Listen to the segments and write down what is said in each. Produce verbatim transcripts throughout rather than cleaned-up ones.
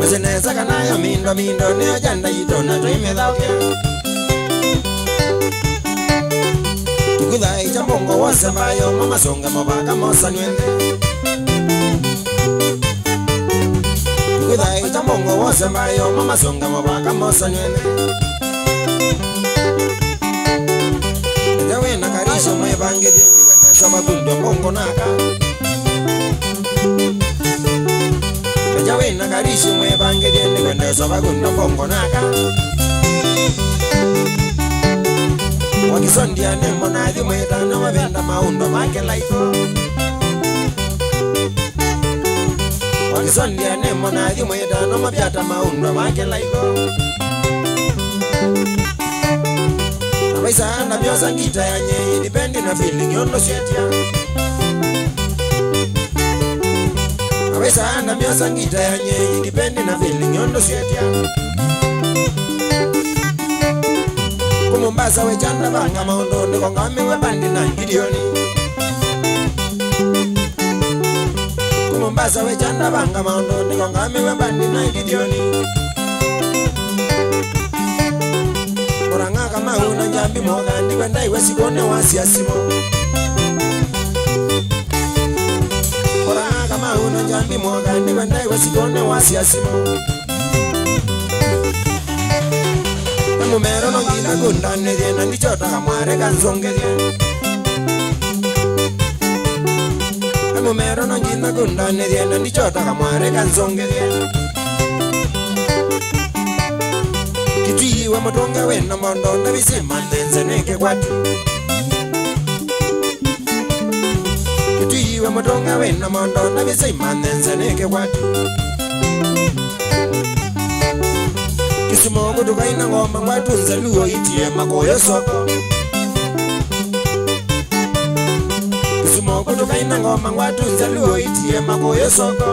Tũsĩ nesa kana yo mindo mindo nĩyo janda yitũ na tũimĩthaũkĩa. Tũkũthaĩkya mũongo wose mbayo mo masũnge mũvaka mosanw'e nthĩ. Tũkũthaĩkya mũongo wose mbayo mo masũnge mũvaka mosanw'e nthĩ. Ethĩwa wĩ na karishi mwĩvangĩthye, nĩkwendeswa vakundwe mbongo naka. Ethĩwa wĩ na karishi mwĩvangĩthye, nĩkwendeswa vakundwe mbongo naka. Wakisondia nĩ mũnathi mwĩtano mavenda maũndũ make laiko. Wakisondia nĩ mũnathi mwĩtano mavyata maũndũ make laiko. Na vaisa na myosa ngita ya nyei, dipendi na feeling yondo syetia. Na vaisa na myosa ngita ya nyei, dipendi na feeling yondo syetia. Ku Mombasa we chanda vanga maũndũ, nĩko ngamiwe bandi na Gideoni. Ku Mombasa we chanda vanga maũndũ, nĩko ngamiwe bandi na Gideoni. Mũrang'a Kamau na Njambi Mwoka, ndikwenda iwe sikone wasia simũ. Mũrang'a Kamau na Njambi Mwoka, ndikwenda iwe sikone wasia simũ. Na mũmero no nginya kũndanĩthye, na ndichotaga mwareka nzongethye. Na mũmero no nginya kũndanĩthye, na ndichotaga mwareka nzongethye. Kĩtui we mũtũnge wĩ na mondo, na visima nzenze nĩ kĩkwati. Kĩtui we mũtũnge wĩ na mondo, na visima nzenze nĩ kĩkwati. Kisumo kũtũkaina ngoma ngwatu nzaluo itie makũyũ soko. Kisumo kũtũkaina ngoma ngwatu nzaluo itie makũyũ soko.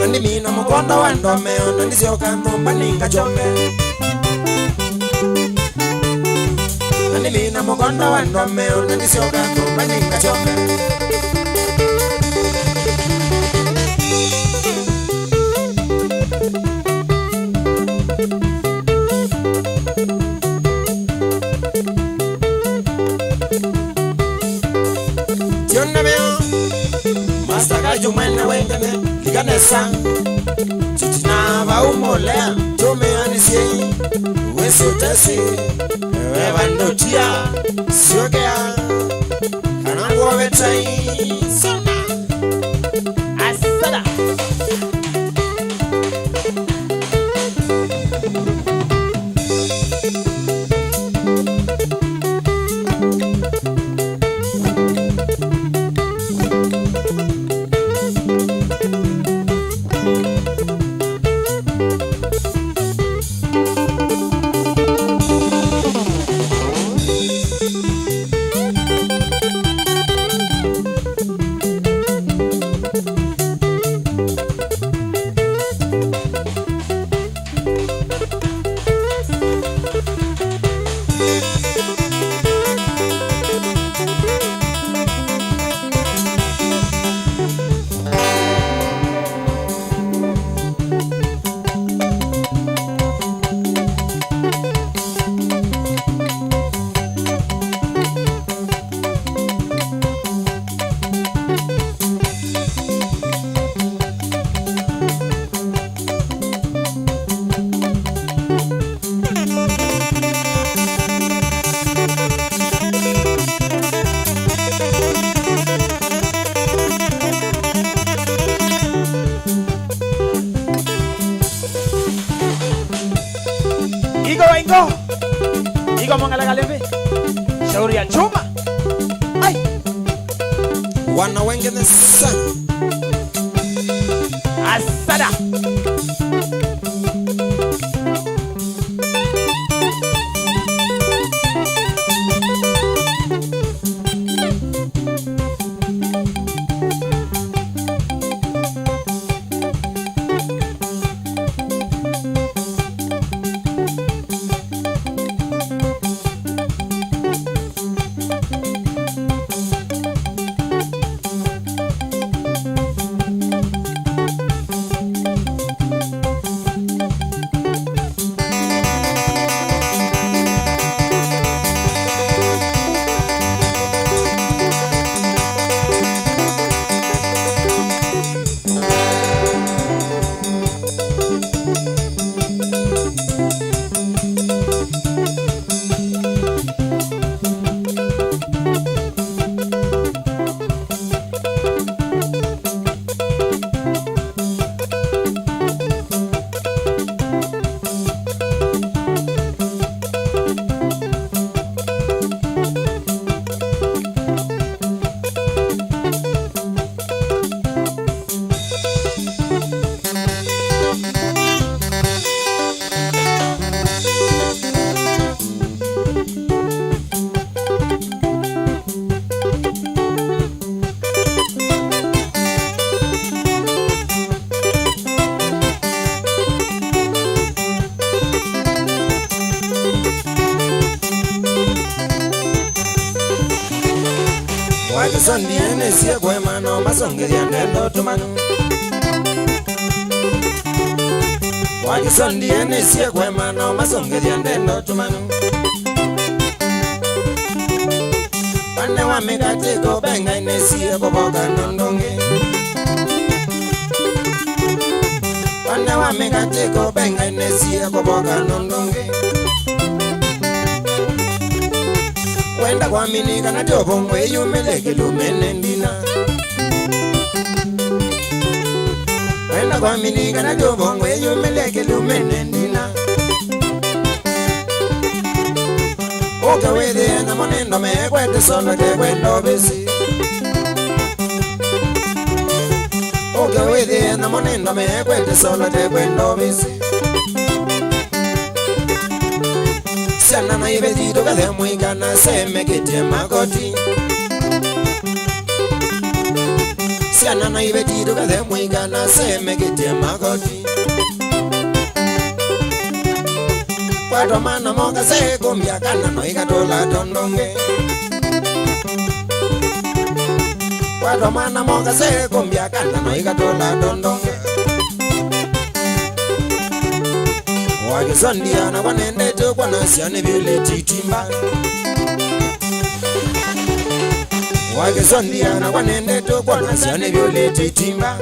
Na ndimina mũkonda wa ndomeo, na ndisyoka nyũmba ningachome. Na ndimina mũkonda wa ndomeo, na ndisyoka nyũmba ningachome. Tiona meo, Master Kaju mwene wengene, likanesa. Titina vau molea, tumeanisye, wesi utesi, wevandotia, siokea, kana ngwove tai, sona. Asada. Igo wa ingo. Igo mongala kalembe. Shauri ya chuma. Ai. Wana wengine sana. Asada. Kĩsondi ene sie kũema no masongethya ndendo tũmanu. Wa Kĩsondi ene sie kũema no masongethya ndendo tũmanu. Pane wa mĩkatĩko benga ene sie kũvoka nondonge. Pane wa mĩkatĩko benga ene sie kũvoka nondonge. Wenda kwamini kana tyo vongo ĩyumĩle kĩlumene ndina. Wenda kwamini kana tyo vongo ĩyumĩle kĩlumene ndina. Ũke wĩthĩe namo nĩ ndome kwete solo te kwenda ovisi. Ũke wĩthĩe namo nĩ ndome kwete solo te kwenda ovisi. Syana na iveti tũkathe mũika na semekĩtye makoti. Syana na iveti tũkathe mũika na semekĩtye makoti. Kwatwa mana moka se kũmbya kana no ikatũla tondonge. Kwatwa mana moka se kũmbya kana no ikatũla tondonge. Wa Kĩsondi anakwa nendete ũkwona syana vyũlĩti timba. Wa Kĩsondi anakwa nendete ũkwona syana vyũlĩti timba.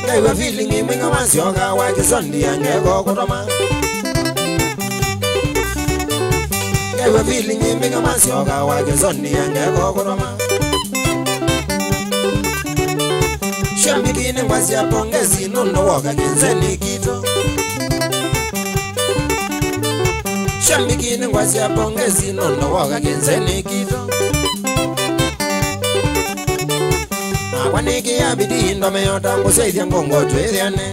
Ngaiwa feeling mwinga wa syoka wa Kĩsondi angeko kũtoma. Ngaiwa feeling mwinga wa syoka wa Kĩsondi angeko kũtoma. Shambiki nĩ ngwasya pongezi nũndũ woka kĩnzeni kitũ. Shambiki nĩ ngwasya pongezi nũndũ woka kĩnzeni kitũ. Nakwa nĩkĩa bidii ndomeo ta ngũseithya ngũngũ twĩthĩane.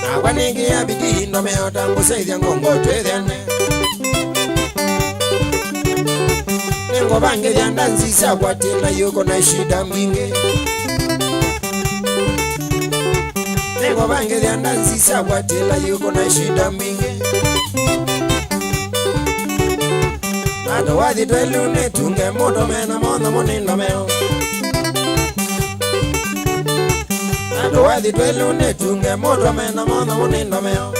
Nakwa nĩkĩa bidii ndomeo ta ngũseithya ngũngũ twĩthĩane. Nĩngũvangĩthya ndanzi sya kwatĩla yuko na shida mbingĩ. Nĩngũvangĩthya ndanzi sya kwatĩla yuko na shida mbingĩ. Andũ wathi twelu nĩtunge mũndũ mena motho mũnĩ ndomeo. Andũ wathi twelu nĩtunge mũndũ mena motho mũnĩ ndomeo.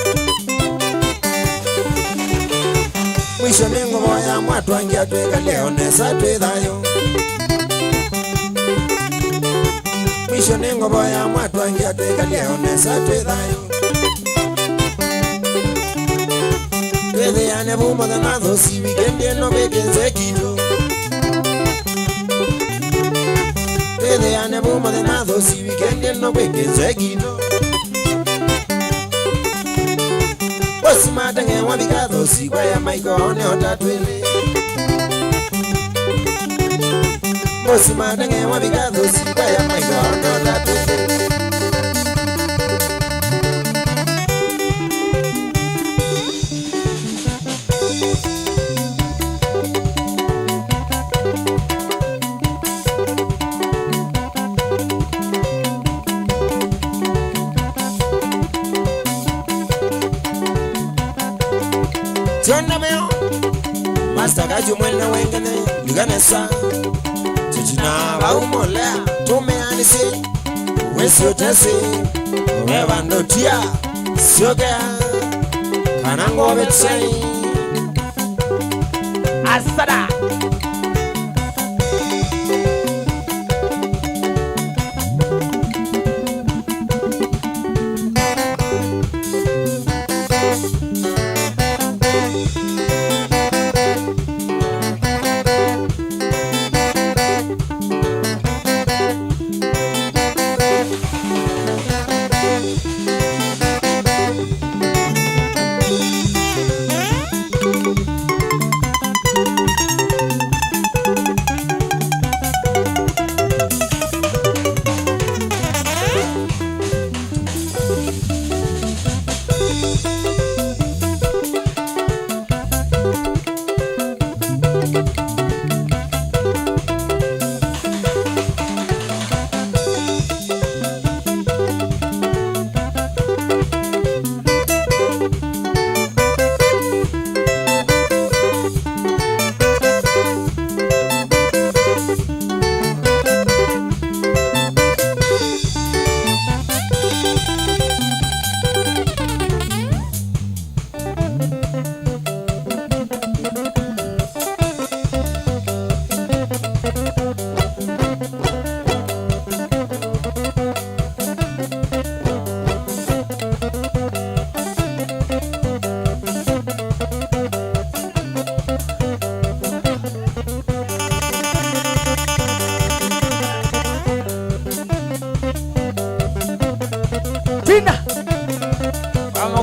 Mwisho nĩngũvoya mwatwangia twĩkale o nesa twĩ thayũ. Mwisho nĩngũvoya mwatwangia twĩkale o nesa twĩ thayũ. Twĩthĩane vu mũthenya thũsi wikendi ĩno kwĩ kĩnze kitũ. Twĩthĩane vu mũthenya thũsi wikendi ĩno kwĩ kĩnze kitũ. Bosi mateng'e wavika thũsi kwaya maiko one o ta twĩlĩ. Bosi mateng'e wavika thũsi kwaya maiko one o ta twĩlĩ. Tiona meo. Master Kaju mwene wengene, yuganesa. Chichina vaumolea, tumeanisi. Wesi utesi, we vandu tia. Siokea, kana ngove tsai. Asada.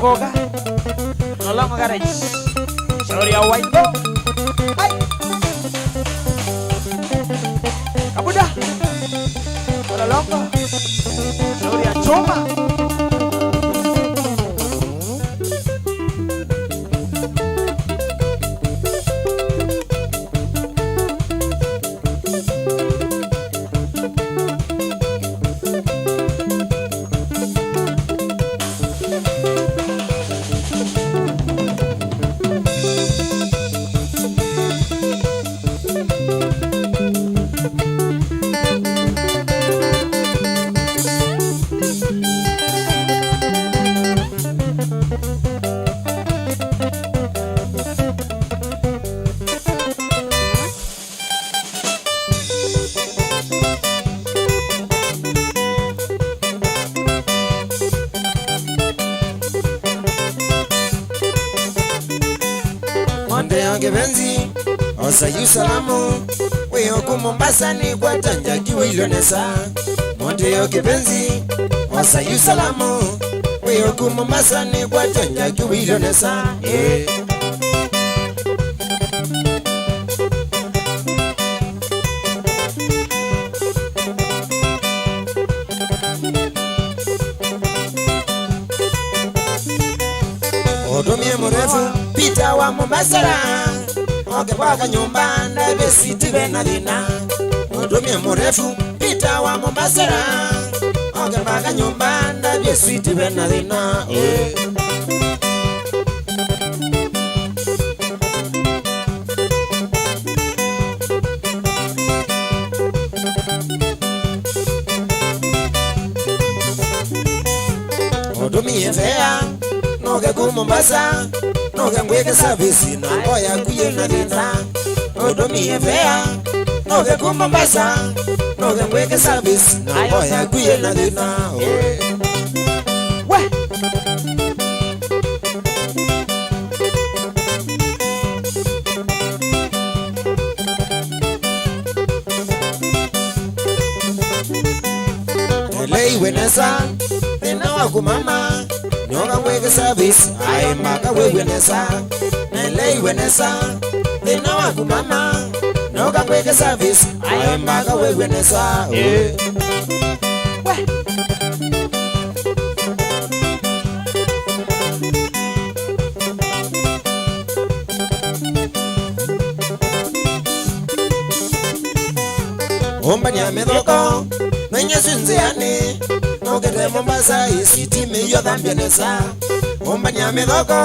Koga. Lolongo Garage. Shauri ya Waitho. Hai. Kabuda. Lolongo. Shauri ya chuma. Monte ya kibenzi, osa yu salamu, wĩ oku Mombasa nĩ kwata njakiwĩilwe nesa. Monte ya kibenzi, osa yu salamu, wĩ oku Mombasa nĩ kwata njakiwĩilwe nesa. Eh. Ũtũmie mũrefu Peter wa Mombasa, oke kwa kanyũmba ndavye siti ve na thĩna. Ũtũmie mũrefu Peter wa Mombasa, oke kwa kanyũmba ndavye siti ve na thĩna. Eh. Ũtũmie fea, nũke ku Mombasa, nũke ngwĩke service na ngoo yaku yĩ na thĩna. Ũtũmie fea, nũke ku Mombasa, nũke ngwĩke service na ngoo yaku yĩ na thĩna. We! Nĩleiwe nesa thĩna waku mama, nũka ngwĩke service, aĩ mpaka wĩw'e nesa. Nĩleiwe nesa thĩna waku mama, nũka ngwĩke service, aĩ mpaka wĩw'e nesa. Eh. We. Ũmbany'a mĩthoko, nwenye syĩ nzĩanĩ, nũkĩte Mombasa, ĩsiti mĩio thambya nesa. Ũmbany'a mĩthoko,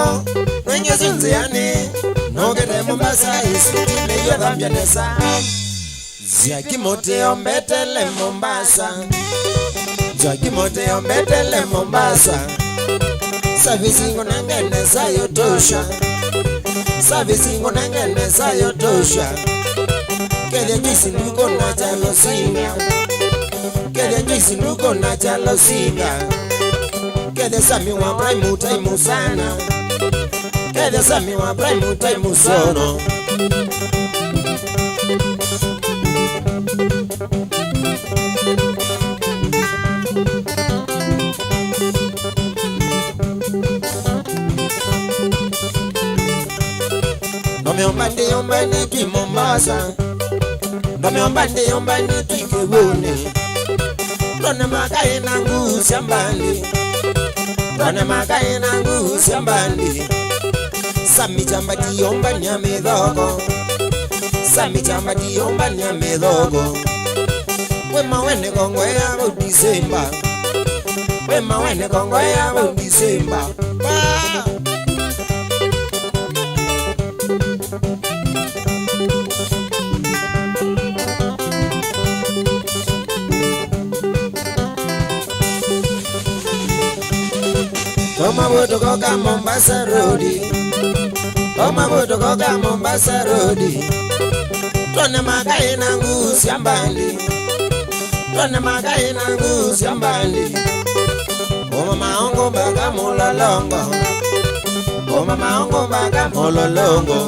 nwenye syĩ nzĩanĩ, nũkĩte Mombasa, ĩsiti mĩio thambya nesa. Nzia Kimoteo Mbetele Mombasa. Nzia Kimoteo Mbetele Mombasa. Service ngunengene sayo tosha. Service ngunengene sayo tosha. Kethya Joyce nduko na chalo singa. Kethya Joyce nduko na chalo singa. Kethya Sami wa Prime time sana. Kethya Sami wa Prime time sono. Ndomeomba ndiomba nĩtwi Mombasa. Ndomeomba ndiomba nĩtwi kĩw'ũnĩ. Ndone makaĩ na nguu sya mbandi. Ndone makaĩ na nguu sya mbandi. Sami chamba tiyombania mĩthoko. Sami chamba tiyombania mĩthoko. Wĩ mawene kongoea vau Disemba. Wĩ mawene kongoea vau Disemba. Ba! Toma vutukoka Mombasa Road. Toma vutukoka Mombasa Road. Twone makaĩ na nguu sya mbandi. Twone makaĩ na nguu sya mbandi. Kuma Maungu mpaka Mulolongo. Kuma Maungu mpaka Mulolongo.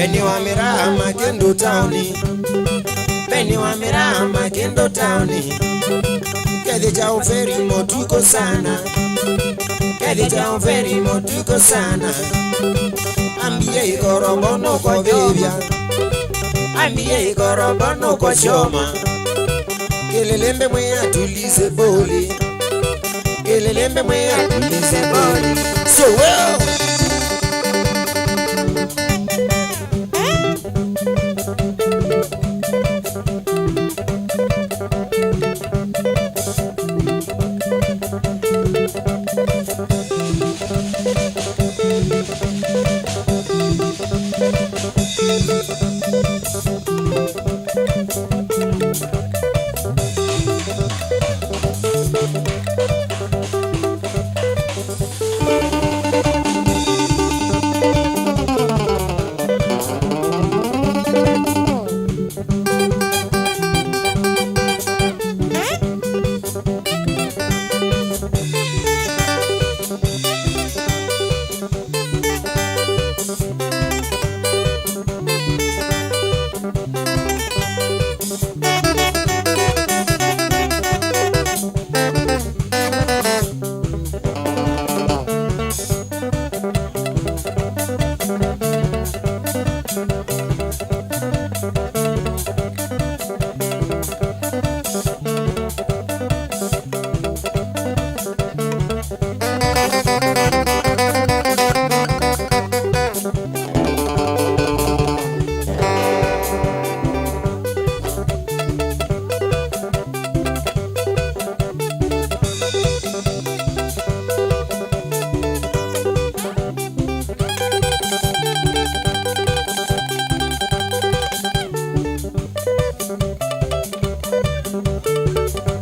Beni wa mĩraa Makĩndũ taoni. Beni wa mĩraa Makĩndũ taoni. Kethĩ kya ũveri mũtuko sana. Kethĩ kya ũveri mũtuko sana. Ambie ikorobo nũkwa vĩvya. Ambie ikorobo nũkwa syoma. Kelele mbe mwe atulize boli. Kelele mbe mwe atulize boli. So well.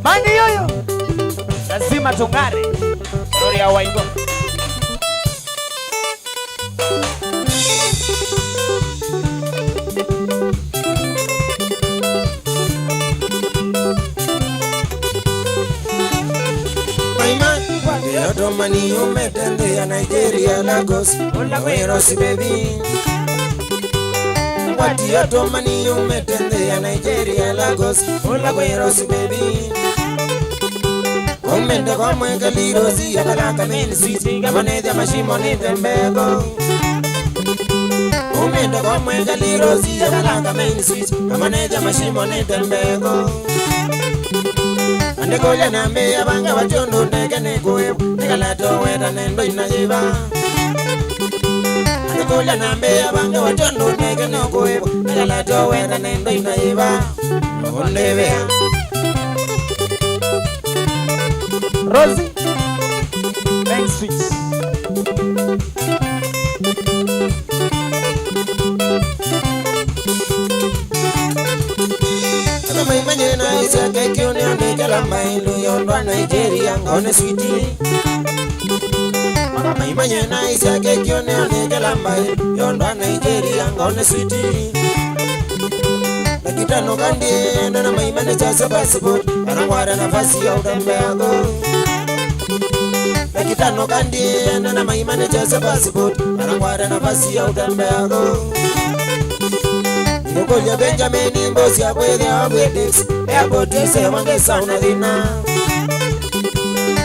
Mani yoyo. Lazima tung'are. Gloria Waigwa. Maima, yotomani umete nthĩ ya Nigeria, Lagos, ũla kwĩ Rose Baby. Ngwati yotomani umete nthĩ ya Nigeria, Lagos, ũla kwĩ Rose Baby. Umende kwa mweka Lil Rosie, akalaka main switch, amanethya mashimo nĩ tembeko. Umende kwa mweka Lil Rosie, akalaka main switch, amanethya mashimo nĩ tembeko. Andĩkũlya na mbĩa vanga watyo ndũ ndeke nĩ kũĩwa, nĩkalato weta nendo inayĩva. Andĩkũlya na mbĩa vanga watyo ndũ ndeke nĩ kũĩwa, nĩkalato weta nendo inayĩva. Ũndĩvĩa. Rosie, main switch. Aka maimanye na isya kekyo nĩ andĩkela mbaĩlu yondwa Nigeria ngone switi. Aka maimanye na isya kekyo nĩ andĩkela mbaĩlu yondwa Nigeria ngone switi. Dakitano kandi enda na maimane chase passport, anangwara nafasi ya utembea go. Dakitano kandi enda na maimane chase passport, anangwara nafasi ya utembea go. Nikukulia Benjamin mbosi ya kwethia Wedex, airport ise wande sauna thina.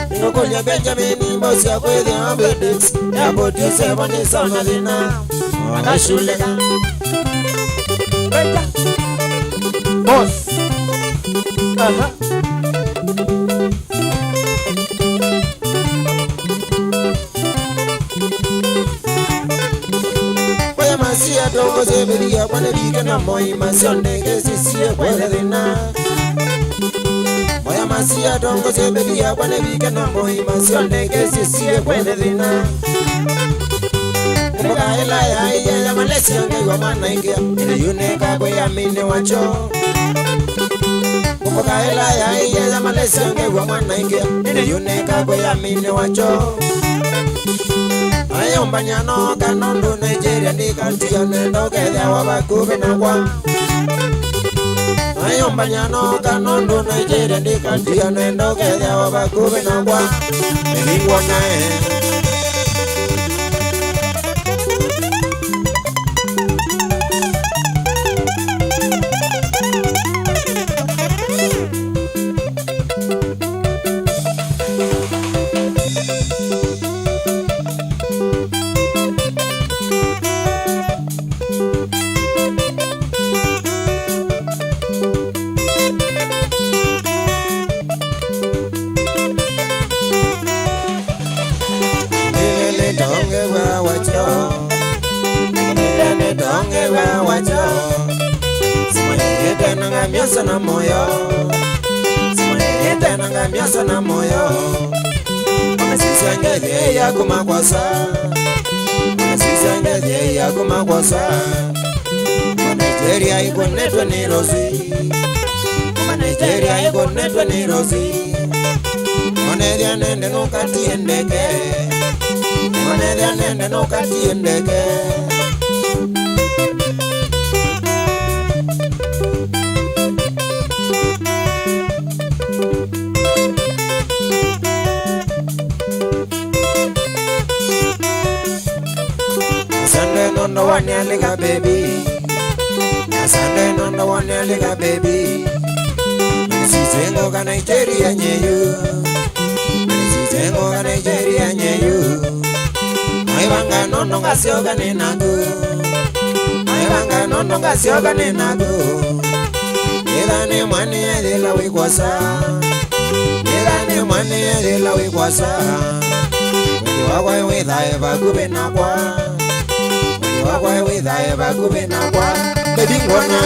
Nikukulia Benjamin mbosi ya kwethia Wedex, airport ise wande sauna thina. Akashuleka. Boss. Aha. Oya masia tongo seberia kwane bike na moi masio ndeke sisie kwele thina. Oya masia tongo seberia kwane bike na moi masio ndeke sisie kwele thina. Kumbuka ĩla ya iya ya Malaysia Ngai wa mwana ingia, ĩndĩ yu nĩkakwĩa mini wacho. Kumbuka ĩla ya iya ya Malaysia Ngai wa mwana ingia, ĩndĩ yu nĩkakwĩa mini wacho. Ayũmbany'a nooka nũndũ Nigeria ndĩkatia nenda ũkethĩawa vakuvĩ nakwa. Ayũmbany'a nooka nũndũ Nigeria ndĩkatia nenda ũkethĩawa vakuvĩ nakwa. Nĩnĩngwona e. Miosa na moyo. Simaete na ngamiosa na moyo. Wamesisia ngeli ya kumakwaza. Wamesisia ngeli ya kumakwaza. Wa Nigeria ikonetwe ni Rosie. Wa Nigeria ikonetwe ni Rosie. Onethia nende nukatie ndeke. Onethia nende nukatie ndeke. Asante nondo wanialika baby. Asante nondo wanialika baby. Nisitengo ka Nigeria nyeyu. Nisitengo ka Nigeria nyeyu. Maivanga nondo ngasioka ninaku. Maivanga nondo ngasioka ninaku. Ĩthane mwani ethĩla wĩkwosa. Ĩthane mwani ethĩla wĩkwosa. Mwĩĩ wakwa wĩthae vakuvĩ nakwa. Mwĩĩ wakwa wĩthae vakuvĩ nakwa. Baby ngwona.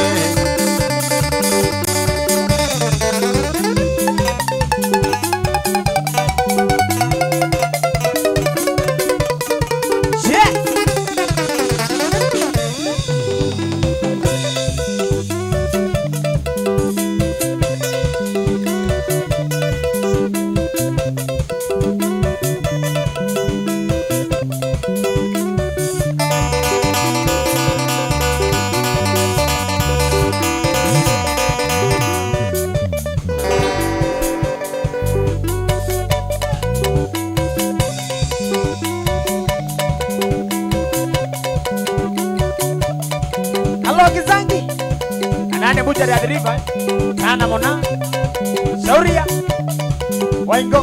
Alo Kizangi, kana nĩ butchery ya Athi River, kana na Mona, Shauria, Waingo.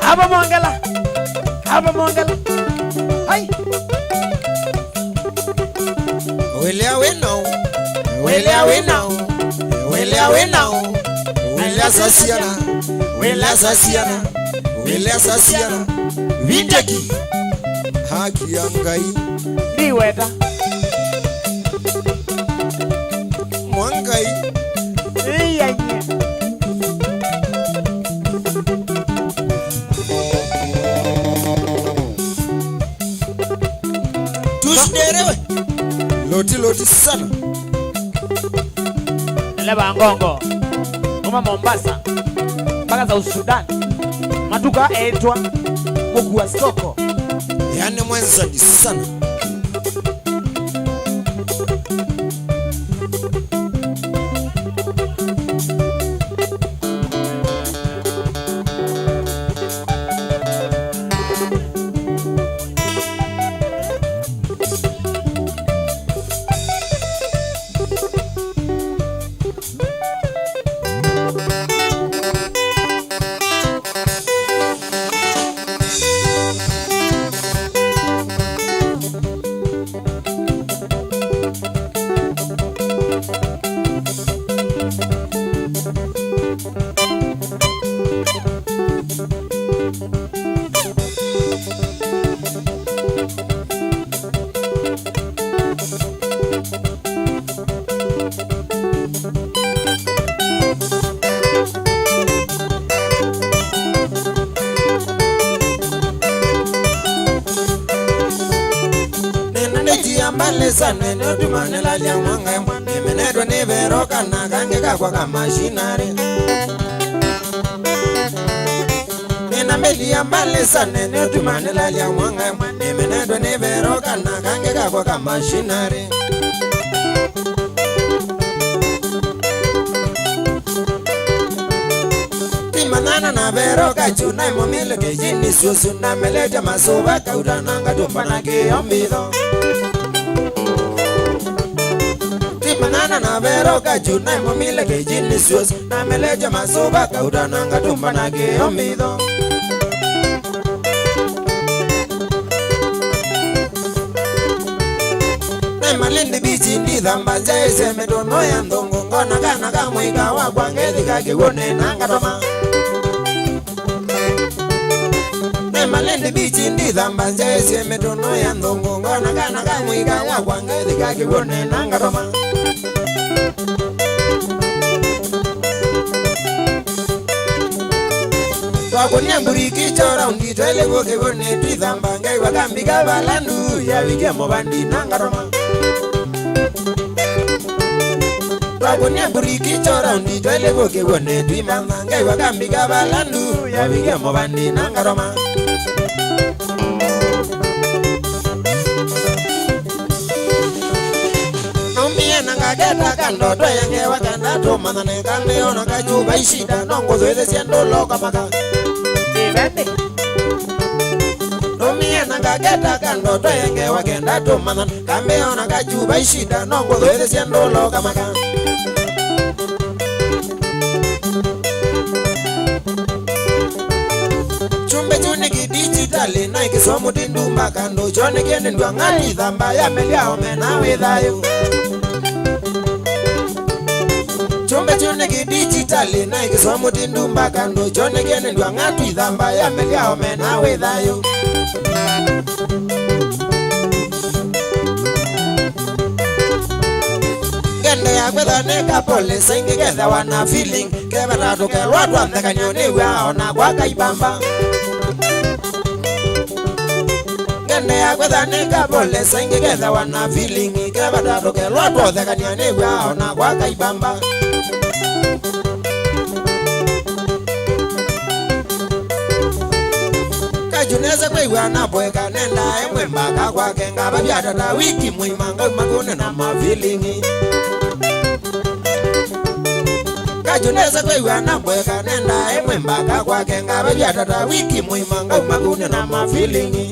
Ava mongela. Ava mongela. Hai. Wĩlea wĩ nau. Wĩlea wĩ nau. Wĩlea wĩ nau. Wĩlea sasiana. Wĩlea sasiana. Wĩlea sasiana. Vindeki. Haki ya Ngai. Ndiweta. Mwangai. Ĩyany'e. Tusiderewe. Loti, loti sana. Ndeleva ngongo. Kuma Mombasa mpaka South Sudan. Matuka etwa Mukua Soko. Yani mwenzani sana. Nena nĩtia mbale sana, nĩũtuma nĩlalya mwanga ĩmwe, nĩmenetwe nĩ vero kana kangĩ kakwa ka machinery. Nĩna mĩli ya mbale sana, nĩũtuma nĩlalya mwanga ĩmwe, nĩmenetwe nĩ vero kana kangĩ kakwa ka machinery. Ti Nana na vero kachu naĩ mũmile kĩjini syũsũ, nameletya masũva kauta na ngatũmba na kĩo mbitho. Twĩmanyana na vero kachu naĩ mũmile kĩjini syũsũ, nameletya masũva kauta na ngatũmba na kĩo mbitho. Nĩ Malindi Beach ndithamba njaĩsye mĩtũnũ ya nthũngũ, ngona kana ka mũika wakwa ngethika kĩw'ũnĩ na ngatoma. Nĩ Malindi Beach ndithamba njaĩsye mĩtũnũ ya nthũngũ, ngona kana ka mũika wakwa ngethika kĩw'ũnĩ na ngatoma. Twakũnie mbũri kicho raundi twelĩ kũkĩw'ũnĩ twithamba, ngaiwa kambika vala ndu yavikie mũvandi na ngatoma. Twakũnie mbũri kicho raundi twelĩ kũkĩw'ũnĩ twimantha, ngaiwa kambika vala ndu yavikie mũvandi na ngatoma. Naumie na ngaketa kando tweye ngewa kenda tũmanyane, kambĩ ona kachu vai shida no ngũthwĩthĩsye ndũloka maka. Ĩveni. Naumie na ngaketa kando tweye ngewa kenda tũmanyane, kambĩ ona kachu vai shida no ngũthwĩthĩsye ndũloka maka. Chumbe chuniki dijitali na ikiswa mutindu mbaka ndo chonekene ndwa ng'ali thamba ya meli ya omena wĩ thayũ. Chumbe chuniki dijitali na ikiswa mutindu mbaka ndo chonekene ndwa ng'atwi thamba ya meli ya omena wĩ thayũ. Ngende ya kwetha nĩ ka pole saingĩ kethawa na feeling. Kevata tũkelwa twathekanio nĩw'a ona kwaka ibamba. Ngende ya kwetha nĩ ka pole saingĩ kethawa na feeling. Kevata tũkelwa twathekanio nĩw'a ona kwaka ibamba. Kaju nesa kwĩw'a na boeka nenda ĩmwe mbaka kwake ngavavya tata wiki mũima ngauma kũnena ma feeling. Kaju nesa kwĩw'a na mbweka nenda ĩmwe mbaka kwake ngavavya tata wiki mũima ngauma kũnena ma feeling.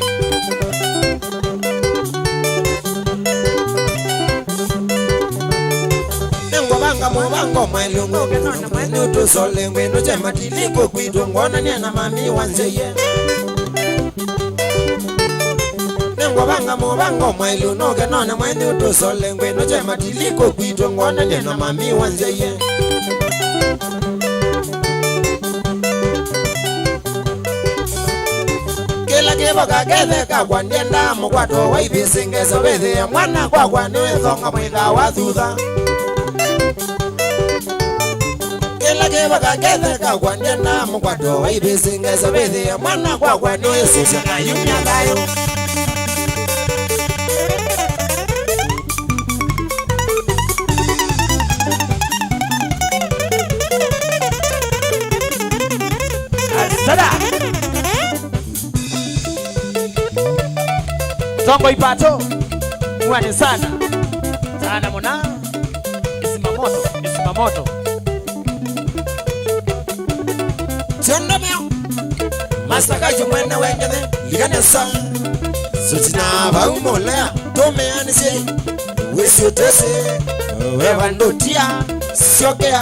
Nĩngũvanga mũvango mwaĩlu ngũke none mwenyu tũsole ngwĩnũkye matiliko kwitũ ngwonanie na mami wanzĩie. Nĩngũvanga mũvango mwaĩlu nũke none mwenyu tũsole ngwĩnũkye matiliko kwitũ ngwonanie na mami wanzĩie. Kĩla kĩvoka kethe kakwa ndiendaa mũkwato wa ivĩsĩ ngesa wĩthĩe mwana kwakwa nĩwĩthonga mwĩtha wa thutha. Kĩla kĩvoka kethe kakwa ndiendaa mũkwato wa ivĩsĩ ngesa wĩthĩe mwana kwakwa nĩwĩsũsya kayumya thayũ. Asada. Tongo ipato. Mwane sana. Sana mũna. Isima moto, isima moto. Tiondomeo. Masakaji mwene wengene, liganesa. Sutina vau molea, tomeanisye. Wĩsĩ ũtesĩ, wewa ndotia, syokea.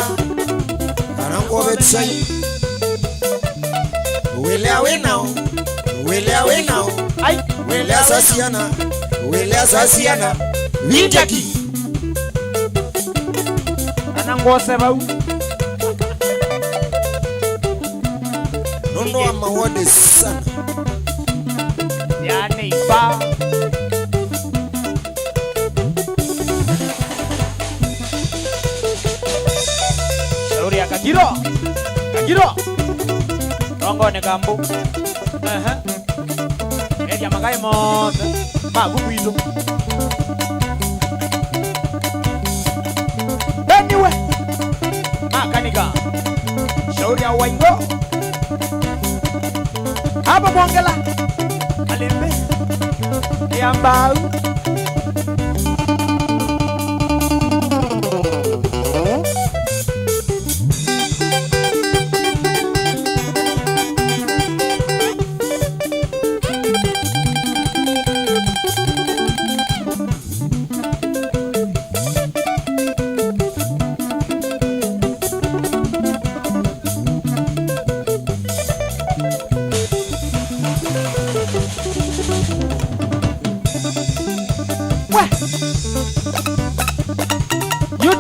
Kana ngove tushai. Wĩlea wĩ nao, wĩlea wĩ nao. Ai. Wĩlea sasiana, wĩlea sasiana. Witeki. Kana ngose vau. Nũndũ wa mawode sana. Ya neighbor. Shauri ya Kagiro. Kagiro. Tongone kambu. Aha. Ethya makai mothe maku kwitũ. Beniwe makanika. Shauri ya Waingo. Hapa Mwongela. Alembe. Ya mbau.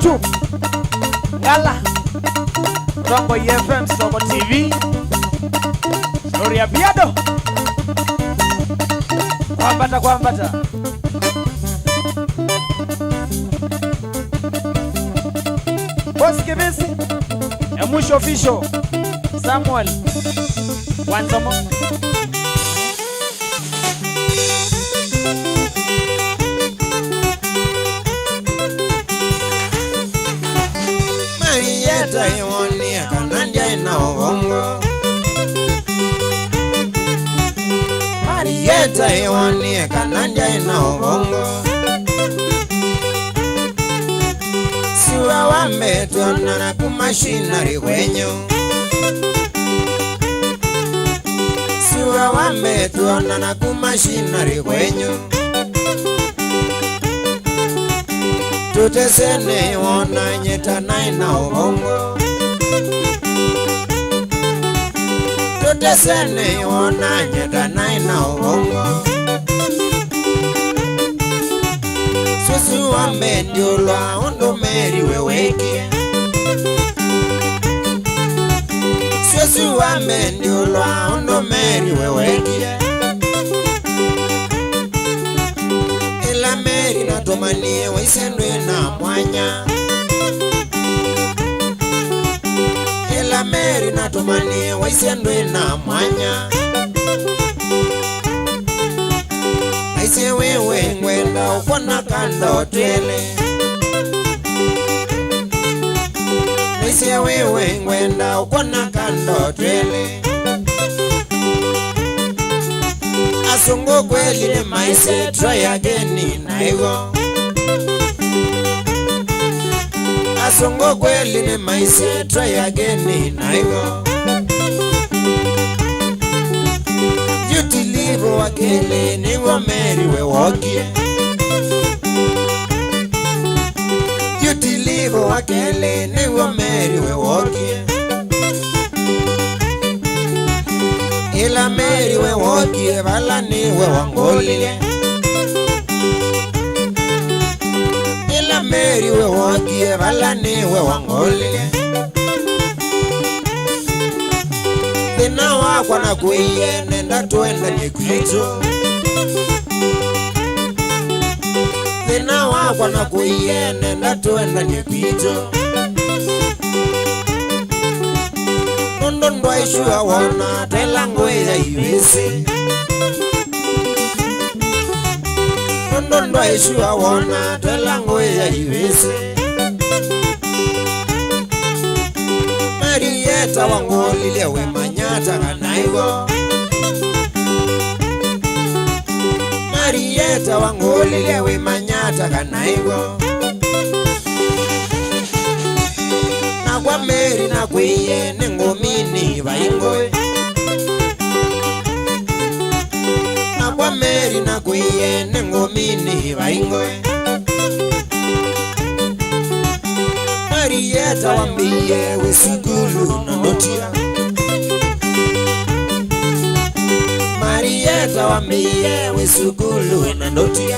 Ngala. Tongoi F M, Soko T V. Gloria Biado. Kwambata, kwambata. Boss Kĩvĩsĩ, Emusho Official, Samuel Wanzomo. Marieta ĩwonie kana ndyaĩ na ũvongo. Marieta ĩwonie kana ndyaĩ na ũvongo. Siwa wa mbee twonana kuma shinari kwenyu. Siwa wa mbee twonana kuma shinari kwenyu. Tũtesene wona nyeta naĩ na ũvongo. Tũtesene wona nyeta naĩ na ũvongo. Susu wa mbee ndiũlwa ũndũ Mary we wekie. Susu wa mbee ndiũlwa ũndũ Mary we wekie. Ĩla Mary natũmanie waisye ndwĩ na mwanya. Ĩla Mary natũmanie waisye ndwĩ na mwanya. Naisye wĩwe ngwenda ũkwona kando twĩlĩ. Naisye wĩwe ngwenda ũkwona kando twĩlĩ. Asũngũ kweli nĩmaisye try again naĩw'o. Asũngũ kweli nĩmaisye try again naĩw'o. Utilivu wa kelĩ nĩw'o Mary we wokie. Utilivu wa kelĩ nĩw'o Mary we wokie. Ĩla Mary we wokie vala nĩwe wangũlilye. Ĩla Mary we wokie vala nĩwe wangũlilye. Thĩna wakwa nakũie nenda tũendany'e kwitũ. Thĩna wakwa nakũie nenda tũendany'e kwitũ. Nũndũ ndwaĩ sure wona twela ngũĩ ya ivĩsĩ. Nũndũ ndwaĩ sure wona twela ngũĩ ya ivĩsĩ. Marieta wangũlilye wĩmanya ata kana naĩw'o. Marieta wangũlilye wĩmanya ata kana naĩw'o. Nakwa Mary nakwĩie nĩ ngũmini vaingũĩ. Nakwa Mary nakwĩie nĩ ngũmini vaingũĩ. Marieta wambĩie wĩ sukulu na ndũtia. Marieta wambĩie wĩ sukulu na ndũtia.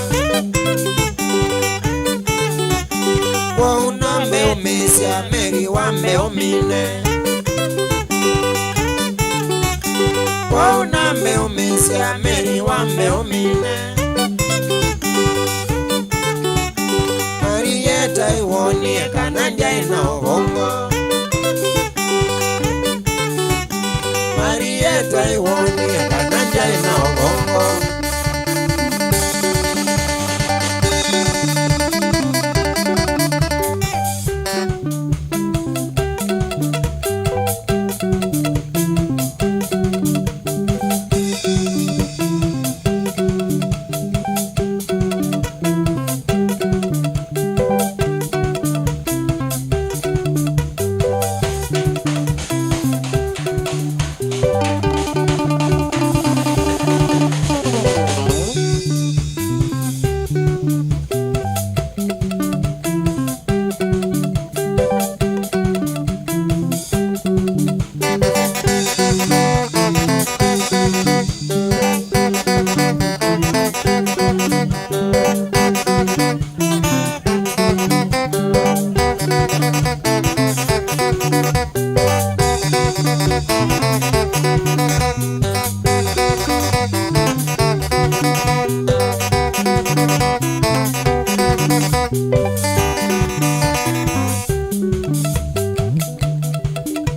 Kwoou nambe ũmĩĩsya Mary wambe ũmine. Kwoou nambe ũmĩĩsya Mary wambe ũmine. Marieta ĩwonie kana ndyaĩ na ũvongo. Marieta ĩwonie kana ndyaĩ na ũvongo.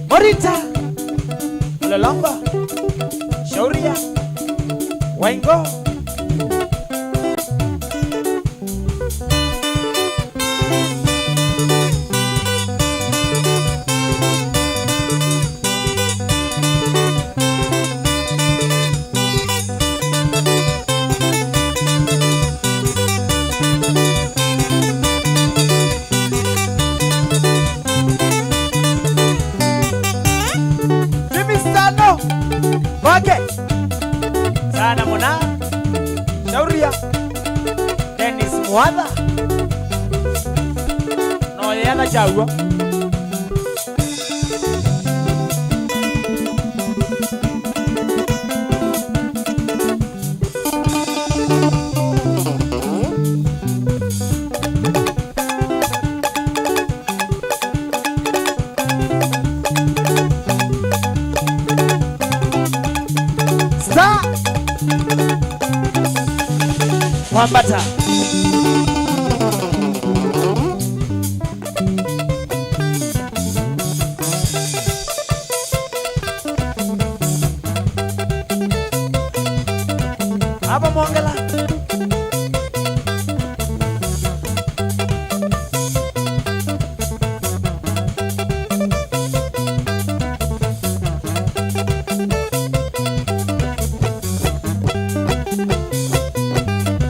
Morita, Lolongo, Shauria, Waingo. Jimmy Sano, Bake, Sana Mona, Shauria, Dennis Mwatha, no yana chagua. Star. Kwambata. Ava Mwongela.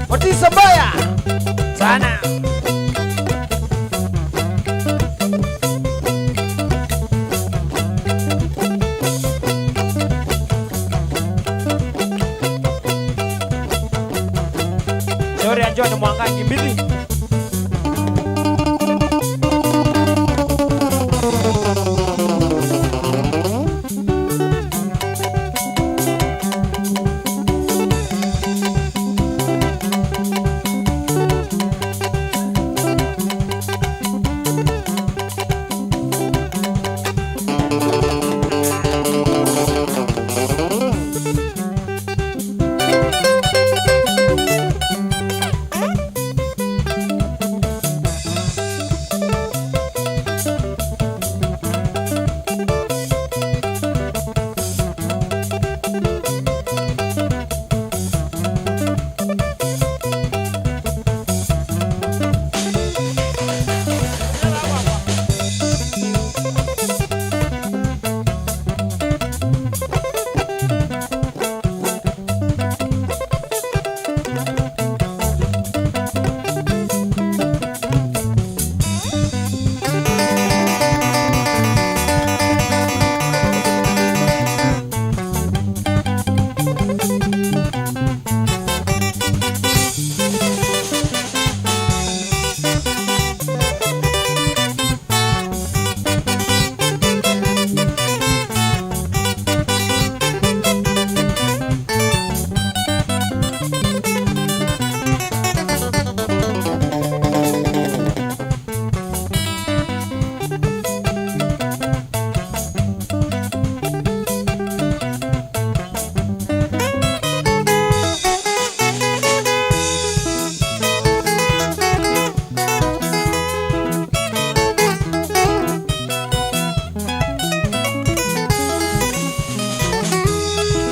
Mutiso Mboya. Sana. Shauri ya John Mwangangi Mbithi.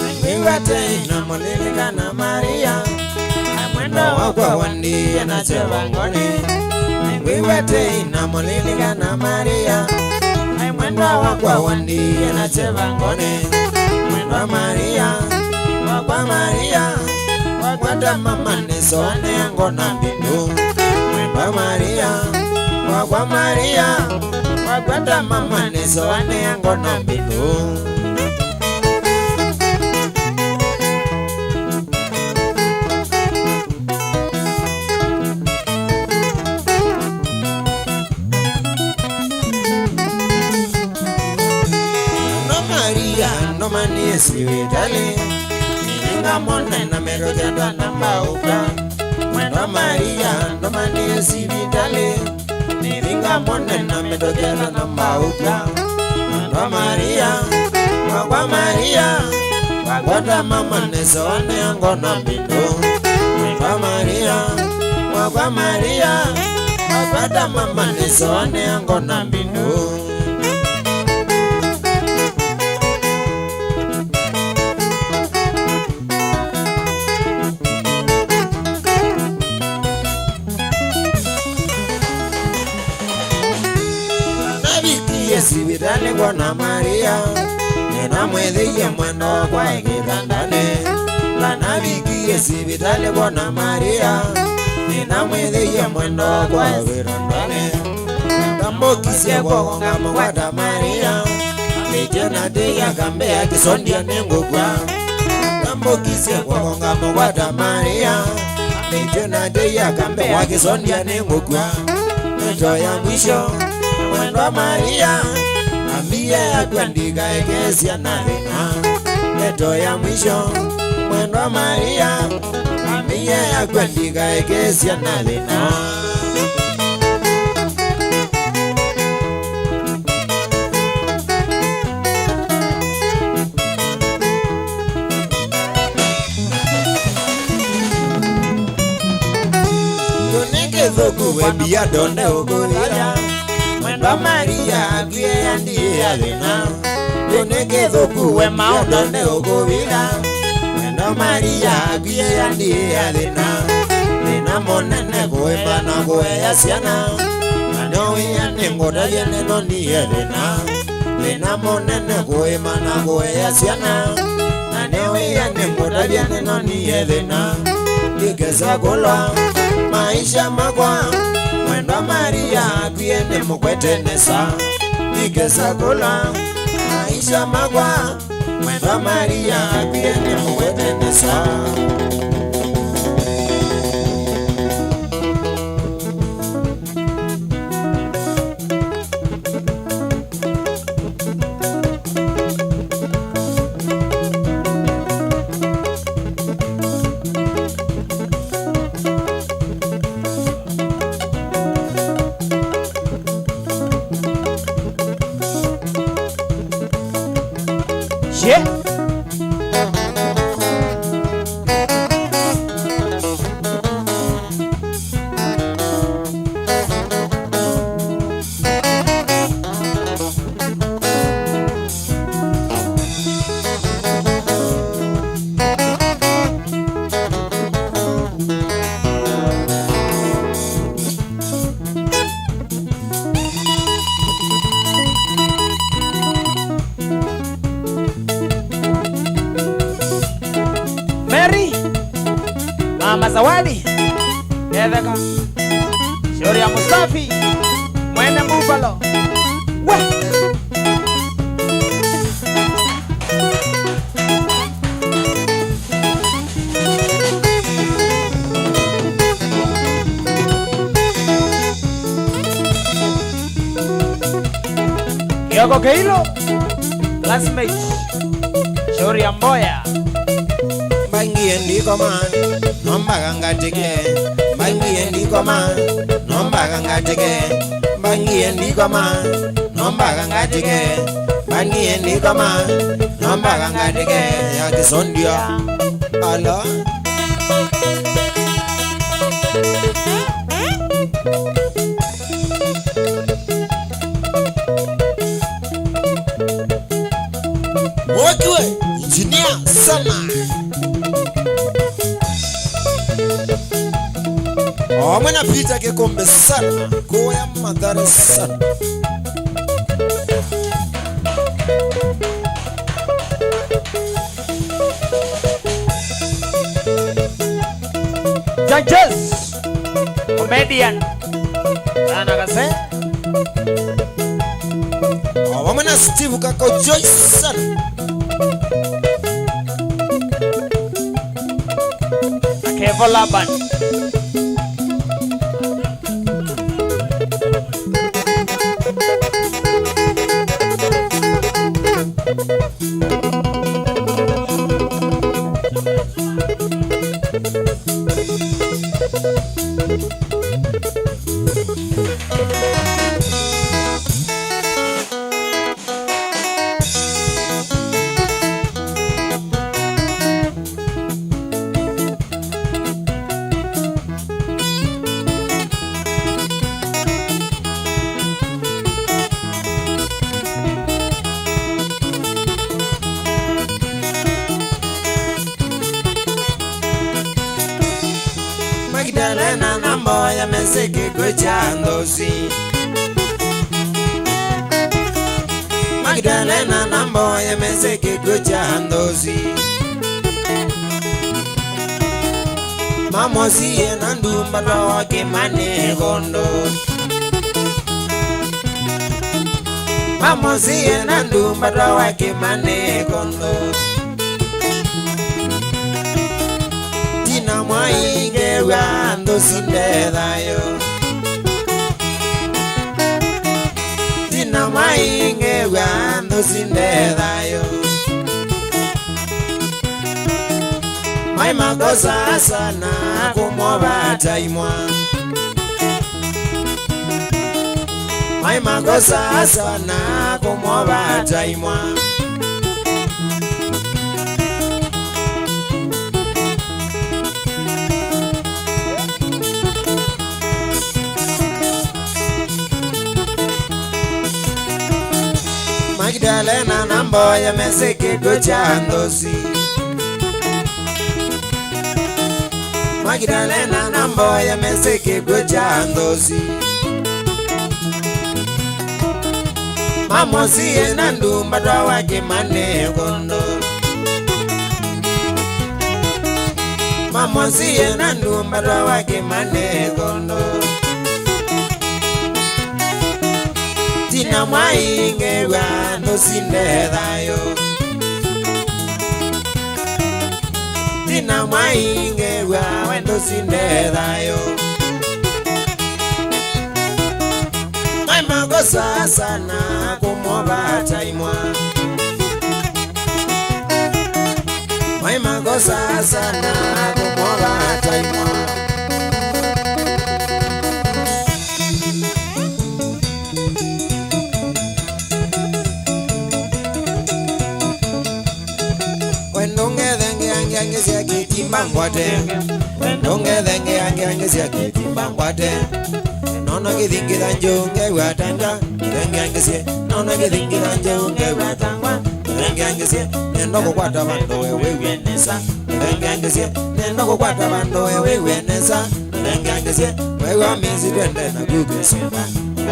Nĩngwĩw'a tei namũlilikana Maria, ai mwendwa wakwa wandiie na kyevangoni. Nĩngwĩw'a tei namũlilikana Maria, ai mwendwa wakwa wandiie na kyevangoni. Mwendwa Maria, wakwa Maria, wakwata mama nĩsoanĩa ngona mbindu. Mwendwa Maria, wakwa Maria, wakwata mama nĩsoanĩa ngona mbindu. Mwendwa Maria, ndũmanie sivitalĩ, nĩngamone na mĩtũkya ndanamba ũka. Mwendwa Maria, ndũmanie sivitalĩ, nĩngamone na mĩtũkya ndanamba ũka. Mwendwa Maria, Kwata mama nĩsoanĩa ngona mbindu. Mwendwa Maria, mwakwa Maria, kwata mama nĩsoanĩa ngona mbindu. Navikie sivitalĩ kwona Maria, nĩnamwĩthĩie mwendwa wakwa e kĩtandanĩ. Nanavikie sivitalĩ kwona Maria, nĩnamwĩthĩie mwendwa wakwa e kĩtandanĩ. Ndambũkisye kw'oko ngamũkwata Maria, ambĩtye na tei akambĩa kĩsondia nĩngũkw'a. Ndambũkisye kw'oko ngamũkwata Maria, ambĩtye na tei akambĩa kĩsondia nĩngũkw'a. Ndeto ya mwisho, mwendwa Maria, ambie akw'a ndikaekesya na thĩna. Ndeto ya mwisho, mwendwa Maria, ambie akw'a ndikaekesya na thĩna. Kĩu nĩ kĩthũku we mbia ndonde ũkũthĩa. Mwendwa Maria akwie andiĩa thĩna. Kĩu nĩ kĩthũku we maũndũ nĩũkũvitha. Mwendwa Maria akwie andiĩa thĩna. Thĩna mũnene kũĩma na kũea syana. Na nĩwĩa nĩngũtavya nĩnonie thĩna. Thĩna mũnene kũĩma na kũea syana. Na nĩwĩa nĩngũtavya nĩnonie thĩna. Ndikesa kũlwa maisha makwa. Mwendwa Maria akwie nĩmũkwete nesa. Ndikesa kũlwa maisha makwa. Mwendwa Maria akwie nĩmũkwete nesa. Shit. Mary, Mama Zawadi, Etheka, Shauri ya Mustafi, Mwene Buffalo. We! Kioko Keilo, classmate, Shauri ya Mboya. Mbangie ndikoma, no mpaka ngatĩke. Mbangie ndikoma, no mpaka ngatĩke. Mbangie ndikoma, no mpaka ngatĩke. Mbangie ndikoma, no mpaka ngatĩke. Ya kĩsondia. Alo. Mwokiwe, engineer sana. O vamwe na Peter Kĩkũmbĩ sana, kũya Mathare sana. Judges, comedian, Sana Kase. O vamwe na Steve Kako Joyson. Na Kevo Laban. mesĩ kĩkw'ũ kya nthũsi. Magdalena na Mboya mesĩ kĩkw'ũ kya nthũsi. Mamosie na ndumbatwa wa kĩmanĩ ĩkũndũ. Mamosie na ndumbatwa wa kĩmanĩ ĩkũndũ. Tina mwaingĩw'a nthũsi nde thayũ. Tina mwaingĩw'a nthũsi nde thayũ. Mai makosa sana kũmova ataimwa. Mai makosa sana kũmova ataimwa. Magdalena na Mboya mesĩ kĩkw'ũ kya nthũsi. Magdalena na Mboya mesĩ kĩkw'ũ kya nthũsi. Mamosie na ndumbatwa wa kĩmanĩ ĩkũndũ. Mamosie na ndumbatwa wa kĩmanĩ ĩkũndũ. Tina mwaingĩw'a nthũsi nde thayũ. Tina mwaingĩw'a we nthũsi nde thayũ. Mai makosa sana kũmova ataimwa. Mai makosa sana kũmova ataimwa. We ndũngethengeangeange sya kĩtimba ngwate. We ndũngethengeangeange sya kĩtimba ngwate. Nono kĩthingitha njũngew'a tanga. Ngethengeange sye. Nono kĩthingitha njũngew'a tanga. Ngethengeange sye. Nenda kũkwata vandũ we wĩw'e nesa. Ngethengeange sye. Nenda kũkwata vandũ we wĩw'e nesa. Ngethengeange sye. Wewe amisi twende na kukisumba.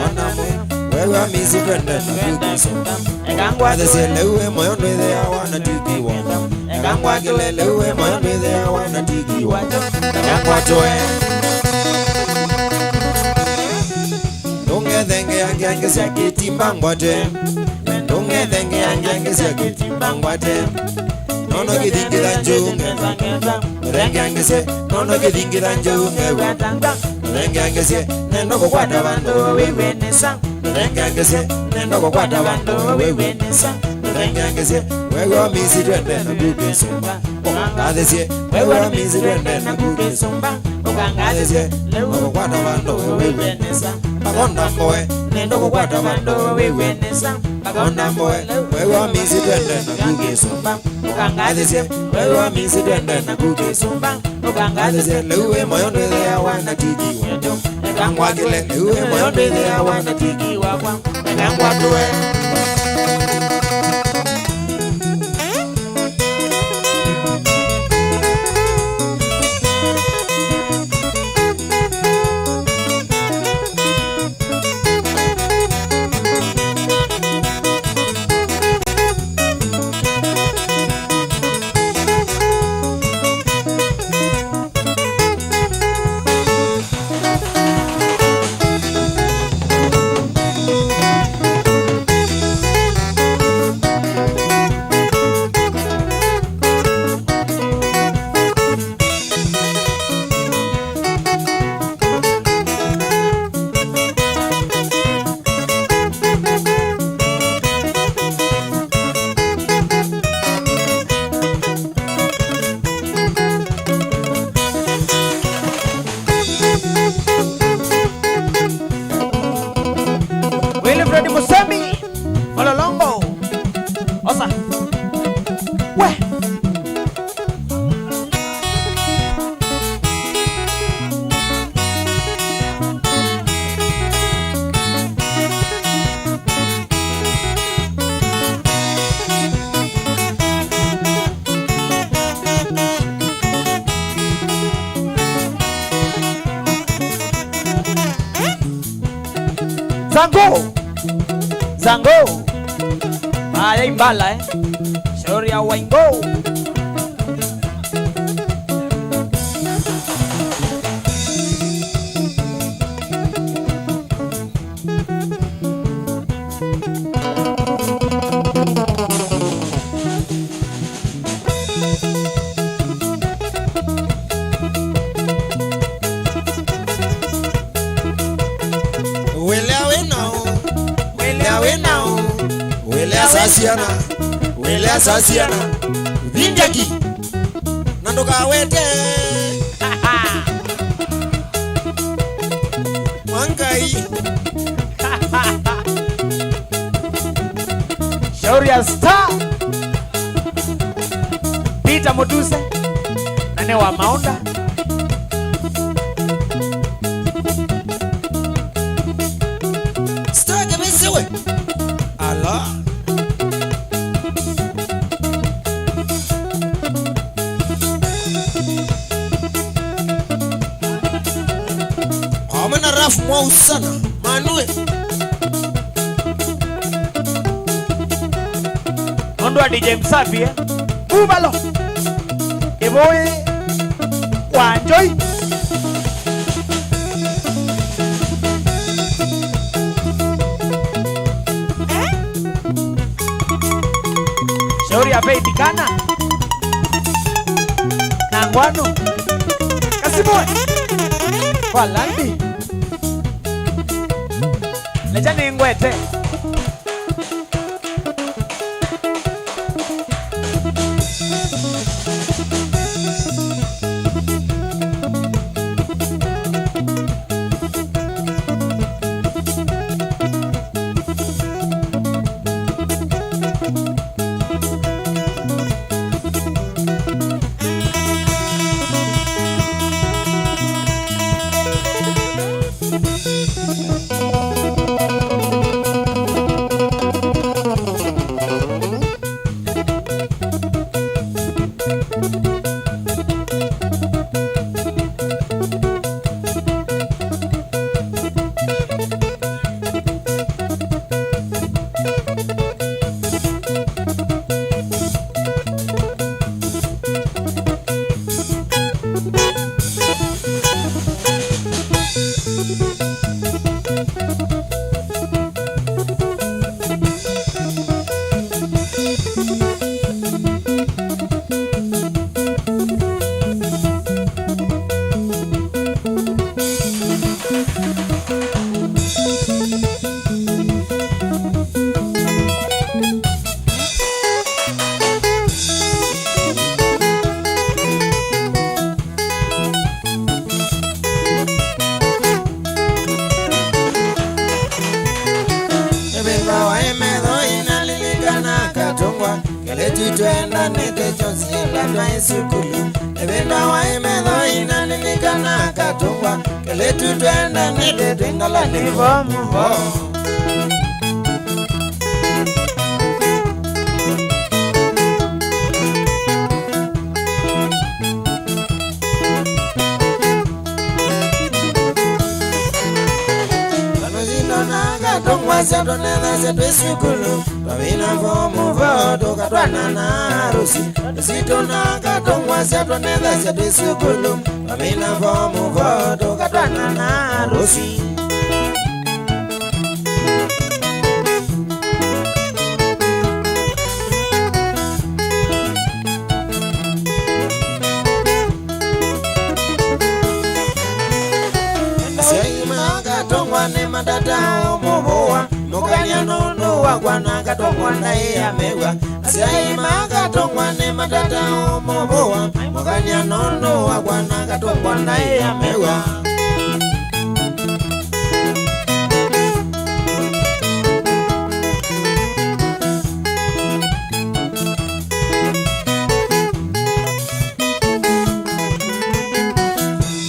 Ona mwe. Wewe amisi twende na kukisumba. Eka ngwathĩsye lĩu wĩ mũyo ndwĩthĩawa na tiki wova. Eka ngwakĩle lĩu wĩ mũyo ndwĩthĩawa na tiki wova. Eka ngwatwe. Ndũngethengeangeange sya kĩtimba ngwate. Ndũngethengeangeange sya kĩtimba ngwate. Nono kĩthingitha njũnge. Ngethengeange sye. Nono kĩthingitha njũnge. Ngethengeange sye. Nenda kũkwata vandũ wĩw'e nesa. Ngethengeange sye. Nenda kũkwata vandũ wĩw'e nesa. Ngethengeange sye. Wewe amisi twende na kukisumba. Ũkangathĩsye. Wewe amisi twende na kukisumba. Ũkangathĩsye. Lĩu ũkũkwata vandũ wĩw'e nesa. Makonda mboe. Nenda kũkwata vandũ wĩw'e nesa. Makonda mboe. Wewe amisi twende na kukisumba. Ũkangathĩsye. Wewe amisi twende na kukisumba. Ũkangathĩsye. Lĩu wĩ mũyo ndwĩthĩawa na tiki wendo. Eka ngwakĩle. Lĩu wĩ mũyo ndwĩthĩawa na tiki wakwa. Eka ngwatwe. Wilfred Musemi, Malolongo. Osa. We. Zango! Zango! Aya imbala, eh? Shauri ya waingo. Wĩlea wĩ naũ, wĩlea wĩ naũ, wĩlea sasiana, wĩlea sasiana. Vindaki, na ndũkawete. Mwangai. Shauri ya Star. Peter Mutuse. Na nĩ wa Maunda. Star kĩvĩsĩwe. Ala. Amwe na Raf Mwausana, Manue. Nũndũ wa D J Msafi, eh? Bubalo. Ĩvũĩ wa Njoi. Eh? Shauri ya Faith Kana. Na ngwano. Kasimwe. Kwa landi. Leja nĩ ngwete. Ĩvinda waĩ metho inalilikana katũngwa, kelĩtu twendanĩte kyonse ĩla twaĩ sukulu. Ĩvinda waĩ metho inalilikana katũngwa, kelĩtu twendanĩte twĩ ngalanĩ vomu vo. Vano sitona katongwasya tũnethasya twĩ sukulu, twavina fomu vo tũkatwana na arusi. Sitona katongwasya tũnethasya twĩ sukulu, twavina fomu vo tũkatwana na arusi. Asyai ma katongwa nĩmatataa ũmũvũa, mũkany'a nũndũ wakwa na katongwa ndaĩa mew'a. Asyai ma katongwa nĩmatataa ũmũvũa, mũkany'a nũndũ wakwa na katongwa ndaĩa mew'a.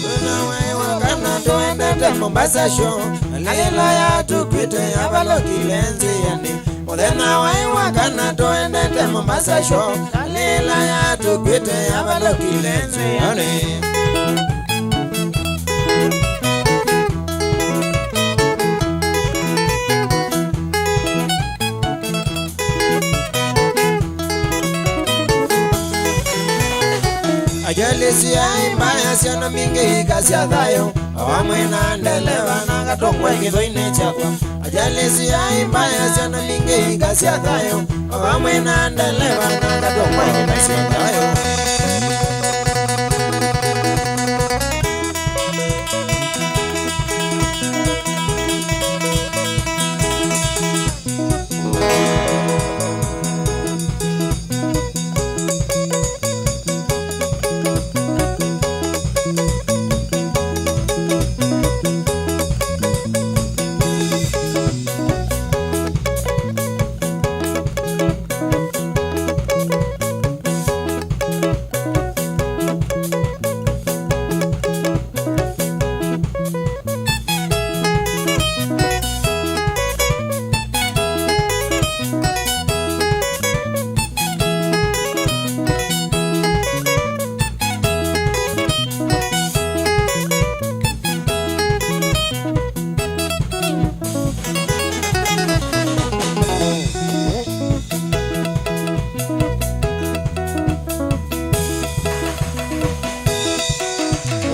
Mũthenya waĩ wa kana tũendete Mombasa Show, ĩla yatukwĩte yavalũkile nzĩanĩ. Mũthenya waĩ wa kana tũendete Mombasa Show, ĩla yatukwĩte yavalũkile nzĩanĩ. Ajali isu yaĩ mbaya, syana mbingĩ ikasya thayũ, o vamwe na ndeleva na katongoi kĩthũinĩ kyakwa. Ajali isu yaĩ mbaya, syana mbingĩ ikasya thayũ, o vamwe na ndeleva na katongoi kĩthũinĩ kyakwa.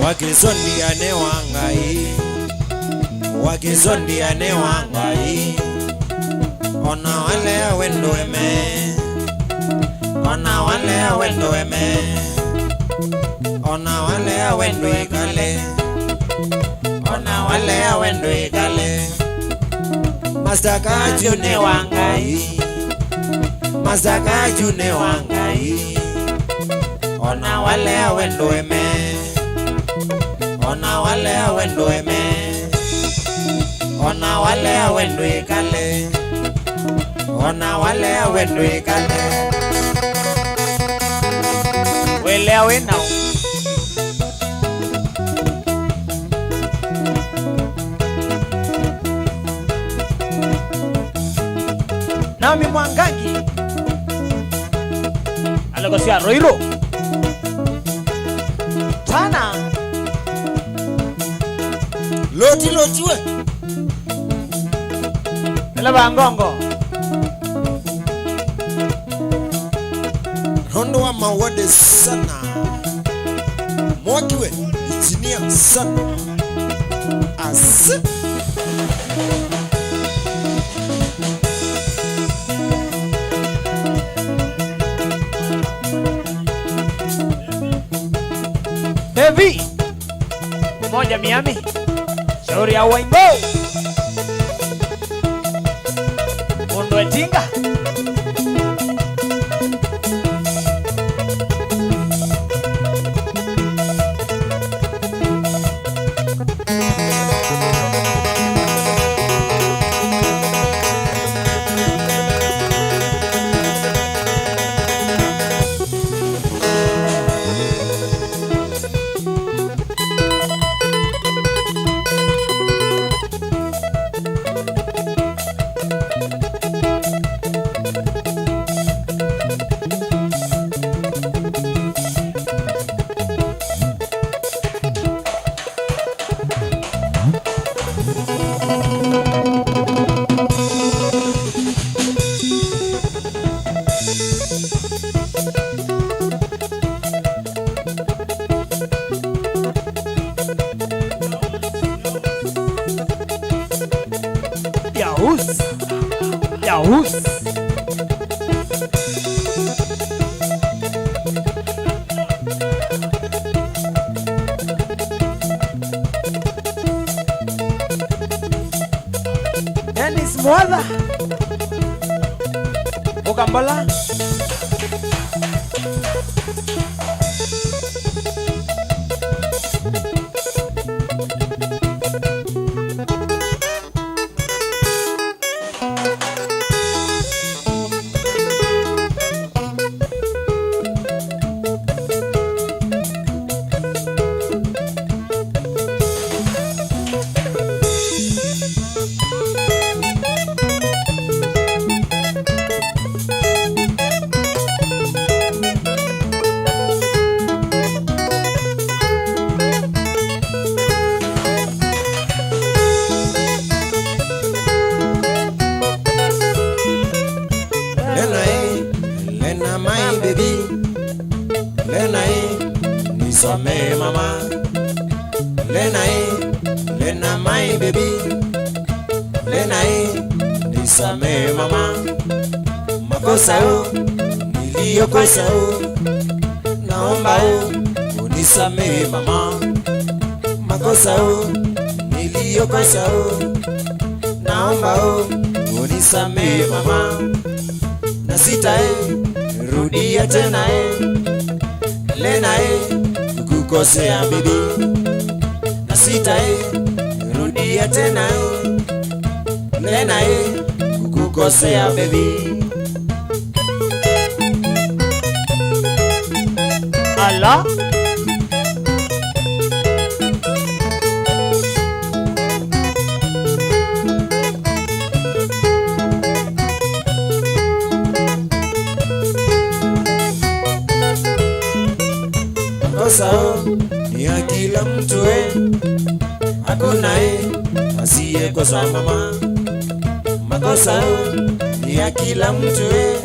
Wakĩsũndia nĩ wa Ngai, wakĩsũndia nĩ wa Ngai. Ona walea wendwe me, ona walea wendwe me, ona walea wendwe kale, ona walea wendwe kale. Master Kaju nĩ wa Ngai, Master Kaju nĩ wa Ngai. Ona walea wendwe me, ona walea wendwe me, ona walea wendwe kale, ona walea wendwe kale. Welea wĩ nao. Naomi Mwangangi, aleko sya Roiro. Tana. Loti, loti we. Ndeleva ngongo. Rondo wa mawade sana. Mwakiwe, engineer sana. Ase. Evi. Moja Miami. Shauri ya Waingo. Mũndũ etinga. Yahus. Yahus. Dennis Mwatha. Ũkambola. Lena, eh, Lena, my baby. Lena, eh, Samehe mama. Lena, eh, Lena, my baby. Lena, eh, nisamehe mama. Makosa, oh, niliyokosa, oh. Naomba, oh, unisamehe mama. Makosa, oh, niliyokosa, oh. Naomba, oh, unisamehe mama. Na sita, eh, rudia tena, eh. Lena, eh, kukukosea, baby. Na sita, eh, rudia tena, eh. Lena, eh, kukukosea, baby. Ala. Makosa, oh, ni ya kila mtu, eh. Hakuna, eh, asiyekosa mama. Makosa, oh, ni ya kila mtu, eh.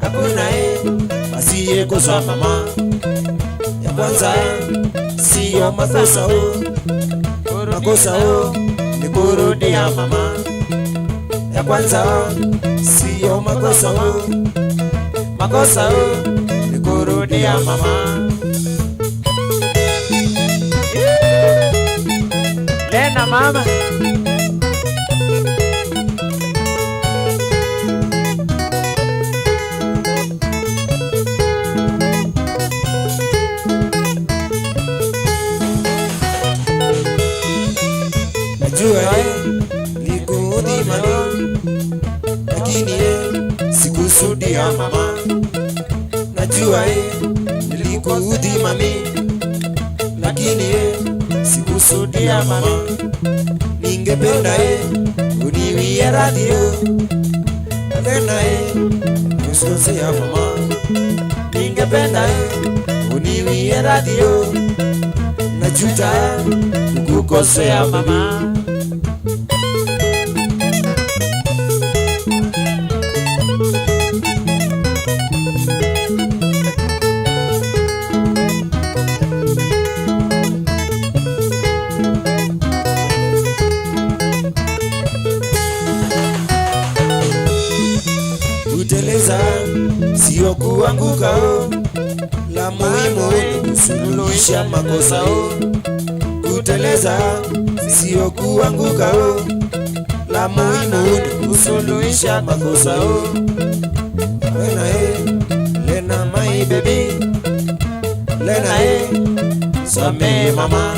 Hakuna, eh, asiyekosa mama. Ya kwanza, eh, siyo makosa, oh. Makosa, oh, ni kurudia mama. Ya kwanza, siyo makosa, oh. Makosa, oh, ni kurudia mama. Lena mama. Najua, eh, nilikuudhi mami, lakini, eh, sikusudia mama. Najua, eh, nilikuudhi mami, lakini, eh, sikusudia mama. Ningependa, eh, uniwie radhi, oh. Lena, eh, usikosea mama. Ningependa, eh, uniwie radhi, oh. Najuta kukukosea mama. Kuteleza sio kuanguka, oh. La muhimu ni kusuluhisha makosa, oh. Kuteleza sio kuanguka, oh. La muhimu ni kusuluhisha makosa, oh. Lena, eh, Lena, my baby. Lena, eh, samehe mama.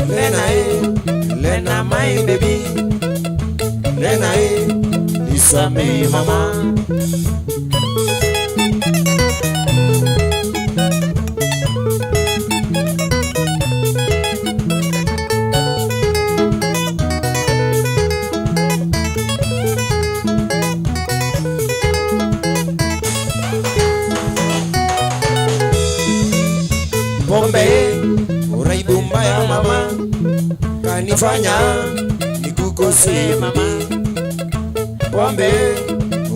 Lena, eh, Lena, my baby. Lena, eh, nisamehe mama. Pombe, uraibu mbaya mama, kanifanya nikukosee mami. Pombe,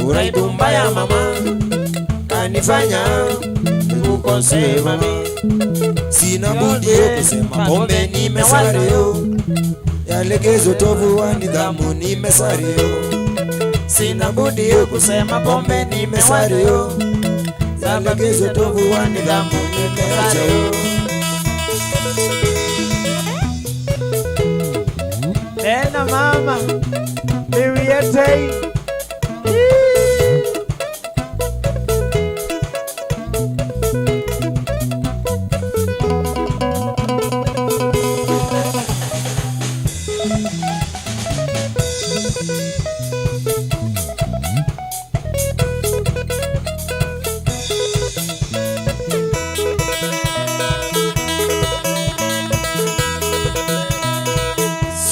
uraibu mbaya mama, kanifanya nikukosee mami. Sina budi yo kusema pombe nimesare yo. Yalegeza utovu wa nidhamu nimesare yo. Sina budi yo kusema pombe nimesare yo. Yalegeza utovu wa nidhamu nimesare yo. Lena mama, niwie tei.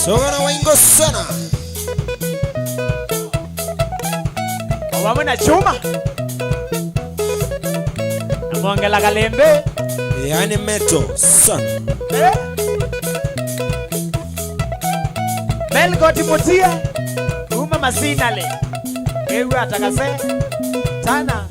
Sogana waingo sana. O vamwe na Chuma. Na Mongela Kalembe. Yani metal sana. Eh? Melgot Mutia. Kuma Masinale. Ewe atakase. Tana.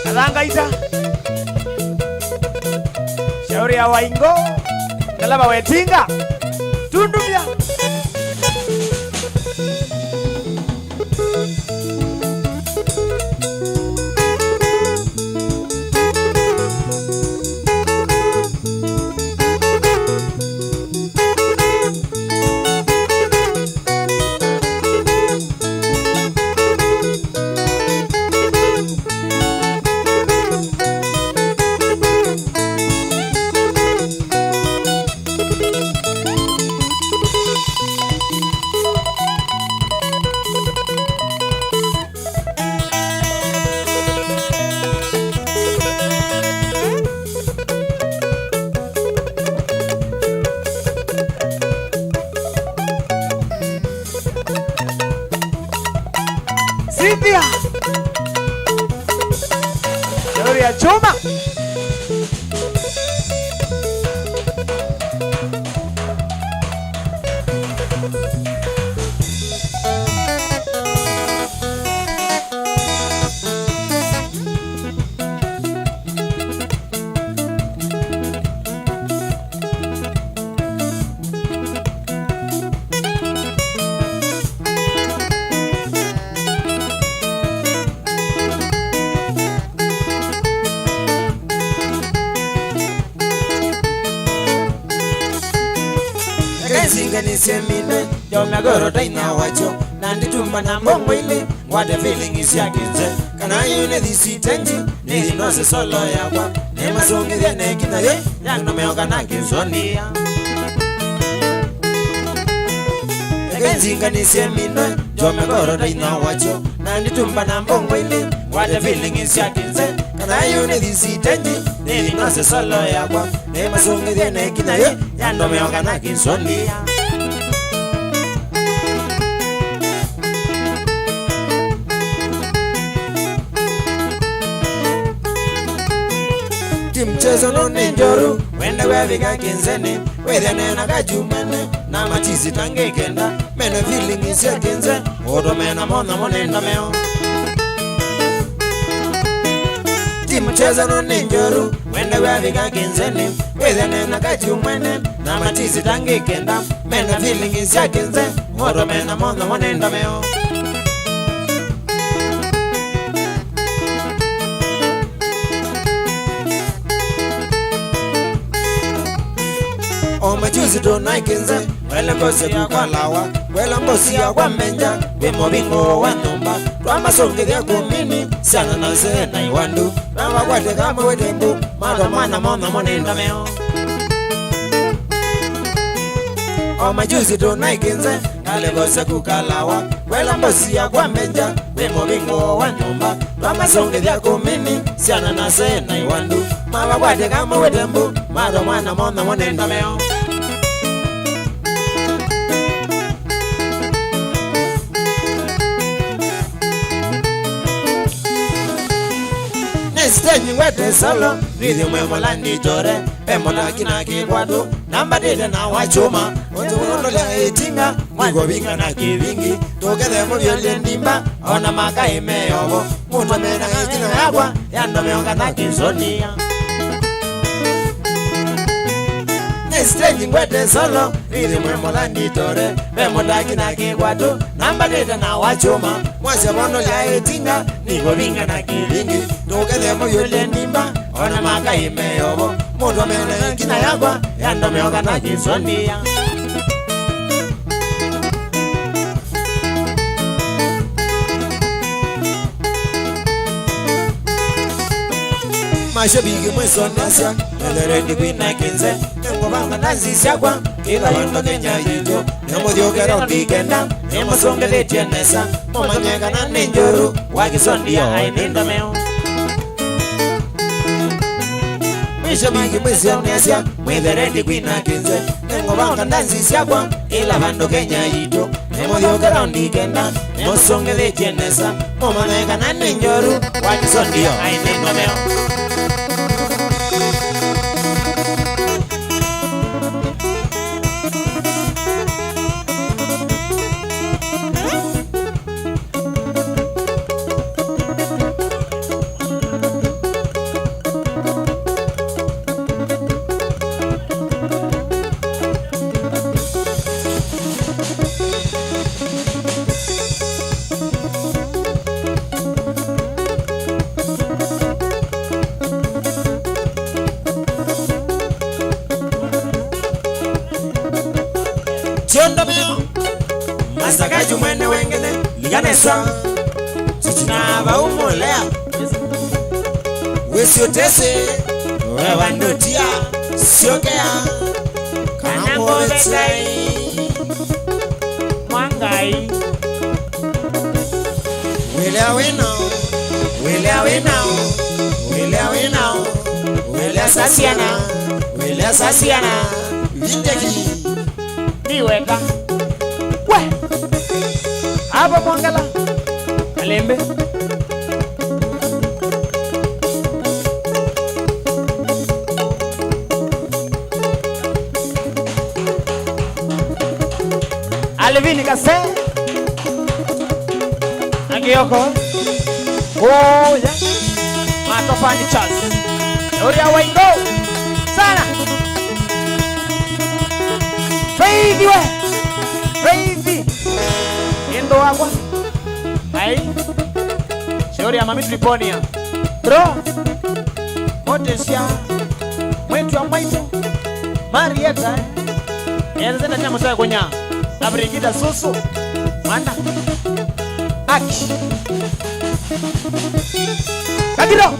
Athangaita. Shauri ya Waingo. Ngalama wetinga. Tundumya. Cynthia. Shauri ya chuma. Eka nzinganĩsye mine, njome goro taina wakyo, na nditumba na mbongo ilĩ, ngwate feeling sya kĩnze. Kana yu nĩ thisitenji, nĩ nose solo yakwa, nĩ masũngĩthya na ĩkinya yĩ, ya nũmeo kana kĩsoni. Eka nzinganĩsye mine, njome goro taina wakyo, na nditumba na mbongo ilĩ, ngwate feeling sya kĩnze. Kana yu nĩ thisitenji, nĩ nose solo yakwa, nĩ masũngĩthye na ĩkinya yĩ, ya ndomeo kana kĩsoni. Ti mchezo no nĩ njoru, wende wevika kĩnzeni, wĩthane na kachumene, na matisi tangĩ kenda, mena feeling sya kĩnze, ũtũme na mona mone ndomeo. Ti mchezo no nĩ njoru, wende wevika kĩnzeni, wĩthane na kachumene, na matisi tangĩ kenda, mena feeling sya kĩnze, ũtũme na mona mone ndomeo. O majuzi tũnaĩ kĩnze, wele mbosi kukalawa, wela mbosi ya kwa menja, wĩ mũvingo wa nyũmba, twamasũngĩthya kũmini, syana na see na iwandu, navakwate kamwe wĩtembu, matwa mwana mona mone ndomeo. O majuzi tũnaĩ kĩnze, ngalekose kukalawa, wela mbosi ya kwa menja, wĩ mũvingo wa nyũmba, twamasũngĩthya kũmini, syana na see na iwandu, mavakwate kamwe wĩtembu, matwa mwana mona mone ndomeo. Nĩ stage ngwete solo, rhythm ĩ mũlandi tore, ve mũtaki na kĩkwatũ, nambatĩte na wa chuma, ũtũkũndũlya ĩtinga, mwiko vinga na kĩvingi, tũkethe mũvyũlye ndimba, ona makaĩ meyovo, mũndũ mena ĩtina yakwa, ya ndomeo kana kĩsonia. Nĩ stage ngwete solo, rhythm ĩ mũlandi tore, ve mũtaki na kĩkwatũ, nambatĩte na wa chuma, mwasya vonolya ĩtinga, nĩvo vinga na kĩvingi, ndũkethe mũvyũlye ndimba, ona makaĩ meyovo, mũndũ mena ĩtina yakwa, ya ndomeo kana kĩsonia. Mashabiki mwĩsonesya, ethere ndikwina kĩnze, nĩngũvanga ndanzi syakwa, kĩla vandũ Kenya yitũ, nĩmũthyũke raundi kenda, nĩmũsũngĩthĩtye nesa, mũmanye kana nĩ njoru, wa kĩsondia aĩ nĩ ndomeo. Mashabiki mwĩsonesya, mwĩthere ndikwina kĩnze, nĩngũvanga ndanzi syakwa, kĩla vandũ Kenya yitũ, nĩmũthyũke raundi kenda, nĩmũsũngĩthĩtye nesa, mũmanye kana nĩ njoru, wa kĩsondia aĩ nĩ ndomeo. Neswa, tutina vau mũlea. Wĩsĩ ũtesĩ, we vandũ tia, syokea, kana ngũvetai. Mwangai. Wĩlea wĩnao, wĩlea wĩnao, wĩlea wĩnao, wĩlea sasiana, wĩlea sasiana, vindeki. Ndiweka. We! Ava Mwangala. Kalembe. Alvin Kase. Angioko. Oya. Matofani Charles. Uria waingo. Sana. Faith we. Faith. Endo wakwa. Ai. Shauri ya mami Triponia. Bro. Motesia. Mwetu wa maitu. Marieta. Enzeta nya musae kunya. Abrigida susu. Mwana. Aki. Kabiro.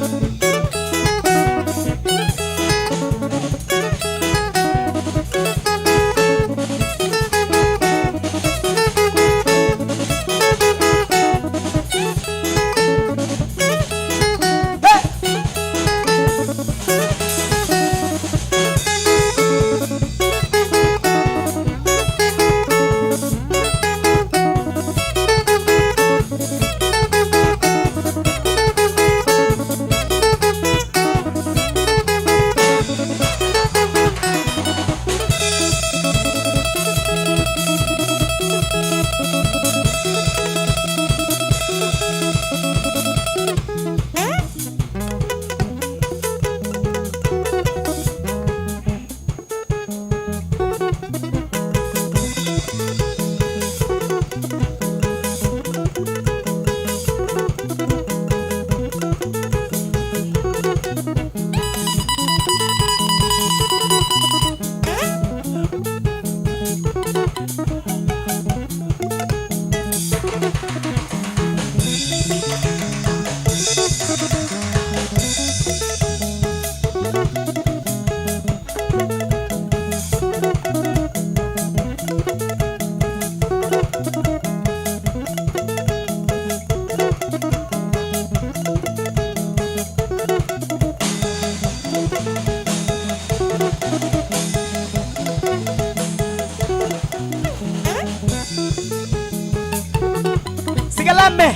Sigalame.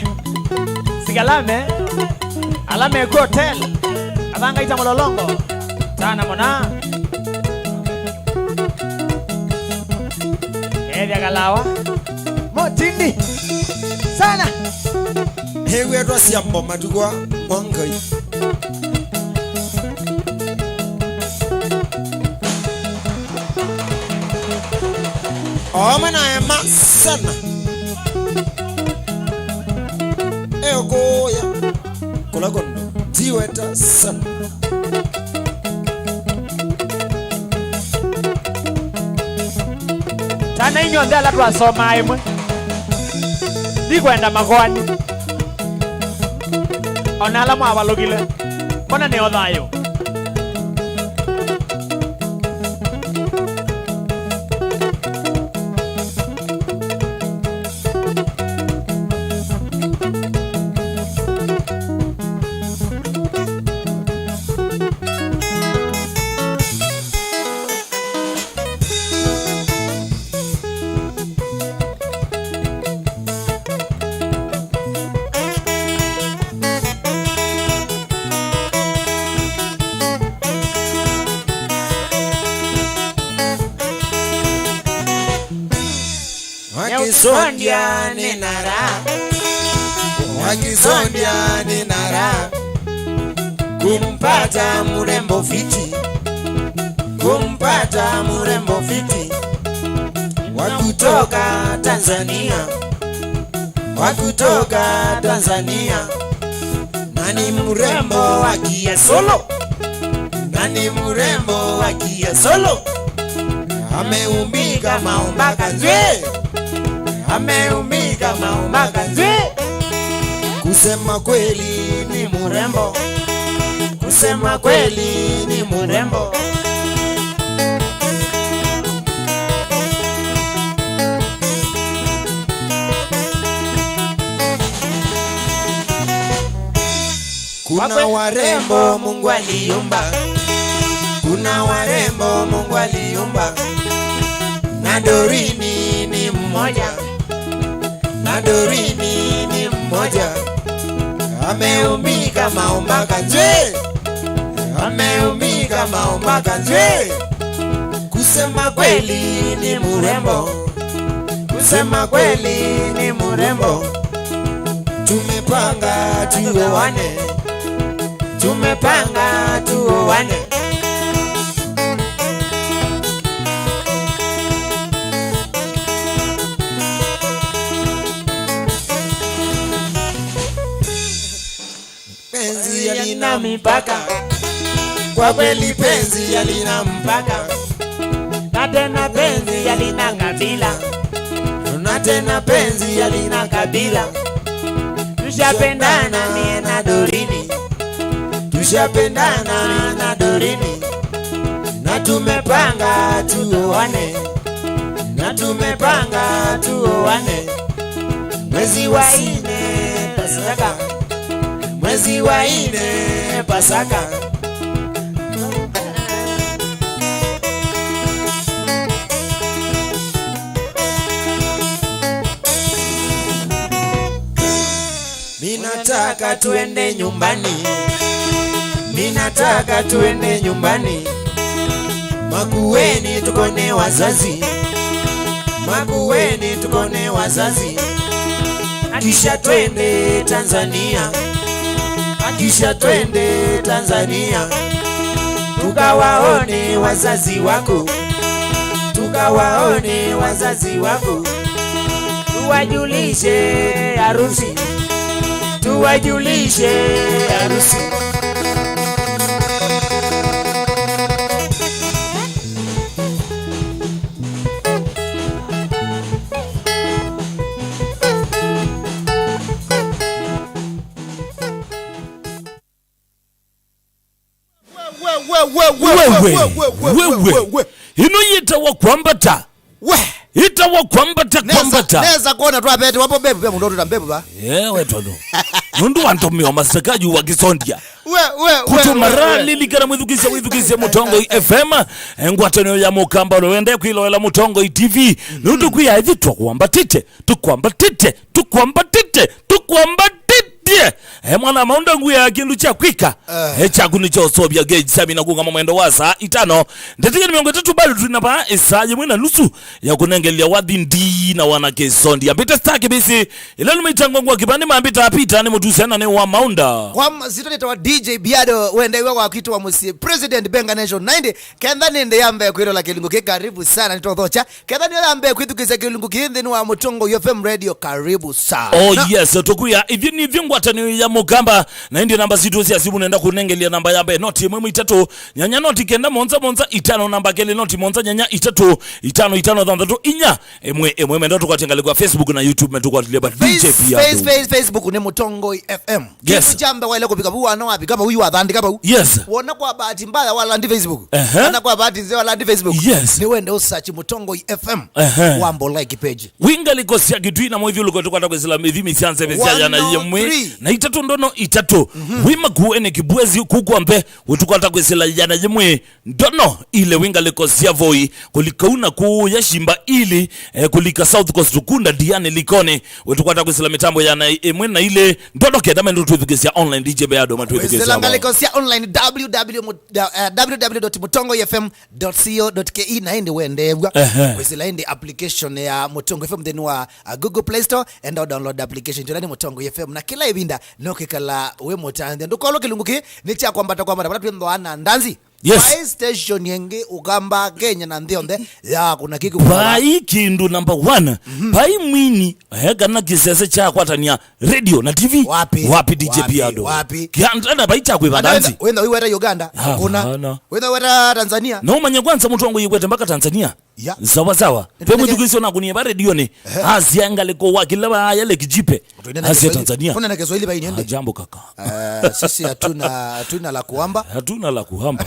Sigalame. Alame ku hotel. Athangaita mulolongo. Tana mona. Ethya kalawa. Motini. Sana. Hewetwa siambo matukwa mwangai. Ooma na ema sana. Eokoya. Kũla kũndũ. Ndiweta sana. Tana inyonthe ala twasomaa ĩmwe. Ndikwenda makoani. O na ala mwavalũkile, mbona nĩ o thayũ? Wakisondia ninara, wakisondia ninara, kumpata mrembo fiti, kumpata mrembo fiti wa kutoka Tanzania, wa kutoka Tanzania, na ni mrembo wa Kiasolo, na ni mrembo wa Kiasolo, ameumbika maumba kanzwe, Ameumbika maumbaka nzuri. Kusema kweli ni mrembo. Kusema kweli ni mrembo. Kuna warembo Mungu aliumba. Kuna warembo Mungu aliumba. Na Dorini ni mmoja. Na Dorini ni mmoja. Ameumbika maumbaka nzuri. Ameumbika maumbaka nzuri. Kusema kweli ni mrembo. Kusema kweli ni mrembo. Tumepanga tuoane. Tumepanga tuoane. Penzi halina mipaka. Kwa kweli penzi halina mpaka. Na tena penzi halina kabila. Na tena penzi halina kabila. Tushapendana mie na Dorini. Tushapendana mie na Dorini. Na tumepanga tuoane. Na tumepanga tuoane. Mwezi wa nne Pasaka. Mwezi wa nne Pasaka. Mi nataka tuende nyumbani. Mi nataka tuende nyumbani. Makueni tukone wazazi. Makueni tukone wazazi. Kisha twende Tanzania. Kisha twende Tanzania. Tukawaone wazazi wako. Tukawaone wazazi wako. Tuwajulishe harusi. Tuwajulishe harusi. Wewe, wewe. Ĩno yĩtawa kwambata. We. Yĩtawa kwambata, nesa, kwambata. Nesa kuona twavete wapo mbevu, mbevu, ndo tuta mbevu va. Yeah, we tondu. Nundu wantomeo masekaji wakisondia. We, we, we, kutumara we, we. Lilikana mwithukisya, withukisye Mutongoi F M, eh, ngwatanĩo ya Mukamba, ũla wende kwiloela Mutongoi T V. Nundu kwia ithi twakwambatite, tukwambatite, tukwambatite, tukwambatite. Eh, mwana maunda nguya ya kindu kya kwika. Eh. Eh, kyaku ni kya ũsovya gauge sami na kũngama mwendo wa saa itano. Ndetika ni mĩongo ĩtatũ bado twina vaa, ĩsaa yĩmwe na nusu ya kũnengelya wathi ndi na wana kĩsondi. Ambĩte Star Kĩbĩsĩ, ĩla nĩmaitangwa ngwa kĩvandĩ mambĩta Peter nĩ mũtusya na nĩ wa maunda. Kwa mazito nĩtawa D J Biado, wende iwe wa kwitũ wa mũsyĩ, President Benga Nation ninety, kenda nĩndĩ ya mbee kwĩlola kĩlungu kĩ karibu sana, nĩtothocha. Kenda nĩyo ya mbee kwĩthukĩĩsya kĩlungu kĩĩ nthĩnĩ wa Mutongoi F M Radio, karibu sana. Oh, yes, tũkwĩa, ithyĩ nĩ ithyĩ ngwatanĩo ya Mukamba, na ĩndĩ namba sitũ sya simũ nenda kũnengelya namba ya mbee, noti ĩmwe ĩmwe itatũ, nyanya noti kenda monza monza itano, namba kelĩ noti monza nyanya itatũ itano itano thanthatũ inya ĩmwe ĩmwe. Menda tũkwatya ngalĩko ya Facebook na YouTube, metũkwatĩlya va Face-, D J Biado. Face-, Face-, Facebook nĩ Mutongoi F M. Yes. Kĩndũ kya mbee waĩle kũvika vau, wana wavika vau, yu wathantĩka vau. Yes. Wona kwa bahati mbaya walandi Facebook. Ehe. Kana kwa bahati nzeo walandi Facebook. Yes. Nĩ wende ũsearch Mutongoi F M. Ehe. Wambo like page. Wĩ ngalĩko sya Kitui na mũthyũlũko tũkwata kwĩsĩla mĩthimi sya nzeve sya yana yĩmwe na itatũ ndono itatũ. Mhm. Wĩ Makueni Kibwezi kũkwambe ũtũkwata kwĩsĩla yana yĩmwe ndono ilĩ. Wĩ ngalĩko sya Voi kũlika una kũya Shimba ili, eh, kũlika South Coast Ukunda Diani Likoni. Ũtũkwata kwĩsĩla mĩtambo yana ĩmwe na ilĩ ndono kenda mendo twĩthukĩĩsya online. D J Biado matwĩthukĩĩsya. Kwĩsĩla ngalĩko sya online, W W W, eh, W W W dot mutongoi F M dot co dot K E, na ĩndĩ wendeew'a. Ehe. Kwĩsĩla ĩndĩ application ya Mutongoi F M nthĩnĩ wa, uh, Google Play Store, enda download application. Tũla nĩ Mutongoi F M, na kĩla ĩvinda no kĩkala wĩ mũtanzia. Ndũkolwe kĩlungu kĩĩ nĩ kya kwambata kwambata, vala twĩthĩawa na ndanzi. Yes. Vai station ĩngĩ Ũkamba, Kenya na nthĩ yonthe ya kuna kĩkĩ. Vai kĩndũ number one. Mhm. Vai mwini, eh, kana kĩsese kya kwatania radio na T V. Wapi? Wapi D J Biado? Wapi? Kianda vai kya kwĩva ndanzi. Wenda, wenda wĩweta Uganda? Hakuna. Hapana. Wenda wĩweta Tanzania? No manye kwanza Mutongoi ĩkwete mpaka Tanzania. Ya. Sawa sawa. Nĩtũnenge- Vemwĩthukĩsyo nakunie va redioni. Ehe. Asia ngalĩko wa kĩla vaya Lake Jipe. Tũinene Asia Kiswahili. Tanzania. Tũinene Kiswahili va inyende. Ah, jambo kaka. Eh, sisi hatuna, hatuna la kuamba. Hatuna la kuamba.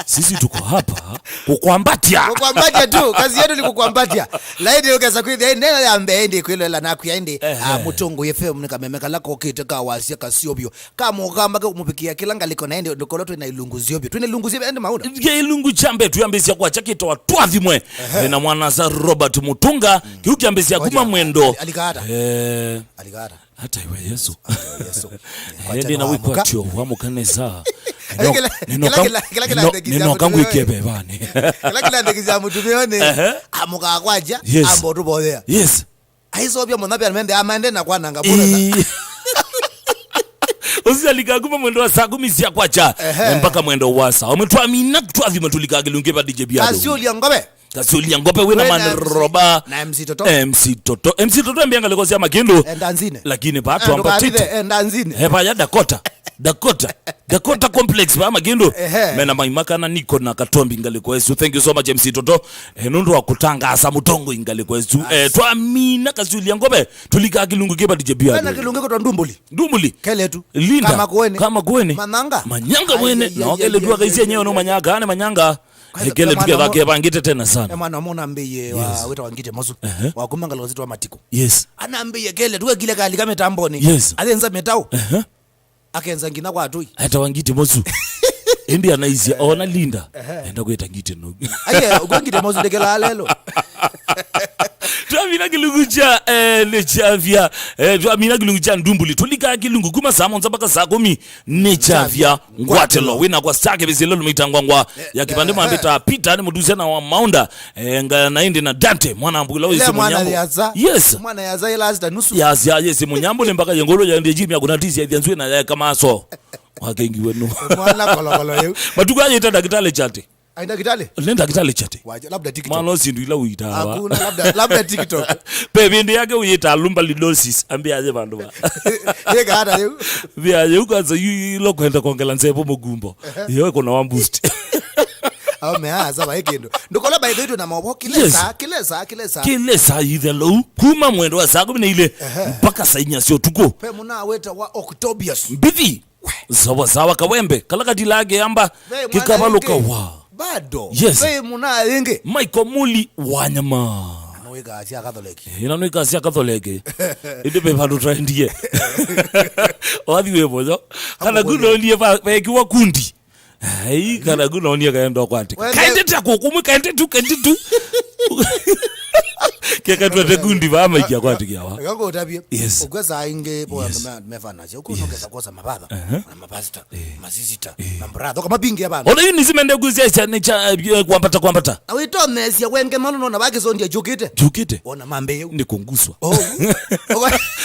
Sisi tuko hapa kukwambatia. Kukwambatia tu. Kazi yetu ni kukwambatia. Laini ukesa kwithia neno ya mbee ndi kwilwela na kuya ndi. Ehe. Ah, Mũtũngũ F M nĩ kameme kala kokĩte ka wasya kasio vyũ. Kamũkamba ke kũmũvikĩa kĩla ngalĩko na ĩndĩ ndũkolo twĩ na ilungu syovyo. Twĩ na ilungu syovyo ĩndĩ Maũndũ. Kĩ ilungu kya mbee twĩambĩsya kwakya kĩtawa Twathimwe. Ehe. Na mwanasa Robert Mũtũnga. Kĩu kyambĩsya kuma mwendo. Alikata. Eh. Alikata. Hata iwe Yesu. Yesu. Eh, ndĩ na wĩkwatyo wa mũkanisa. Kĩla, kĩla, kĩla, kĩla, kĩla, nĩnoka ngwĩkie vevani. Kĩla kĩla ndekisya mũtumĩonĩ. Ehe. Amũkaa kwakya. Yes. Amba ũtũvoyea. Yes. Aisovya mũno pia mende amende na kwananga bure. Ii. Ũsialika kuma mwendo wa saa kũmi sya kwakya. Ehe. Mpaka mwendo wa saa ũmwe twamina twathima tũlika kĩlungu va D J Biado. Kasiũlya ngove. Kasiũlya ngove wĩna man Roba. Na M C Toto. M C Toto. M C Toto ambia ngalĩko sya makĩndũ. Enda nzine. Lakini va twamba tite. Enda nzine. He vaya Dakota. Dakota. Dakota Complex va makĩndũ. Ehe. Mena maima kana niko na katombi ngalĩko esu. Thank you so much M C Toto. Eh, nũndũ wa kũtangaasa mũtongoi ngalĩko esu. Eh, twamina kasiũlya ngove. Tũlikaa kĩlungu kĩva D J Biado. Wena kĩlungu kĩtwa Ndumbuli. Ndumbuli. Keletu. Linda. Kama kuene. Kama kuene. Manyanga. Manyanga wene. Ai, ai, ai, ai, ai, ai. Nao keletu akaisye nyewe no manyanga, ane manyanga. Kwanza, keletu kevangĩte tena sana. E mwana mũna mbĩie wa wĩtawa Ngite Mosu. Ehe. Wa kuma ngalĩko sitwa Matiko. Yes. Anambĩie keletu wekile kalika mĩtamboni. Yes. Athenza mĩtao. Ehe. Akenza nginya kwa atũi. Etawa Ngiti Mosu. Ĩndĩ anaisya ona Linda. Ehe. Enda kwĩta Ngiti no. Aye, ũkw'a Ngiti Mosu ndekelaa lelo. Twamina kĩlungu kya, eh, nĩ kyavya. Eh, twamina kĩlungu kya Ndumbuli. Tũlikaa kĩlungu kuma saa mũonza mpaka saa kũmi nĩ kyavya. Ngwatelo. Wĩna kwa star kĩvĩsĩ lelo mĩitangwangwa ya kĩvandĩ mambĩta Peter nĩ mũtusya na wa Maunda. Eh, nga na ĩndĩ na Dante, mwana mbula ũyĩsĩ mwana mũnyambo. Yasa. Yes. Mwana yasa ila hasta nusu. Yasa, yes, mũnyambo nĩ mpaka yengolo ya ndĩ jimya kuna tisi ya thianzwe na ya kamaso. Wakengiwe no. Mwana kolokolo yeu. Matuko ayĩta ndakitale chate. Ai, ndakitale? Nĩ ndakitale chate. Waje, labda TikTok. Mwana ũsindu ila ũitaa. Hakuna, labda, labda TikTok. Pe vĩndĩ yake ũyĩta lumbalinosis. Ambia aje vandu va. Yeka hata yeu. Vya yeu kwanza yu ilo kwenda kongela nzevo mũgumbo. Ehe. Yo iko na wa boost. Au mea saba hiki ndo. Ndukola by the way tuna maũvoo kila saa, kila saa, kila saa. Kila saa ithe lou. Kuma mwendo wa saa kũmi na ilĩ mpaka saa inya sya ũtukũ. Pe mũna weta wa Octobius. Mbithi. Sawa sawa kawembe. Kala katila ake amba. Kĩkavaluka wa. Bado. Yes. Ve mũna yĩngĩ. Michael Muli wa nyama. Anwĩka asia Katholeki. Ĩna nwĩka asia Katholeki. Ĩndĩ ve vandũ twaendie. Wathi wĩ mũyo. Kana kunonie vekiwa kundi. Ai, kana kunonie kaenda kwati. Kaende ta kũkũmwe, kaende tu, kaende tu. Keka twete kundi va maikia kwati kiawa. Ngakũtavie. Yes. Ũkwesa ingĩ po. Yes. Andũ me- mefana. Sio kuno kesa kosa mavatha. Aha. Na mapastor. Eh. Masisita. Eh. Na brother. Kama bingi ya bana. Ona yu nizimende kuzia cha ni cha, eh, kwambata kwambata. Awitonesya wenge malu nona bakisondia jukite. Jukite. Ona mambe yeu. Ni kunguswa. Oh.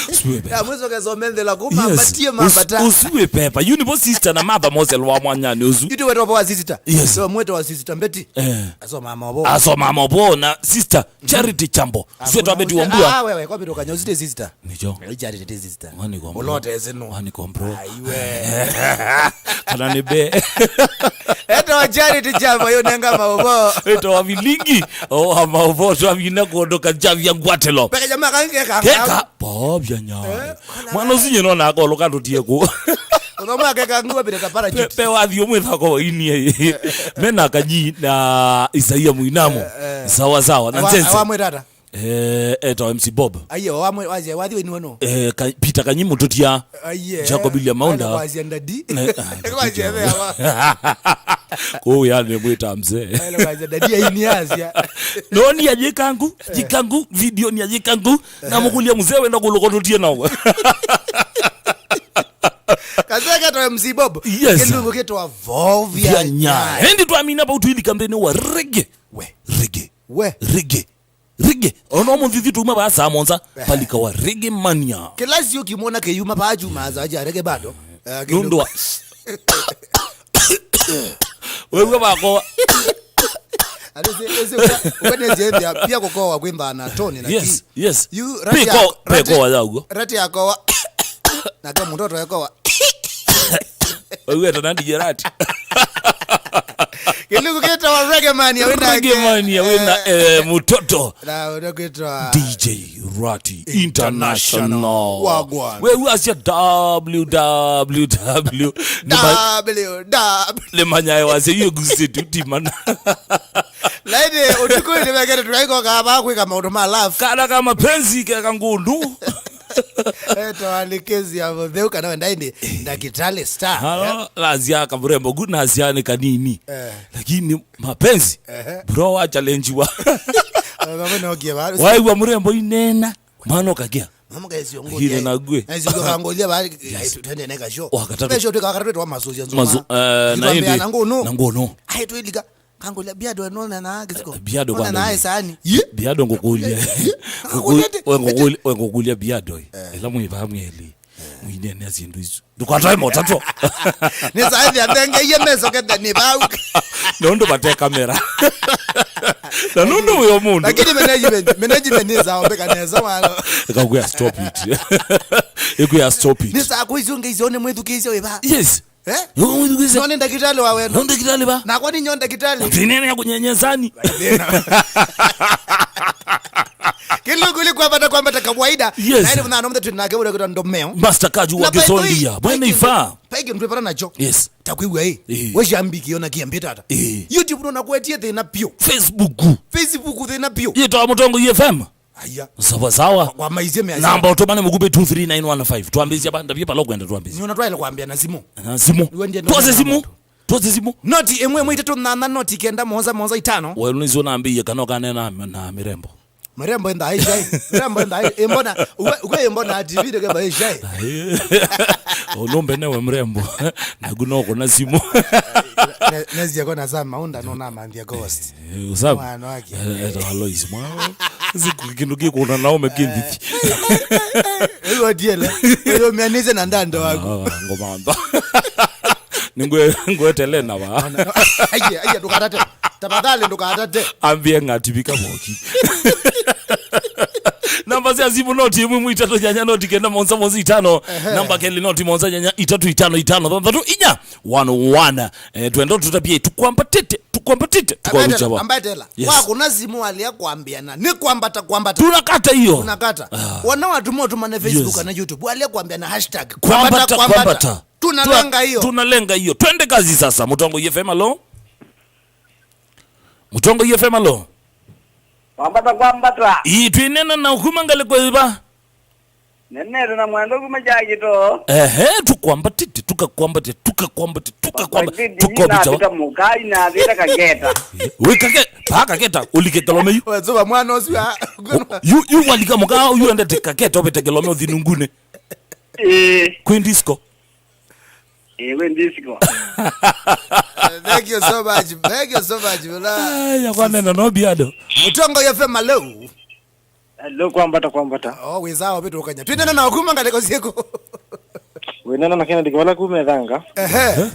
Usiwe pepa. Ya mwiso kesomendela kuma. Yes. Matie mambata. Usiwe pepa. Yu ni bo sister na mother mose lwa mwanyani usu. Yu ti wetwa bo wa sister. Yes. So mwetwa wa sister Mbeti. Eh. Asoma maũvoo. Asoma maũvoo na sister Charity Chambo. Sio twambeti wa mbua. Ah, wewe kwa bito kanyo sister. Nicho. Ai, Charity ti sister. Wani kwa mbro. Ulote zinu. Wani kwa mbro. Aiwe. Kana ni be. Eto Charity Chambo yo nenga maũvoo. Eto wa vilingi. O wa maũvoo twavina kuondoka chavya ngwatelo. Peka jamaa kange kanga. Keka. Povya nyayo. Eh, mwana ũsu nyie nona akoloka tũtie kũ. Ũthoma akeka nguo bila ta parachute. Pe wathi ũmwe thako inie. Mena kanyi na Isaia Muinamo. Eh, eh. Sawa sawa. Na nzenze. Wa mwetata. Eh, eto M C Bob. Aiye, wa mwe wazi wathi wenu wenu. Eh, ka- Peter Kanyi Mututia. Aiye. Jacob William Maunda. Wazi ndadi. Ne- ah, wazi ndadi. Kwa hiyo yani mwita mzee. Wazi ndadi aini asia. No ni ajikangu, jikangu, video ni ajikangu. Na mukulia mzee wenda kulokototie nao. Kaseke to M C Bob. Yes. Kĩlungu kĩtwa vovya. Vya nya. Hendi twamina pa utwili kampeni wa rege. We. Rege. We. Rege. Rege. Ono mũthithi tuma ba saa mũonza. Palika wa rege mania. Kĩla sio kimwona kĩyuma ba juma za ja rege bado. Eh, nũndũ wa Wewe wako. Alo se se ukane zembia pia kukoa kwimba na tone na. Yes, yes. You rati ya peko peko wa yago. Rati yako wa. Na kama mtoto yako wa. Wewe tana ndiye rati. Kĩlungu kĩtawa Reggae Mania wĩna Reggae Mania wĩna, eh, eh, Mutoto. Na ũrĩa kwĩtwa D J Rati International. International. Wagwan. We, we asya W W W. Nĩ ma- W W. Nĩ manyae wasya hiyo gusi tu ti mana. Laini, ũtukũ nĩ wekete tũkaikoka hapa kwĩka maũndũ ma love. Kana ka mapenzi keka ngundu. Eto alikezi ya mũtheu kana wenda ĩndĩ ndakitali star. Halo, eh? Lazia kamurembo, good na zia ni kanini. Eh. Lakini mapenzi, ehe, bro, wa challenge wa. Baba, no kie ba. Waigua murembo inena, mwana ũkagia. Mama kaisi ongo. Lakini nague. Naisi ongo kangolia ba. Yes. Ai, twende neka show. Wakatatu. Show tuka wakatatu twa masozi nzuma. Mazo, eh, na indi. Na ngono. Na ngono. Ai, tuilika. Kangulia biado nona na kisiko. Eh, biado nona kwa na nini? Esani. Ye? Biado ngokulia. Kangulia. Ngokulia, we ngokulia, we ngokulia biado. Eh. Ela mwiva mweli. Mwine ne asindu isu. Ndukatoe motato. Ni saidi atenge ye meso kete ni bau. Nondo bate kamera. Na nondo uyo mundu. Lakini management, management ni zao beka neza walo. Kakuya stop it. Ikuya stop it. Ni saa kuizunga izo ne mwithukize weba. Yes. Eh? Yo, mwithukize. None ndakitali wa wendo. None ndakitali ba. Na kwani nyo ndakitali? Tinene ya kunyenyesani. Kĩlungu ili kwambata, kwambata kawaida. Yes. Na ile mwana mtatu na kebura kwa ndomeo. Master Kaju wa Kisondia. Mwene ifa. Paiki mtu para nacho. Yes. Takwigua hii. Eh. Wewe shambiki ona kiambia tata. Eh. YouTube no nakwetie thĩna pio. Facebook. Facebook thĩna pio. Yetwa Mutongo F M. Aya. Sawa sawa. Kwa maize mea. Namba utumane mukupe two three nine one five. Tuambizia ba, ndavye pala kwenda tuambizia. Niona twaile kwambia na simu. Na simu. Tuose simu. Noti imwe imwe itatu nana noti kenda moza moza itano. Wewe unizio naambia kana kana na, na mirembo. Mrembo enda aisha. Mrembo enda aisha. Imbona, uwe, uwe imbona T V ndeke baisha. Ulumbe newe mrembo. Na guno kuna simu. Ne-, nezia kona sama unda nona mandia ghost. Eh, usabu. Mwana wake. Eh, eta Alois, mwa. Siku kindu kikuna naume kindithi. Hiyo diele. Hiyo mianize na ndando wako. Ah, ngomamba. Ningwe, ngwetele na ba. Aye, aye, ndukatate. Tafadhali ndukatate. Ambie ngati bika boki. Namba cia simu noti imwe imwe itatu nyanya noti kenda monza monza itano. Ehe. Namba keli noti monza nyanya itatu itano itano thantatu inya. One one. Eh, twenda tutapie, tukwambatite, tukwambatite, tukwarucha ba. Ambatela. Yes. Wako na simu walia kwambiana. Ni kwambata, kwambata. Tunakata hiyo. Tunakata. Ah. Wana watu moto mane Facebook, yes, na YouTube. Walia kwambiana hashtag. Kwambata, kwambata, kwambata. Kwambata. Tunalenga hiyo. Tuna-, tunalenga hiyo. Twende kazi sasa. Mutongo F M, alo? Mutongo F M, alo? Kwambata, kwambata. Ii, twinena na ukuma ngalĩko iva? Nenete na mwendo kuma Kyakito. Ehe, tukwambatite, tukakwambatite, tukakwambatite, tukakwambatite, tukakwambatite. Napita mukai na thira kageta. We kake-, pa kageta, ulike Kĩlome yu. Wezuba mwana ũsu a. Yu, yu walika muka, yu endete kageta, obete Kĩlome ũthinungune. Eh. Kwĩ disco. Eh, we disco. Thank you so much. Thank you so much, bro. Ay, ya kwanena no biado. Mutongo F M, alo? Hello, kwambata, kwambata. Oh, wĩ sawa, vitu ukanya. Twinena na kuma ngalĩko syĩkũ? Wĩnena na Kennedy Kawala kuma Ĩthanga. Ehe.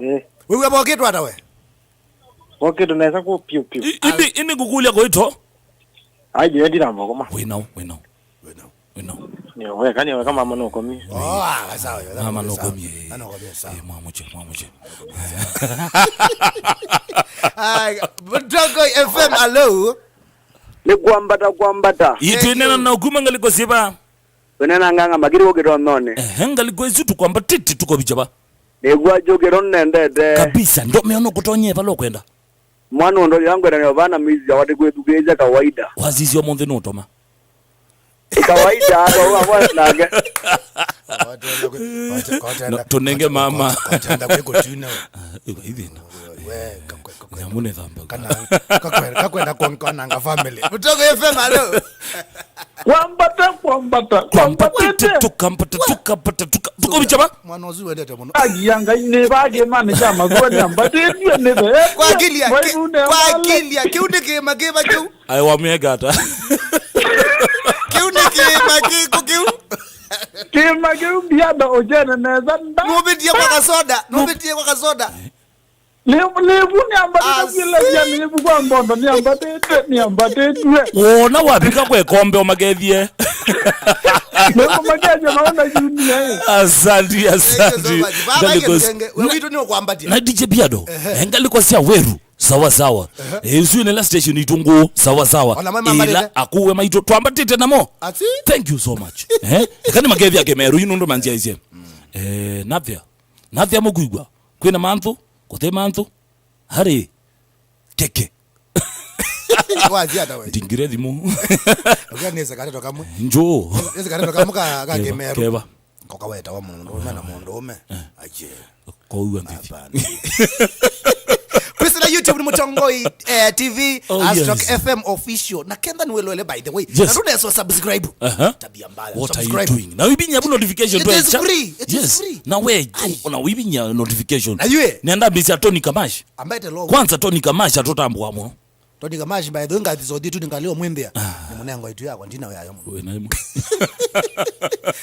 Eh. Wĩw'a vokĩtwa ata we? Vokĩtwa nesa kũ piu piu. I-, indi, indi ngũkũlya kũito? Ai, jwe ndina mbogoma. Wĩnau, wĩnau. Wĩnau. Wĩnau. Nĩ weka, nĩ weka mama nũkomi. Oh, ah, sawa, sawa. Mama nũkomi, eh. Nũkomi, sawa. Eh, mwamuche, mwamuche. Ai, Mutongo F M, alo? Nĩ kwambata, kwambata. Itwinena na ukuma ngalĩko siva. Wĩnena nganga makiri kũkĩtonyonĩ. Ehe, ngalĩko isu tukwambatite tukovicha va. Nĩkw'a njũkĩro nendete. Kabisa, ndo meona kũtonyie vala ũkwenda. Mwana ũndũ yangwenda nĩ vana mĩzi ya wati kwĩthukĩĩsya kawaida. Wasisya ũmũnthĩ nũtoma. Ĩ kawaida, ata ũwa kwa nake. Kotenda kwĩ-, kote-, kotenda, no, tũnenge kote-, mama. Kote-, kotenda kwĩ kũtune. Ah, ĩwa, ithĩna. We, kakwe-, kakwe-, nyamu nĩ thamba. Kana, kakwe-, kakwenda kuonkananga family. Mutongo F M, alo? Kwambata, kwambata, kwambata, kwambatĩte. Tukambata, tukambata, tuka-, tukovicha va? Mwana ũsu wendete mũno. Agia Ngai nĩ va kĩĩmanĩ kya mathua nĩ ambatĩtw'e nĩ ve. Kwa akili ya, kwa akili ya, kĩu nĩ kĩĩma kĩva kĩu? Ai, wamĩeka ata? Kĩu nĩ kĩĩma kĩkũ kĩu? Kĩĩma kĩu mbianda ũkyene nesa nda. Nũvĩtie kwa kasoda, nũvĩtie kwa kasoda. Nĩvu, nĩvu nĩambatĩte. Asi. Kwĩlesya nĩvu kwa mbondo nĩambatĩte, nĩambatĩtwe. Wona wavika kwa ĩkombe ũmakethie. Nĩkũmakethya maona junior, eh. Asante, asante. Thank you so much. Baba, ngaliko kenge, we witũ nĩ ũkwambatia. Na D J Piado, ehe, ngaliko sya weru. Sawa sawa. Ehe. Eh, isu nĩ la station itũ ngũ. Sawa sawa. Ona mwe mamalĩte. Ila akuwe maitũ twambatĩte namo. Asi? Thank you so much. Eh? Eka nĩmakethia kĩmeru yu nũndũ manziaisye. Eh, Nathia. Nathia mũkwigwa. Kwĩna mantũ, kũte mantũ. Harĩ. Keke. Wazi hata we. Ndingire thimũ. Ukia nĩ sakareto kamwe. Njoo. Nĩ sakareto kamwe ka, ka keva, kĩmeru. Keva. Kokaweta wa mũndũũme na mũndũũme. Eh. Aje. Kwa hiyo nthiti. Hapana. Kwĩsĩla YouTube nĩ Mũtongoi, eh, T V, oh, Astrock yes. F M official. Na kenda nĩ welwele, by the way. Yes. Na ndũneswa subscribe. Aha. Tabia mbaya. What are you doing? Na wibinya bu notification. It is free. It is free. Yes. Na we, ai, ona wibinya notification. Ayue. Nenda mbisa Tony Kamash. Ambaye te logo. Kwanza Tony Kamash atotambwa mũno. Tony Kamash, by the way, ngathi so thitu ningaliwa mwĩmbĩa. Ah. Nĩ mũnengo itu yakwa, ndina yayo mũno. Wĩ na ĩmwe.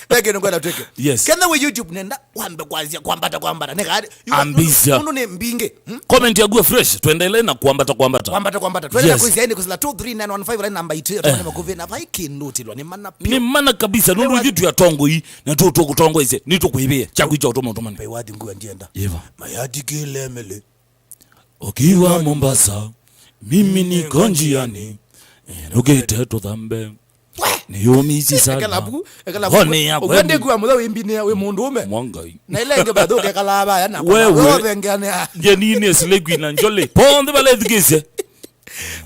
Thank you, nĩkwenda twĩke. Yes. Kenda we YouTube nenda, wambe kwazia, kwambata, kwambata. Nĩ kadi, you, ambisya. Mũndũ nĩ mbingĩ. Hmm? Comment yaguo fresh, twendelee na kwambata, kwambata. Kwambata, kwambata. Twendelee. Yes. Kwĩsya, ĩndĩ kwĩsĩla two three nine one five line number itũ, eh, tũmane makuvĩ, na vai kĩndũ ũtilwa, nĩ mana piũ. Nĩ mana kabisa, nũndũ ithuĩ twĩ atongoi, na tũ-, tũkũtongoesye, nĩ tũkwĩvĩe, kyaku ikya ũtũma ũtũmane. Pai wathi nguo ndienda. Yeva. Mayatikile mele. Ukiwa Mombasa, mimi niko njiani. Eh, nukite tuthambe. Niyumisi sana. Ekela bu, ekela bu. One ya kwenu. Ukwende kuwa mutha wimbine we mundu ume. Mwangai. Na ile nge bathu kekala ba ya na. Wewe. Wewe ngeane. Nje nini slay queen na njole. Ponde bale thikise.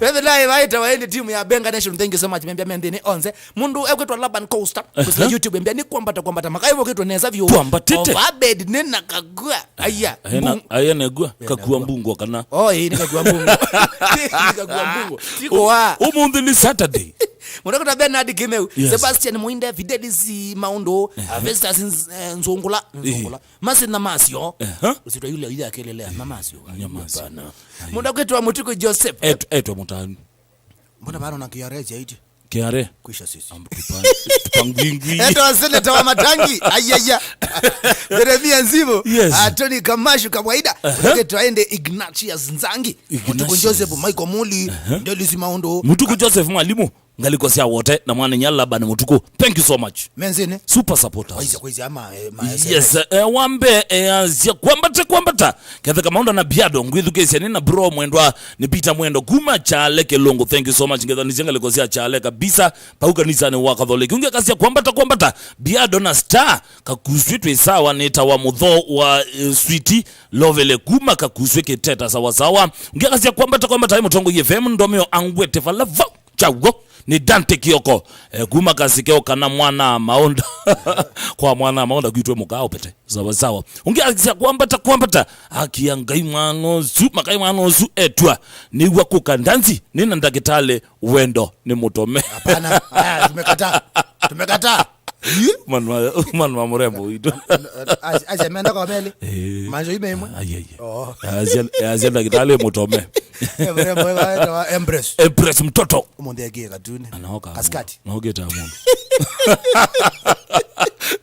Wewe naye waita waende timu ya Benga Nation. Thank you so much. Membia mendini onze. Mundu ekwitwa Laban Coaster. Aha. Kusikia YouTube mbia ni kwambata kwambata. Makaivo kitwa neza vyo. Twambatite. Overbed nena kagua. Aya. Aya na, mbung- aya negua. Aya, kakua negua. Mbungo kana. Oh, ĩĩ, nĩ kakua mbungo. Nĩ kakua mbungo. Tiko wa. Ũmũnthĩ nĩ Saturday. Mũndũ akwĩtwa Bernard Kimeu, yes. Sebastian Muinde, Fidelis Maũndũ, aha, Festus Nz-, eh, Nzũngũla, ĩĩ. Nzũngũla. Masi na Masio. Aha. Ũsitwa yule ile akelelea, na Masio. Nya Masio. Hapana. Aya. Mũndũ akwĩtwa Mũtuku Joseph. Et-, etwa Mũtanu. Mbona bado na K R A zaidi? K R A? Kwisha sisi. Am-, tupa-, tupangwingwi. Eto seneta wa Matangi. Ayaya. Jeremia Nzivo. Yes. Ah, Tony Kamashu kawaida. Aha. Unagetwa ende Ignatius Nzangi. Ignatius. Mutuku Joseph, Michael Muli. Aha. Ndelisi Maũndũ. Mutuku Joseph Mwalimu. Ngaliko sya wote na mwana nya Laban Mutuku. Thank you so much. Menzini. Super supporters. Waisya kwĩsya ama, eh, ma S M S. Yes, eh, wambe, eh, asya kwambata, kwambata. Ketheka Maũndũ na Biado, ngwĩthukĩĩsya nĩ na bro mwendwa, nĩ Peter Mwendo, kuma Kyale Kĩlũngũ. Thank you so much. Ngethanĩsye ngaliko sya Kyale kabisa, pau kanisanĩ wa Katholeki. Ũngĩ akasya kwambata, kwambata, Biado na Star, Kakuswĩ twĩ sawa, nĩ ta wa mũtho wa, eh, switi, Lovele kuma Kakuswĩ kĩteta sawa sawa. Ũngĩ akasya kwambata, kwambata, ĩ Mũtongoi F M, ndomeo angwete vala vau. Chauo, nĩ Dante Kioko, eh, kuma Kasikeo kana mwana Maũnda. Kwa mwana Maũnda kwitwe mũkaa ũpete. Sawa sawa. Ũngĩ akasya kwambata, kwambata, akia Ngai mwana ũsu, makai mwana ũsu etwa. Nĩw'a kũka ndanzi, nĩ na ndakĩtalĩ wendo nĩ mũtome. Hapana. Aya, tumekataa. Tumekataa. Ih? Mwana wa, mwana wa mũrembo witũ. Asi, asi ameenda kwa meli. Eh. Manjo ime imwe. Ai, ai, ai. Oh. Asi, asi ndakĩtalĩ mũtome. Eh, mũrembo ega etawa Empress. Empress mtoto. Ũmũnthĩ akie katuni. Anaoka. Kaskati. Naogeta mũndũ.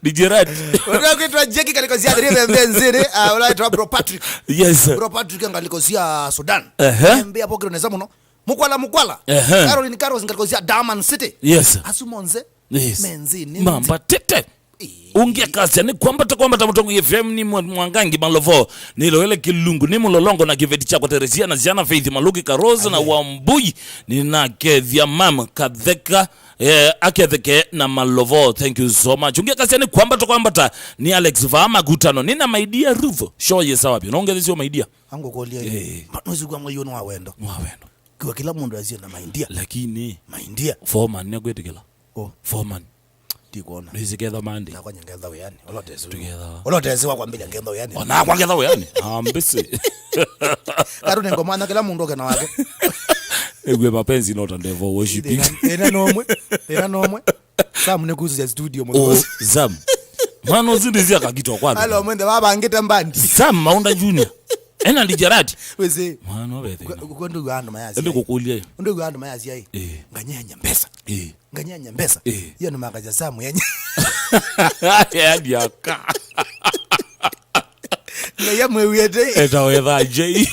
D J Red. Ũrĩa kwĩtwa Jackie kaliko cia thiri mbenzini, ah, ũrĩa wĩtwa Bro Patrick. Yes. Bro Patrick ngaliko cia Sudan. Ehe. Mbia pokero neza mũno. Mukwala, Mukwala. Ehe. Caroline Carlos ngaliko cia Daman City. Yes. Asu monze. Yes. Menzi, ni mamba tete. Ĩĩ. Ũngĩ akasya nĩ kwambata, kwambata Mũtongoi F M nĩ mwa-, Mwangangi Malovo, nĩ Loele Kĩlungu, nĩ Mũlolongo na kĩveti kyakwa Teresia na syana Faith Maluki Karose na Wambui, nĩ nakethya mam Katheka, eh, aketheke na Malovo. Thank you so much. Ũngĩ akasya nĩ kwambata, kwambata nĩ Alex Vaa Makutano, nĩ na my dear Ruth. Show yĩ sawa pia. Nongethecio my dear. Angũkũlya ĩ. Eh. Mba-, nũsĩ kwa mwei ũnĩ wa wendo. Wa wendo. Kiwa kila mũndũ asie na my dear. Lakini. My dear. Foreman nĩkwĩtĩkĩla. Oh. Foreman. Ndikwona. Ndwĩsĩ ketha Monday. Nakwa nyengetha wĩanĩ. Olotezi. Tũketha. Olotezi wa kwambĩlya ngetha wĩanĩ. Ona kwa ngetha wĩanĩ. I'm busy. Katu nengo mwana kila mũndũ oke na wake. Egwe mapenzi not a devil worshiping. Thĩna, thĩna nomwe. Thĩna nomwe. Sam nĩ kuhusu ya studio mũno. Oh, Sam. Mwana ũsu ndĩsya kakitwa kwanza. Alo mwende baba angite mbandi. Sam Maũnda Junior. Ena ndijarati. Wese. Mwana wethe. Kwa ndo gando mayasi. Ende kukulia. Ndo gando mayasi ai. Eh. Nganyanya mbesa. Eh. Nganyanya mbesa. Eh. Hiyo ni makaja Sam yenye. Ya diaka. Ngai amwĩwie tei. Etawa ethaa J.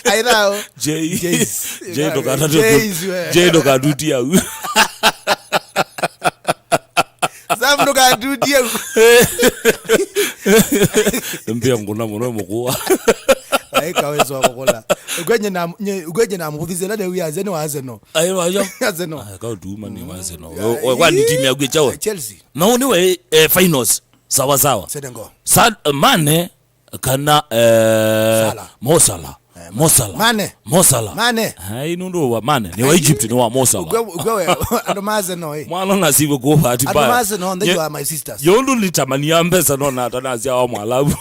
Aithao. J. Jays. J ndũkatatu. Jays, we. J ndũkatutie au. Sam ndũkatutie au. Mbia nguna mũno mũkũa. Ai, kaweza wa kũkũla. Ũkwenye na, nye, ũkwenye na mũvũthĩsye la de wi Arsenal, Arsenal. Ai, wajo. Arsenal. Ah, kau tuma ni Arsenal. Yeah. We, we, kwani timu yaku ĩkyawa? Chelsea. Na ũnĩ we, eh, finals. Sawa sawa. Senegal. Sa-, Mane kana, eh, Salah. Mo Salah. Eh, Mo Salah. Mane. Mo Salah. Mane. Ai, nũndũ wa Mane. Nĩ wa Egypt, nĩ wa Mo Salah. Ũkwe, ũkwe we, andũ ma Arsenal, eh. Mwana na siwe kwa bahati mbaya. Andũ ma Arsenal, they are my sisters. Yo ndo nitamania mbesa no na atanazia wa Mwarabu.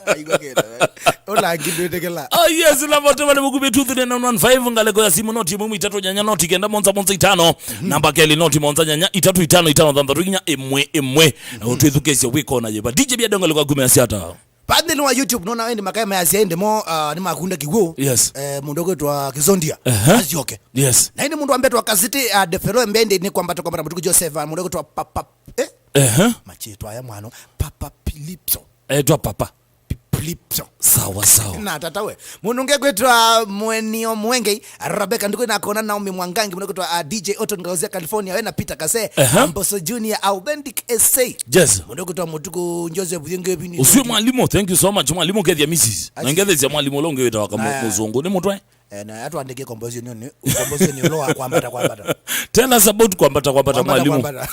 Aigua kĩndũ, eh. Ũla ngindwĩtĩkĩla. Oh, yes, na vote wale mukube two three nine one five, ngaleko ya simu noti ĩmwe ĩmwe itatu nyanya noti kenda monza monza itano. Namba keli noti monza nyanya itatu itano itano thanthatũ inya ĩmwe ĩmwe. Ũtwĩthukĩsye wĩkona yĩva. D J Bia Donga lĩkwa kume asiata. Pathi nĩ wa YouTube, nona endi makae mayasya endi mo, ah, nĩ makunda kiw'ũ. Yes. Eh, mũndũ ũkwĩtwa Kĩsondia. Ehe. Asyoke. Yes. Na ĩndĩ mũndũ ambetwa Kasiti, ah, Defero Mbende nĩ kwambata kwambata mũtuku Joseph, ah, mũndũ ũkwĩtwa Papa, eh? Ehe. Machĩtwa aya mwano, Papa Pilipso. Etwa Papa. Pi-, Pilipso. Sawa, sawa. Na tata we. Mũndũ ũngĩ kwĩtwa Mwenio Mwengei, Rebecca Nduku na kona Naomi Mwangangi, mũndũ ũkwĩtwa, ah, D J Otto Ngausia California, we na Peter Kase, Ehe. Mboso Junior, Authentic S A. Yes. Mũndũ ũkwĩtwa Mũtuku Joseph Thienge Vini. Usiwe mwalimu, thank you so much. Mwalimu kethia missus. Asi. Na ngethesia mwalimu ũla ũngĩ wĩtawa Kamu-, Aya. Mũzungu. Nĩ mũtwe? Eh, na atũandĩke composition nĩ, composition ũla wa kwambata, kwambata. Tell us about kwambata, kwambata, Kwambata, mwalimu. Kwambata.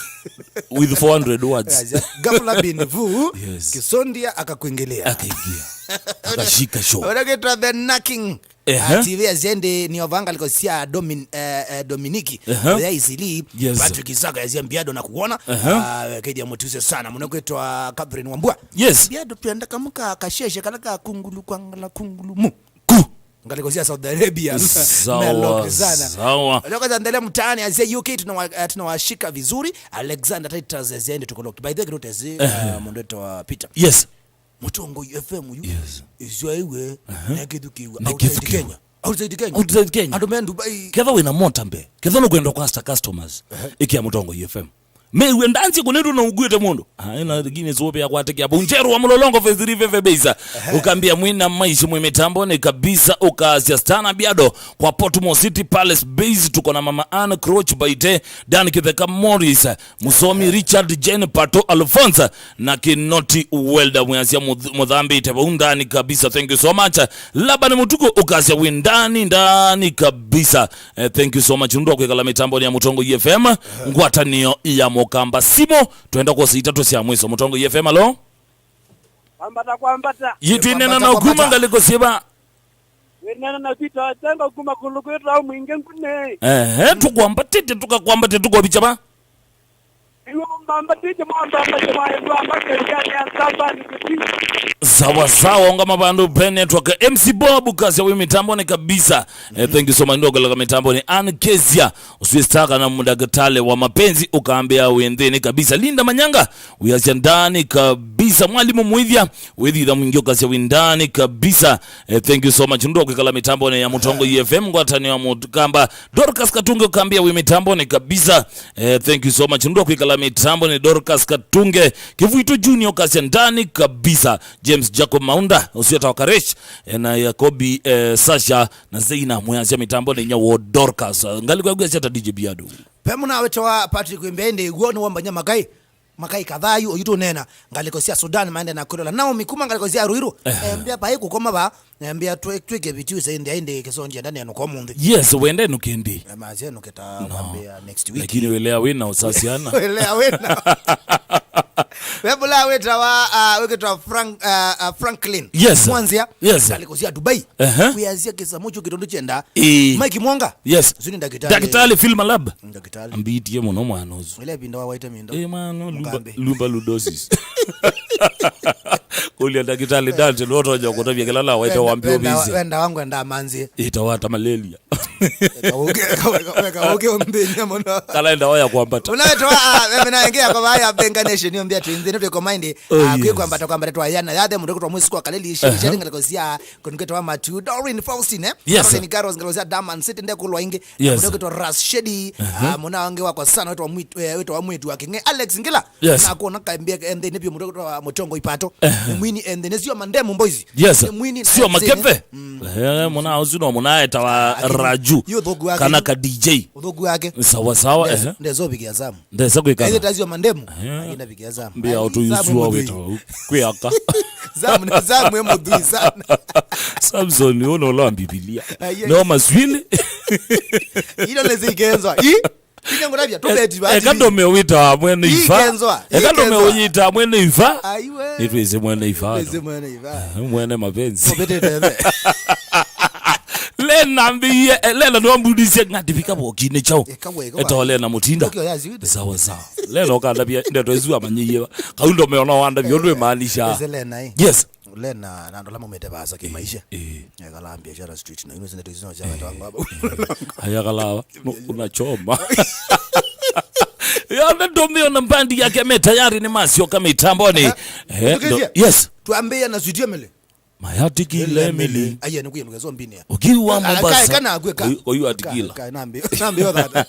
With four hundred words. Yes, yes. Ghafla bin vu, Yes. Kisondia akakuingilia. Akaingia. Akashika show. Ũragĩtwa The Knacking. Ehe. Ah, T V ya Zende nĩ ova ngalĩko sya Domin-, eh, eh, Dominiki. Ehe. Ya Isili. Yes. Patrick Isaka ya Zia Mbiado na kuona. Ehe. Ah, kedia mũtuse sana. Mũno kwĩtwa Catherine Wambua. Yes. Mbiado twenda kamuka kasheshe kala ka kungulu kwangala kungulu mu. Ku. Ngalĩko sya Saudi Arabia. Sawa, Melok sana. Sawa. Leo kaza ndele mtaani, azia U K tunawa-, eh, tunawashika vizuri. Alexander Titus, azia ende tuko locked. By the way, kirutezi, Ehe. eh, mũndũ wetu wa Peter. Yes. Mũtongoi F M yu. Yes. Izwa iwe, Ehe. na kĩthukiwa. Na Outside kĩthukiwa. Kenya. Outside Kenya. Outside Kenya. Andũ me Dubai. Ketha wĩna mota mbe. Ketha nũkwenda kwasta customers. Ehe. Ĩkĩa Mũtongoi F M. Meiwe ndanzi kũnĩndũ na ũguĩte mũndũ. Ah, ĩna lakini sũpe ya kwatĩkĩa. Vau Njerũ wa Mũlolongo phase three Veve Base. Ehe. Ũkambia mwina maisha mwĩ mĩtambonĩ kabisa, ũkaasya Stana Biado kwa Portmore City Palace Base, tuko na Mama Anne Croch Baite, Dan Kitheka Morris, Mũsomi Richard Jane Pato Alphonse, na Kinoti Welder mwĩasya mũth-, mũthambĩte vau ndani kabisa. Thank you so much. Laban Mũtuku ũkasya wĩ ndani, ndani kabisa. Eh, thank you so much. Nũndũ wa kwĩkala mĩtambonĩ ya Mũtongoi F M, ngwatanĩo ya Mũkamba. Simũ, twenda kwosa itatũ sya mwiso. Mũtongoi F M, alo? Kwambata, kwambata. Yĩtwĩnena na Kwambata, kuma kwambata. Ngalĩko syĩva? Wĩnena na Peter Watenga kuma kũlũ kwĩtwa Mwingĩ Ngunĩ. Ehe, tũkwambatĩte, tũkakwambatĩte, tũkovicha va? Iwe mbambatĩte, mwambambatĩte, mwaĩvamba, kengani ya sambani kuti. Sawa, sawa, ongama vandu pe network. M C Bob, kasya wĩ mĩtambonĩ kabisa. Eh, thank you so much. Ndokeleka mĩtambonĩ. Ann Kezia, ũswĩstaka na mũndagĩtalĩ wa mapenzi, ũkambĩa wĩ nthĩnĩ kabisa. Linda Manyanga, wĩasya ndani kabisa. Mwalimu Mwĩthya, wĩthitha mwingĩ ũkasya wĩ ndani kabisa. Eh, thank you so much. Nũndũ wa kwĩkala mĩtambonĩ ya Mũtongoi F M, ngwatanĩo ya Mũkamba. Dorcas Katunge ũkambĩa wĩ mĩtambonĩ kabisa. Eh, thank you so much. Nũndũ wa kwĩkala mĩtambonĩ Dorcas Katunge. Kĩvuito Junior ũkasya ndani kabisa. James Jacob Maunda, ũcio ta Wakaresh, eh, na Yakobi, eh, Sasha, na Zeina, mwĩasya mĩtambonĩ inya wo Dorcas. Ngalĩko yaku yasya ta D J Biado. Pe mũna wĩtawa Patrick Wimbendi, guo nĩ wambanya makai. Makai Kathayu, oyu tũneena ngalĩko sya Sudan, maende na kwĩlola. Naomi kuma ngalĩko sya Ruiru, Ehe. Embĩa pai kũkoma va, embĩa twĩ-, twĩke vitu ise ĩndĩ, ĩndĩ Kĩsondia ndanenũka ũmũnthĩ. Yes, wende nũkĩndi. Ema, asya nũkĩta No. Kwambĩa next week. Lakini welea wĩna ũsasiana. Welea wĩna. Webula wĩtawa, ah, wĩkĩtwa Frank-, ah, ah, Franklin. Yes. Mwanzia. Yes. Ngalĩko sya Dubai. Ehe. Kwĩasya kĩsamũ kyu kĩtũndũ kyenda. Ĩĩ. Mike Mwonga. Yes. Ũsu nĩ ndakĩtalĩ. Ndakĩtalĩ Phil Malab. Ndakĩtalĩ. Ambitie mũno mwana ũsu. Ile pinda wa waite mindo. Eh, mwana, lumba, Mũkambi. Lumba ludosis. Kũlya ndakĩtalĩ Dante, nũtonya kũtavya kĩla la waite Wenda, wambio wenda, visi. Wenda wangu enda manzi. Ĩtawa ta malaria. Weka ũke, weka, weka ũke ũmbĩnya mũno. Kala enda waya kwambata. Unaitwa, ah, mimi na ingia kwa baya Benga Nation, niambia tu, ndio tuko mind. Oh, Ah, kwe yes. Kwambata, kwambata tu ayana. Yade mreko tu mwisi kwa kaleli, Aha. Shiri, shiri, ngalĩko sia, kunuketwa matu. Doreen Faustin, eh? Yes. Caroline Garros, ngalĩko sia Daman City, nde kulwa ingi. Yes. Mreko tu Ras Shedi, Aha. Ah, muna wange wako sana, wetu wa mwitu, eh, wetu wa mwitu wa kinge. Alex Ngila. Yes. Na kuona kambia enthĩnĩ pyo mũtongoi Pato. Ehe. Nĩ mwini enthĩnĩ, sio Mandemu Boys. Yes. Nĩ mwini sio enthĩnĩ. Makethe. Mm. Eh, mwana ũsu no mũnaetawa Raju. Yu ũthũku wake. Kana ka D J. Ũthũku wake. Sawa sawa, ehe. Ndeza ũvikia Sam. Ndesa kwĩkana. Aithe tasio Mandemu. Eh. Akina vikia Sam. Mbia ũtũyusua wĩto kwĩaka. Sam, Sam e mũthũi sana. Samson, ũno ũla wa Biblia. Aye. No maswili. Ilo lezi ikenzwa. I? Ika ngũtavya, tũbeti ba eka T V. Ndomeo wĩtawa mwene iva. Ikenzwa. Eka ndomeo ikenzwa. Yĩtawa mwene iva. Aiwe. Nĩtwĩsĩ mwene iva. Twĩsĩ mwene iva. Mwene mapenzi. Ũbetete the. Lena mbĩie, eh, Lena nĩwambundisye ngati vika vokinĩ chao. Eka wega. Etawa Lena Mũtinda. Ũkĩ oya ziwite. Sawa sawa. Lena ũkandavya ndeto isu amanyĩie. Kau ndomeo no wandavya ũndũ ĩmaanisha. Ese Lena, eh. Yes. Lena na andũ ala maumĩte vaasa kĩmaisha. Eh. Ekala biashara street na ino zine tuzino cha watu wangu hapa. Haya kalawa. No, unachoma. Yona ndomeo na mbandi yake me tayari nĩ masyoka mitamboni. Aha. Eh, ndo- Tukizia. Yes. Tuambie na Sweet Emily. Mayatikile Emily. Aya nikuye nukezo mbine. Ukiwa Mombasa. Kana akwe ka. Kwa hiyo atikila. Ka nambe. Nambe yo that.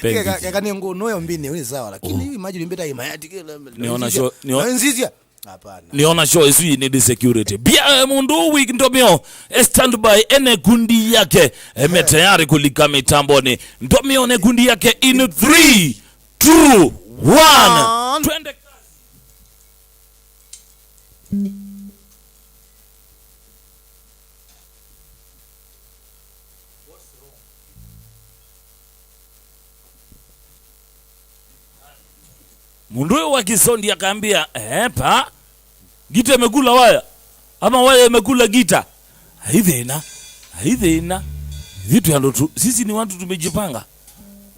Pengine. Kaka ni nguo no yo mbine ni sawa, lakini imagine mbita Mayatikile Emily. Niona show, nio- Nzizia. Hapana. Niona show isu inidi security. Bia, eh, mũndũ wĩ ndomeo, eh, stand by, ene kundi yake, eh, me tayari kulika mitamboni. Ndomeo ne kundi yake in three, two, one. Twende. Mũndũ ũyũ wa Kisondi akambia, "Epa, gita imekula waya, ama waya imekula gita." Haithĩna, haithĩna. Vitu ya ndoto. Sisi ni watu tumejipanga.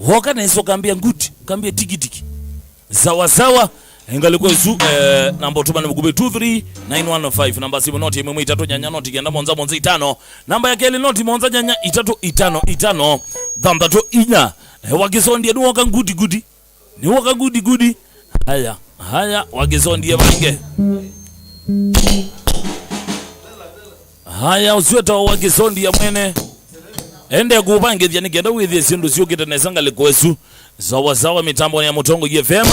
Woka na Yesu akambia, "Nguti," akambia, "Tiki tiki." Sawa sawa. Ngalĩko ĩsu, eh, namba ũtũmane mũkuvĩ two three nine one five. Namba simu noti ĩmwe ĩmwe itatũ nyanya noti kenda mũonza mũonza itano. Namba ya kelĩ noti mũonza nyanya itatũ itano itano thanthatũ inya. Eh, wa Kisondi nĩ woka nguti nguti. Nĩ woka nguti nguti. Haya, haya, wa Kisondi vange. Haya, ũsu etawa wa Kisondi ya mwene. Ende kũvangĩthya nĩ kenda wĩthĩe syĩndũ syũkĩte nesa ngalĩko ĩsu. Sawa sawa, mitamboni ya Mũtongoi F M,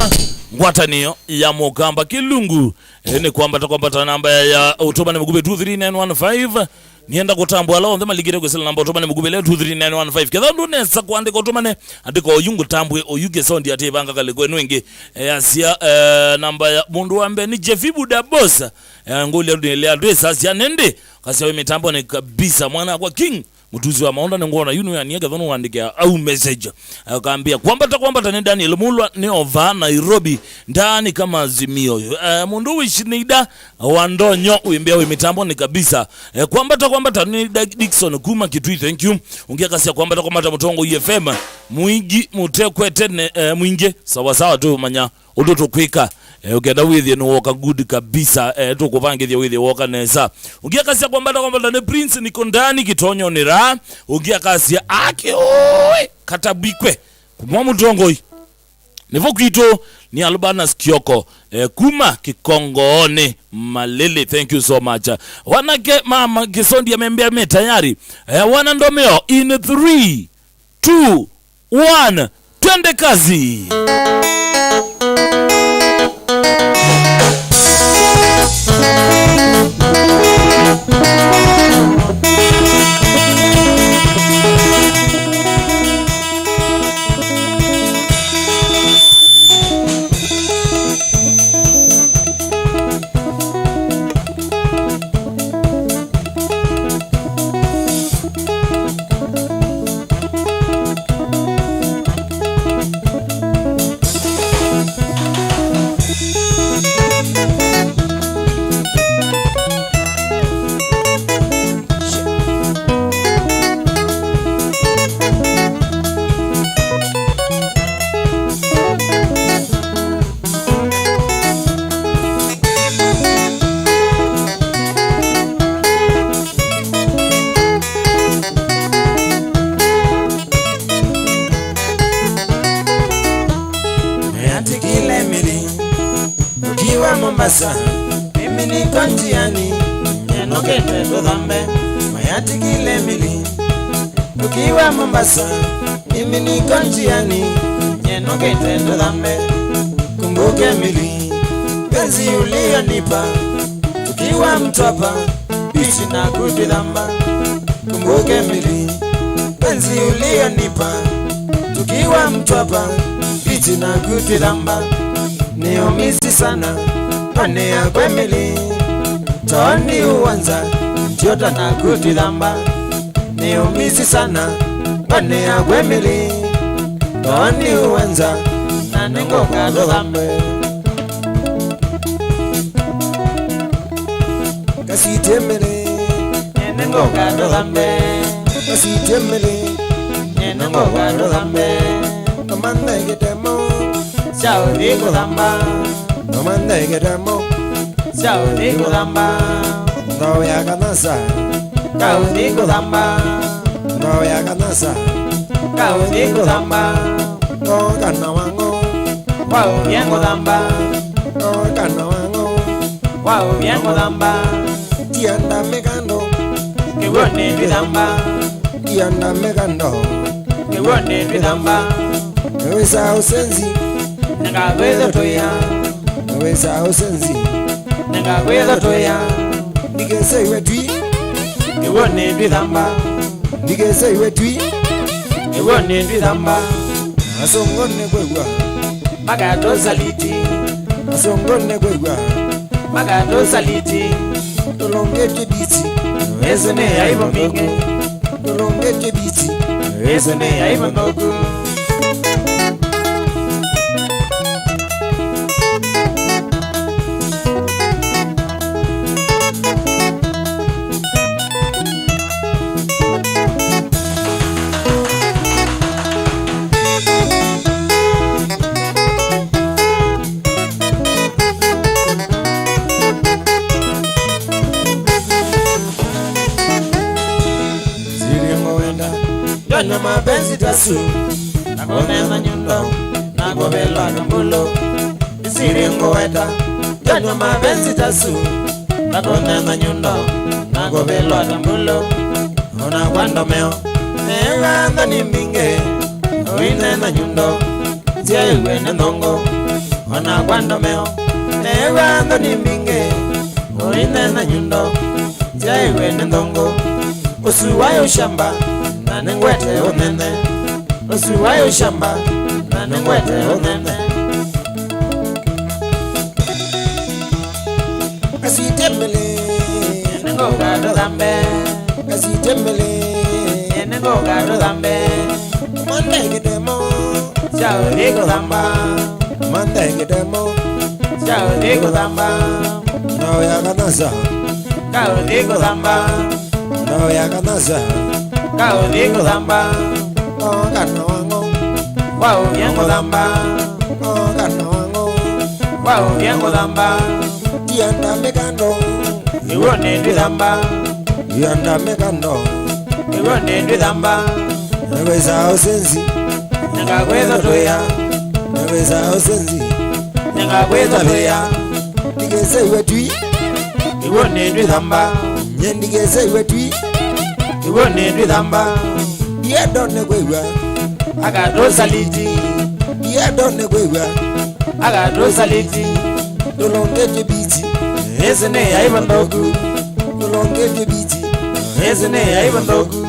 ngwatanĩo ya Mũkamba Kĩlungu. Eh, nĩ kwambata kwambata namba ya, ya ũtũmane mũkuvĩ two three nine one five. Nĩenda kũtambũa ala onthe malikĩte kwĩsĩla namba ũtũmane mũkuvĩ ĩla two three nine one five. Ketha ndũnesa kũandĩka ũtũmane, andĩka oyu ngũtambũe, oyu Kisondi atĩ vanga ngalĩko ĩno ĩngĩ. Eh, asya, eh, namba ya mũndũ wa mbee nĩ Jefibu Dabosa. Eh, ngũlya nĩlea ndwĩsasya nĩndĩ. Kasya wĩ mitamboni kabisa, mwana akwa King. Mũtusi wa maũndũ nĩngwona yu nĩwĩanie ketha nũandĩkĩa au message. Akambia, "Kwambata, kwambata nĩ Daniel Mulwa, nĩ ova Nairobi, ndaani kama Azimio." Eh, mũndũ wĩ Shinida wa Ndonyo, wĩmbĩa wĩ mitamboni kabisa. Eh, kwambata, kwambata nĩ Da- Dickson kuma Kitui, thank you. Ũngĩ akasya, "Kwambata, kwambata Mũtongoi F M, mwingi mũtekwete ne, eh, mwingi." Sawa sawa, tũmanya ũndũ tũkwĩka. Eh, ũkenda wĩthĩe nĩ woka good kabisa, eh, tũkũvangĩthya wĩthĩe woka nesa. Ũngĩ akasya, "Kwambata, kwambata nĩ Prince, niko ndani kitonyonĩ ra." Ũngĩ akasya, "Ake ũĩ, katabikwe." Kuma Mũtongoi. Nĩvo kwitũ nĩ Albanus Kioko, eh, kuma Kĩkongoonĩ Malĩlĩ. Thank you so much. Wanake mama Kisondi amembea me tayari. Eh, wana ndomeo in three, two, one, twende kazi. Mayatikile Emily, ukiwa Mombasa, mimi niko njiani, nyenokete tũthambe. Mayatikile Emily, ukiwa Mombasa, mimi niko njiani, nyenokete tũthambe. Kumbe Kumbuke mili, penzi uliyonipa, tukiwa Mtwapa, bichi na kutwithamba. Kumbuke mili, penzi uliyonipa, tukiwa Mtwapa, bichi na kutwithamba. Niumisi sana, pane ya kwe mili, toni uwanza, ntiota na kutwithamba. Niumisi sana, pane ya kwe mili, toni uwanza, na ningoka tuthambe. Kasitie mili, ningoka tuthambe. Kasitie mili, ningoka tuthambe. Kamantha ikitemo, sya uthi kuthamba. Kamantha ikitemo, sya uthi kuthamba. Ngoo ya kanasa, ka uthi kuthamba. Ngoo ya kanasa, ka uthi kuthamba. Ngoo kana wango, wa uthi kuthamba. Ngoo kana wango, wa uthi kuthamba. Tienda mikando, kiw'o ni ndithamba. Tienda mikando, kiw'o ni ndithamba. Wĩsa ũsenzi, nĩngakwĩthotũĩa. Wĩsa ũsenzi, nĩngakwĩthotũĩa. Ndikeseiwe twi, kiw'o ni ndithamba. Ndikeseiwe twi, kiw'o ni ndithamba. Asũngũ nĩ kwĩw'a, makatũsaliti. Asũngũ nĩ kwĩw'a, makatũsaliti. Tũlũngĩtye bichi, ĩsu nĩ aibu mbingĩ. Tũlũngĩtye bichi, ĩsu nĩ aibu nthũku. Siri ngũwenda, ndanywa mapenzi ta su, na kũnenga nyundo, na kũvĩlwa kambulu. Siri ngũwenda, ndanywa mapenzi ta su, na kũnenga nyundo, na kũvĩlwa kambulu. Ona kwa ndomeo, nĩw'a nthoni mbingĩ, ũinena nyundo, nzyaĩw'e nĩ nthũngũ. Ona kwa ndomeo, nĩw'a nthoni mbingĩ, ũinena nyundo, nzyaĩw'e nĩ nthũngũ. Ũsu waĩ ũshamba, na nĩngwete ũnene. Ũsu waĩ ũshamba, na nĩngwete ũnene. Asitye mĩlĩ, nĩngũka tũthambe. Asitye mĩlĩ, nĩngũka tũthambe. Manthe kĩtemo, sya ũthi kũthamba. Manthe kĩtemo, sya ũthi kũthamba. Ngoo ya kanasa, ka ũthi kũthamba. Ngoo ya kanasa, ka ũthi kũthamba. Ngoo kana wango, wa ũvya ngũthamba. Ngoo kana wango, wa ũvya ngũthamba. Tienda mĩkando, nĩw'onĩ ndwĩthamba. Tienda mĩkando, nĩw'onĩ ndwĩthamba. Nĩwĩsaa ũsenzi, nĩngakwĩthotũĩa. Nĩwĩsaa ũsenzi, nĩngakwĩthotũĩa. Ndikeseiwe twi, nĩw'onĩ ndwĩthamba. Nye ndikeseiwe twi, nĩw'onĩ ndwĩthamba. Ndienda nĩ kwĩw'a, akatũsaliti. Ndienda nĩ kwĩw'a, akatũsaliti. Tũlũngĩtye bichi, ĩsu nĩ aibu nthũku. Tũlũngĩtye bichi, ĩsu nĩ aibu nthũku.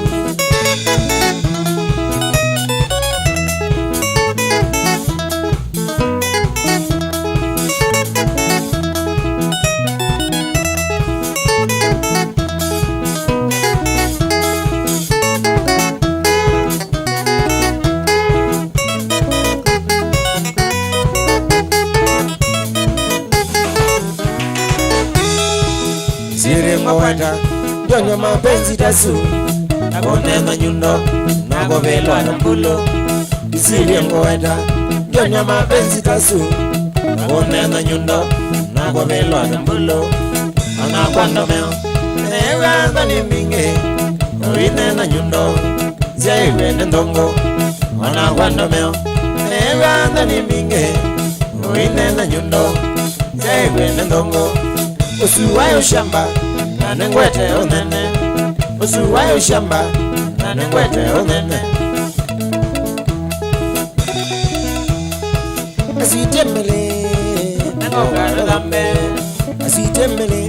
Siri ngũweta, ndonywa mapenzi ta su, na kũnenga nyundo, na kũvĩlwa na mbulu. Siri ngũweta, ndonywa mapenzi ta su, na kũnenga nyundo, na kũvĩlwa na mbulu. Ona kwa ndomeo, nĩw'a nthoni mbingĩ, ũinena nyundo, nzyaĩw'e nĩ nthũngũ. Ona kwa ndomeo, nĩw'a nthoni mbingĩ, ũinena nyundo, nzyaĩw'e nĩ nthũngũ. Ũsu waĩ ũshamba, na nĩngwete ũnene. Ũsu waĩ ũshamba, na nĩngwete ũnene. Asitye mĩlĩ, Ngũka tũthambe. Asitye mbele.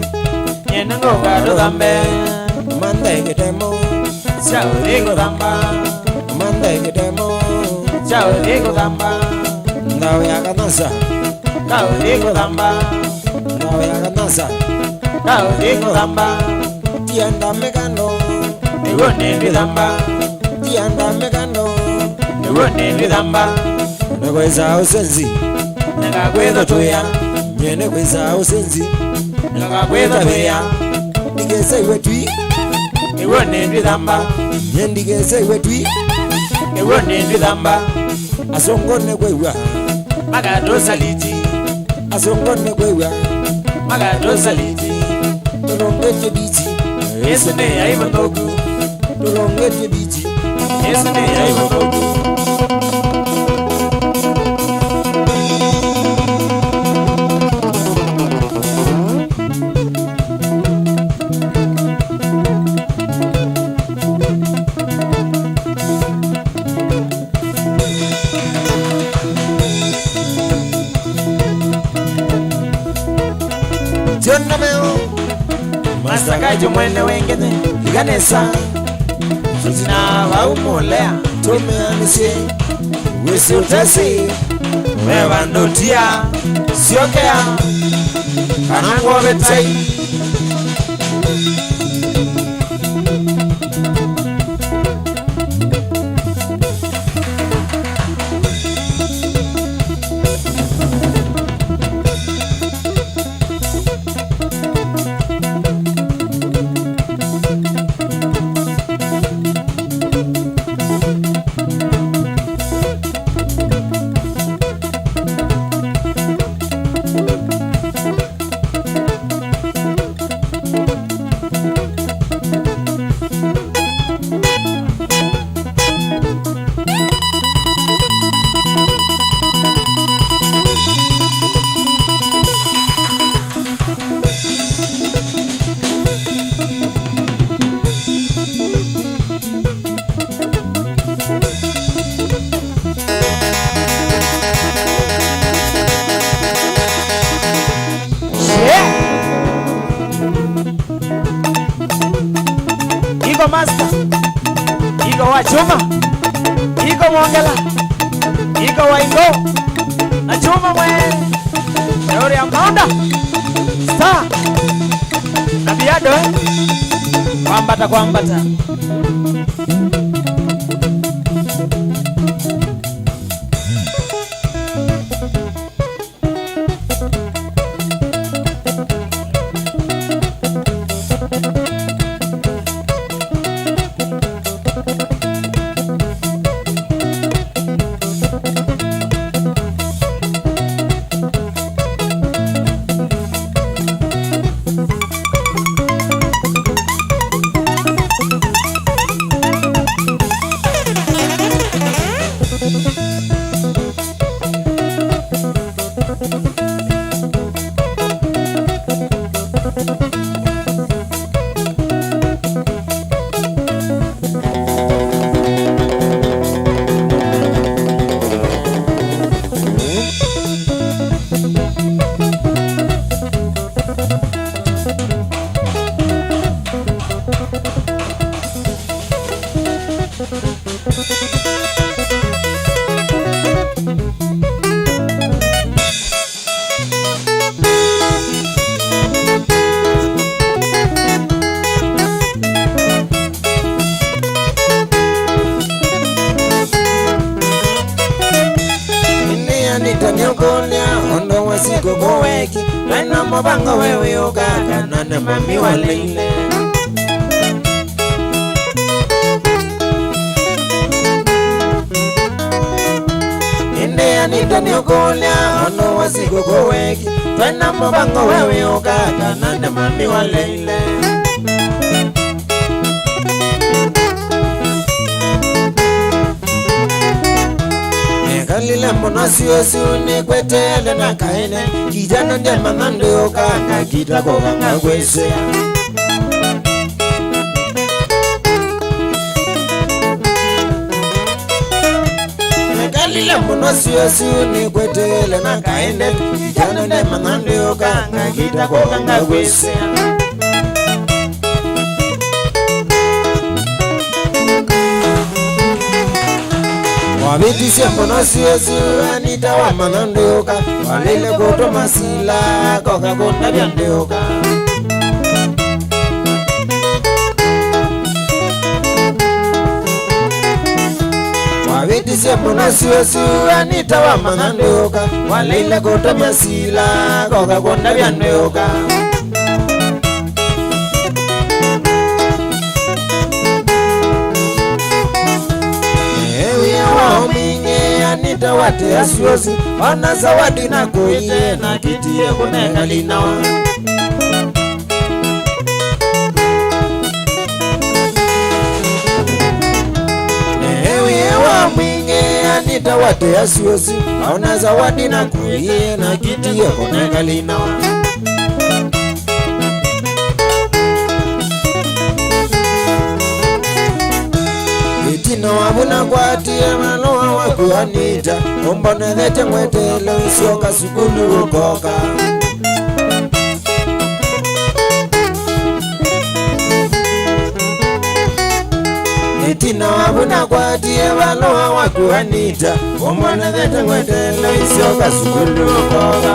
Nyene ngũka tũthambe. Manthe kĩtemo. Sya ũthi kũthamba. Manthe kĩtemo. Sya ũthi kũthamba. Ndawa ya kanasa. Ka ũthi kũthamba. Ndawa ya kanasa. Ka ũthi kũthamba. Tienda mĩkano. Nĩw'o nĩndithamba. Tienda mĩkano. Nĩw'o nĩndithamba. Nĩkwĩsa ũsenzi. Nĩkakwĩthũtwĩa. Nye nĩkwĩsa ũsenzi. Nĩkakwĩthũtwĩa. Ndikeseiwe twi. Nĩw'o nĩndithamba. Nye ndikeseiwe twi. Nĩw'o nĩndithamba. Asũngũ nĩkwĩw'a. Makatũsaliti. Asũngũ nĩkwĩw'a. Makatũsaliti. Tũlũngĩtye bichi. Ĩsu nĩ aibu nthũku. Tũlũngĩtye bichi. Ĩsu nĩ aibu nthũku. Jona meo. Masakajo mwene wengene iganesa. Sutina vau mulea tumeanĩsye. Wĩsĩ ũtesĩ we vandũ tia syokea kana ngwove tai. Iko master, iko wa chuma, iko mwongela, iko wa ingo na chuma mwe. Teoria maunda star na biado, eh? Kwambata, kwambata. Nĩanĩte nĩũkũlya ũndũ wa sikũkũ weki, wena mũvango we wĩũka kana nĩ mami waleile? Nĩanĩte nĩũkũlya ũndũ wa sikũkũ weki, wena mũvango we wĩũka kana nĩ mami waleile? Nekalile mũno syũsyu nĩkweteele na kaene, kijana ndemanya ndĩũka ngakita kũvanga kwĩsĩa. Nekalile mũno Mũno syũa syũ nĩkweteele na kaende, ĩkana ndemanya ndĩũka, ngakita kũka ngakwĩsĩa. Wavĩtisye mũno syũa syũ, Anita wamanya ndĩũka, waleile kũtũma Sila akoka kũndavya ndĩũka. Wavĩtisye mũno syũa syũ, Anita wamanya ndĩũka, waleile kũtũma Sila akoka kũndavya ndĩũka. Ewĩa wao mwingĩ, Anita watĩa syũa syũ, ona Zawadi nakũie, nakitie kũnenga linawa. Ewĩa wao mwingĩ, Anita watĩa syũa syũ, ona Zawadi nakũie, nakitie kũnenga linawa. Ĩtina wa vu nakwatie valũa waku Anita, ũmbonethetye ngweteele ũsyoka sukulu ũkoka. Ĩtina wa vu nakwatie valũa waku Anita, ũmbonethete ngweteele ũisyoka sukulu ũkoka.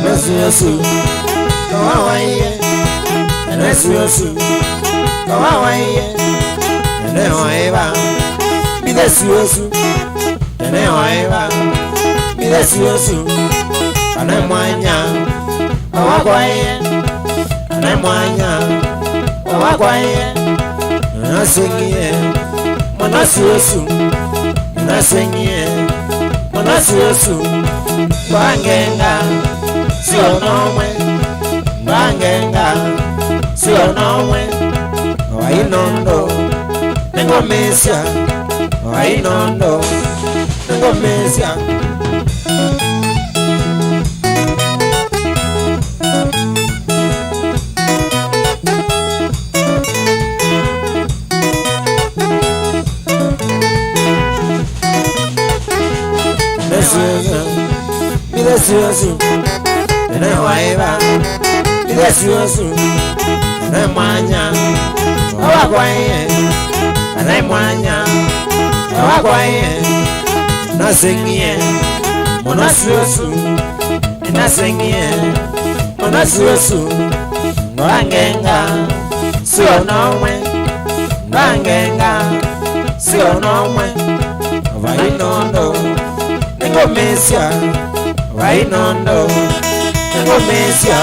Yesu, Yesu, kawawaie. Yesu, Yesu, kawawaie. Ene waeva, mbithe Yesu, Yesu. Ene waeva, mbithe Yesu, Yesu. Kana mwanya, awakwaie. Kana mwanya, awakwaie. Naseng'ie, mwana Yesu, Yesu. Naseng'ie, mwana Yesu, Yesu, ndwangenga, sio nomwe, ndwangenga, sio nomwe, wainondo, nĩngũmĩsya, wainondo, nĩngũmĩsya. Yesu, Yesu, mbithe Yesu, Yesu, ene waeva, mbithe Yesu, Yesu, ene mwanya, awakwaie, ene mwanya, awakwaie, naseng'ie, mwana Yesu, Yesu, naseng'ie, mwana Yesu, Yesu, ndwangenga, sio nomwe, ndwangenga, sio nomwe, vainondo, nĩngũmĩsya, vainondo, nĩngũmĩsya.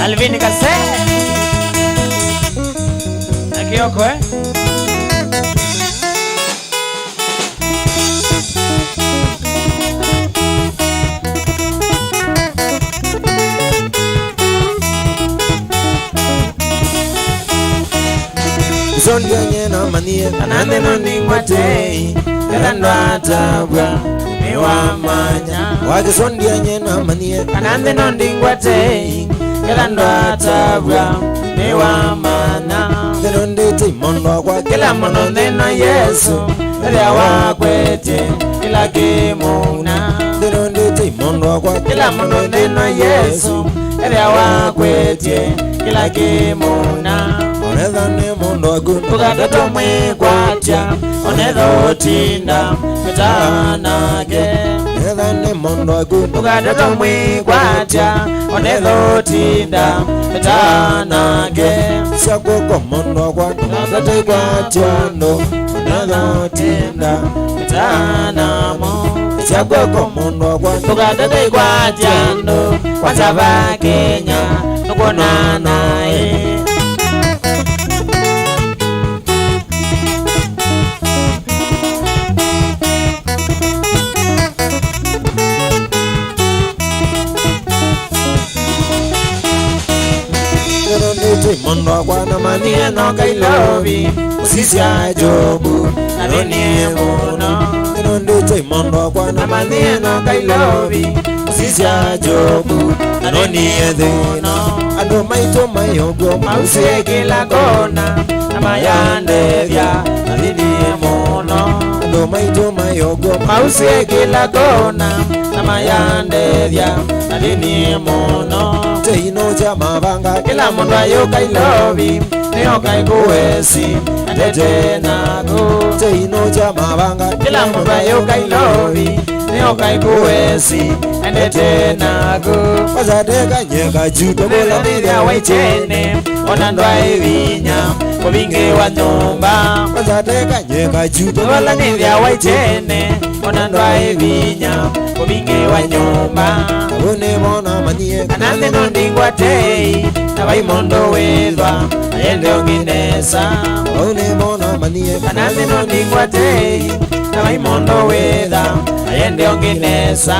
Alvin Kase. Na Kioko, eh? Ĩsondia nye namanyie kana nthĩ no ndingwatei, ketha ndwatavw'a nĩwamanya. Wakĩsondia nye namanyie kana nthĩ no ndingwatei, ketha ndwatavw'a nĩwamanya. Nthĩ no ndĩte imondo akwa, kĩla mũno nthĩ no Yesũ ethĩa wakwetye kĩla kĩmũna. Nthĩ no ndĩte imondo akwa, kĩla mũno nthĩ no Yesũ ethĩa wakwetye kĩla kĩmũna. Onetha nĩ mũndũ waku, ndũkatate mwĩkwatya, onetha ũtinda mĩtaa nake. Onetha nĩ mũndũ waku, ndũkatate mwĩkwatya, onetha ũtinda mĩtaa nake. Sya kw'oko mũndũ wakwa, ndũkatate ikwatya andũ, onetha ũtinda mĩtaa namo. Sya kw'oko mũndũ wakwa, ndũkatate ikwatya andũ, kwanza va Kenya, nũkwona naĩ. Nĩnũndĩte imondo akwa na manyie no Kailovi, mũsisya Jobu, na nĩnie mũno. Nĩnũndĩte imondo akwa na manyie no Kailovi, mũsisya Jobu, na nĩnie thĩna. Andũ maitũ mai ũkw'o mausĩe kĩla kona, na mayandethya, na nĩnie mũno. Andũ maitũ mai ũkw'o mausĩe kĩla kona, na mayandethya, na nĩnie mũno. Tei nũkya mavanga, kĩla mũndũ ayũka Ilovi, nĩoka ĩkũwesi, endete naku. Tei nũkya mavanga, kĩla mũndũ ayũka Ilovi, nĩoka ĩkũwesi, endete naku. Kwanza teka nyeka juu, tũkũla nĩthĩa waitene, ona ndwaĩ vinya kũvingĩwa nyũmba. Kwanza teka nyeka juu, tũkũla nĩthĩa waitene, ona ndwaĩ vinya kũvingĩwa nyũmba. Vau nĩvo namanyie kana nthĩ no ndingwatei, na vai mũndũ wĩthwa ayende ũngĩ nesa. Vau nĩvo namanyie kana nthĩ no ndingwatei, na vai mũndũ wĩtha ayende ũngĩ nesa.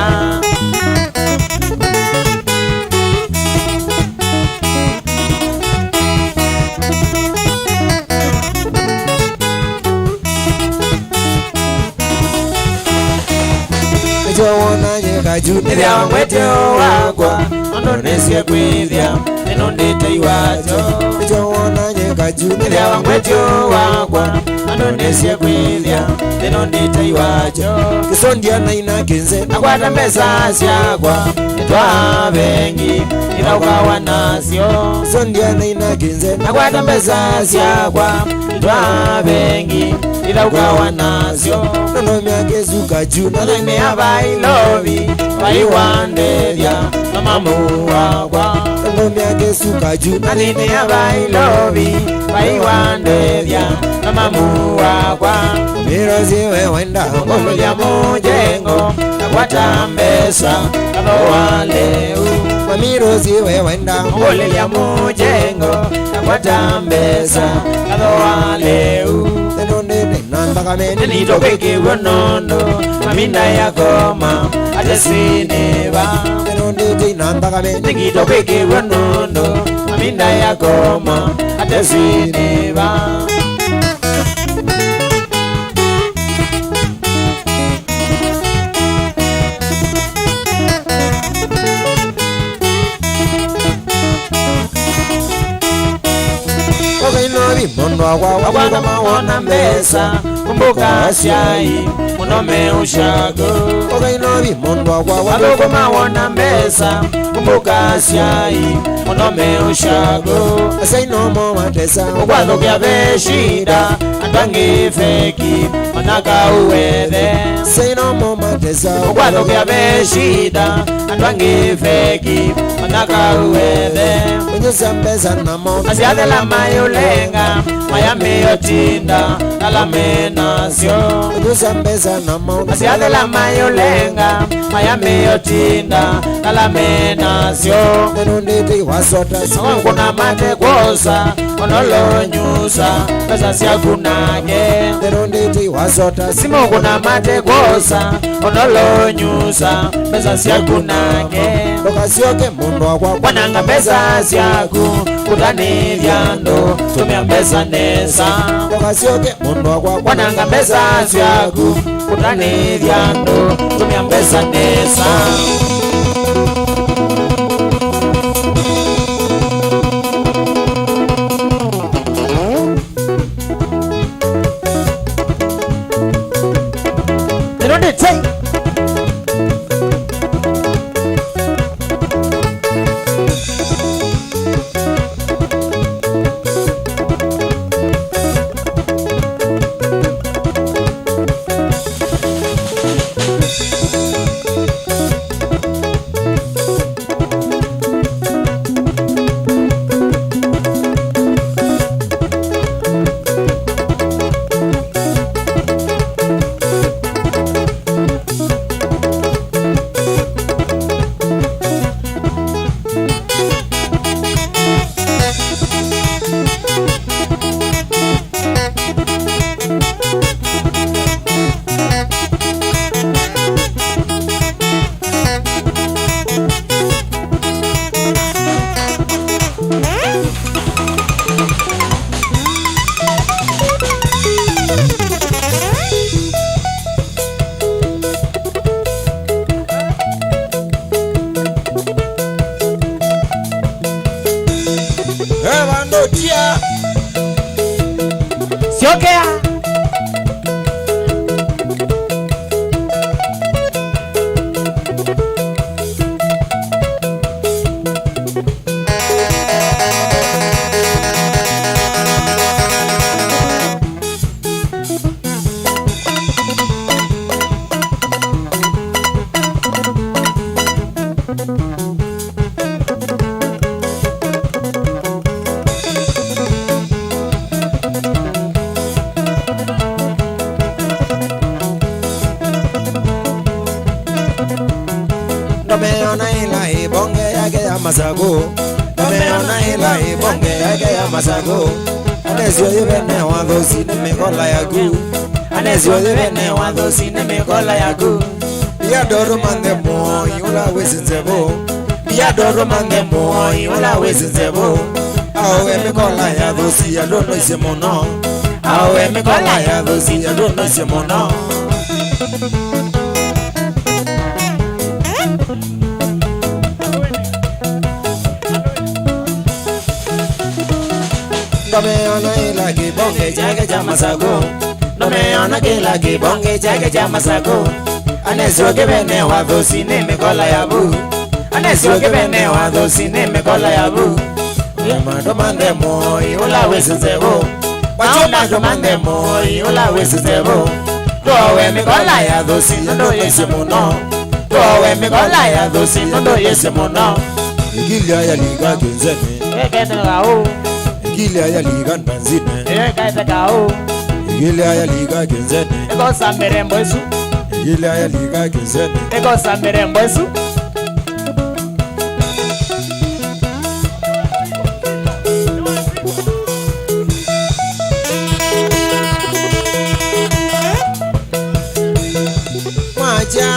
Nĩkyo wona nyeka juu nĩthĩawa ngwetyo wakwa, ũndũ nĩsie kwĩthĩa nĩnũndĩte iwakyo. Nĩkyo wona nyeka juu nĩthĩawa ngwetyo wakwa, ũndũ nĩsie kwĩthĩa nĩnũndĩte iwakyo. Kĩsondia naina kĩnze, nakwata mbesa syakwa, nĩtwaa vengi, ithaukawa nasyo. Kĩsondia naina kĩnze, nakwata mbesa syakwa, nĩtwaa vengi, ithaukawa nasyo. Nũndũmĩa kĩsuka juu, na thĩnĩ ya vai Ilovi, vai wandethya, na mamu wakwa. Nũndũmĩa kĩsuka juu, na thĩnĩ ya vai Ilovi, vai wandethya, na mamu wakwa. Mamirosi we wenda, ngũlũlya mũjengo, nakwata mbesa, kathoa lĩu. Mamirosi we wenda, ngũlĩlya mũjengo, nakwata mbesa, kathoa lĩu. Nĩnũndĩte na nthakame, nĩnito kwĩkĩw'o nũndũ maminda yakoma atesinĩva. Nĩnũndĩte na nthakame, nĩngito kwĩkĩw'o nũndũ maminda yakoma atesinĩva. Ũkainovi mũndũ wakwa, wakwa mawona mbesa, kumbuka asyai, mũno me ũshago. Ũkainovi mũndũ wakwa, wathũkũma wona mbesa, kumbuka asyai, mũno me ũshago. Asyai nomo matesa, ũkwathũkĩa ve shida, andũ angĩ feki, manyaka ũwethe. Asyai nomo matesa, ũkwathũkĩa ve shida, andũ angĩ feki, manyaka ũwethe. Ũnyusa mbesa namo, asyathela mayũlenga, mayambĩĩo tinda, ala me nasyo. Kũthusa mbesa na maũndũ. Asyathela mayũlenga, maya meyotinda, ala me nasyo. Nĩnũndĩte iwasota. Makũna mate kwosa, onolo nyusa, mbesa syaku nake. Nĩnũndĩte iwasota. Simũ kũna mate kwosa, onolo nyusa, mbesa syaku nake. Ndũkasyoke mũndũ wakwa kwananga mbesa syaku, kũtanĩthya andũ, tũmĩa mbesa nesa. Ndũkasyoke mũndũ wakwa kwananga mbesa syaku, kũtanĩthya andũ, tũmĩa mbesa nesa. Ĩno nĩ tei. Ve vandũ tia. Syokea. Ndũmeona ĩla ĩvonge yake ya masakũ. Ndũmeona ĩla ĩvonge yake ya masakũ. Anesi ũyĩ vene wathosi nĩ mĩkola yaku. Anesi ũyĩ vene wathosi nĩ mĩkola yaku. Mbia ndoro manthe mũoi ũla wĩsĩ nzevũ. Mbia ndoro manthe mũoi ũla wĩsĩ nzevũ. Aowe mĩkola ya thũsi andũ noisye mũno. Aowe mĩkola ya thũsi andũ noisye mũno. Ndũmeona ĩla kĩvonge kyake kya masakũ. Ndũmeona kĩla kĩvonge kyake kya masakũ. Anesi ũkĩ vene wathosi nĩ mĩkola ya vu. Anesi ũkĩ vene wathosi nĩ mĩkola ya vu. Maũndũ manthe mũoi ũla wĩsĩ nzevũ. Maũndũ manthe mũoi ũla wĩsĩ nzevũ. Ndũowe mĩkola ya thũsi nũndũ yĩsĩ mũno. Ndũowe mĩkola ya thũsi nũndũ yĩsĩ mũno. Ĩkilya ya lika kĩnzeni. Ĩketeka ũũ. Ĩkilya ya lika ndanzini. Ĩyo ĩkaeteka ũũ. Ĩkilya ya lika kĩnzeni. Ĩkosa mĩrembo ĩsu. Ĩkilya ya lika kĩnzeni. Ĩkosa mĩrembo ĩsu. Mwacha.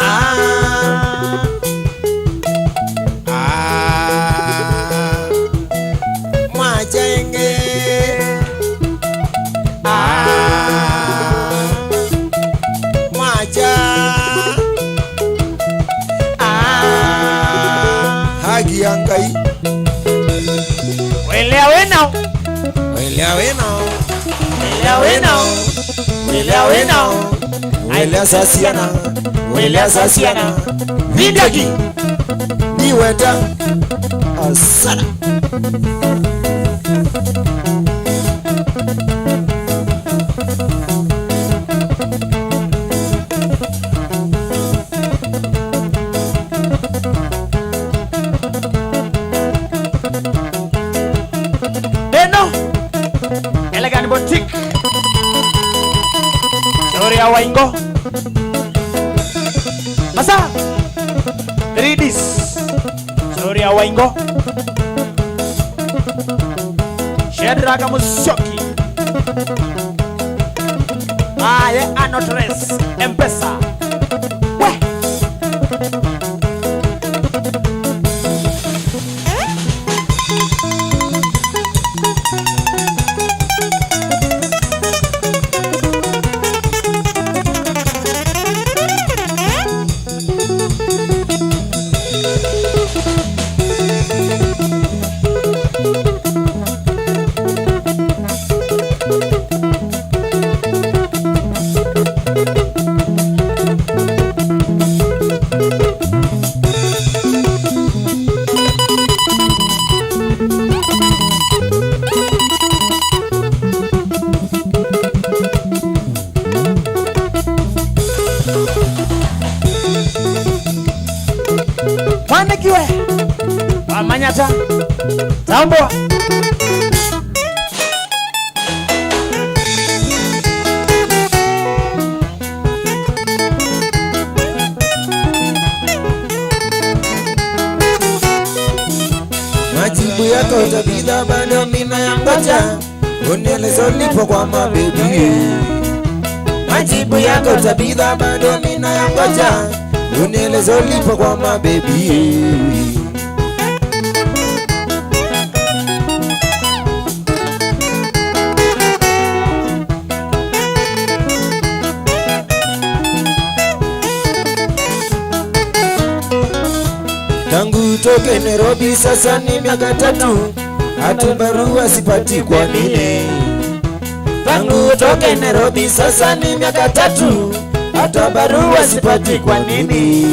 Ah. Ah. Mwacha ĩngĩ. Ah. Mwacha. Ah. Haki ya Ngai. Wĩlea wĩna. Wĩlea wĩna. Wĩlea wĩna. Wĩlea wĩna. Wĩlea sasiana. Wĩlea sasiana. Vindaki. Ndiweta. Asana. Ĩno, Elegant Boutique. Waingo. Masa. Three Ds. Gloria Waingo. Shadrack Musyoki. Aye, Anotres. M-Pesa. We. Mwanĩkiwe wamanyata tambũa. Majibu yako Tabitha bado mimi nayangoja. Unieleze ulipo kwa mabebi. Majibu yako Tabitha bado mimi nayangoja. Unieleze ulipo kwa mabebi. Tangu utoke Nairobi sasa ni miaka tatu, hata barua sipati, kwa nini? Tangu utoke Nairobi sasa ni miaka tatu, hata barua sipati, kwa nini?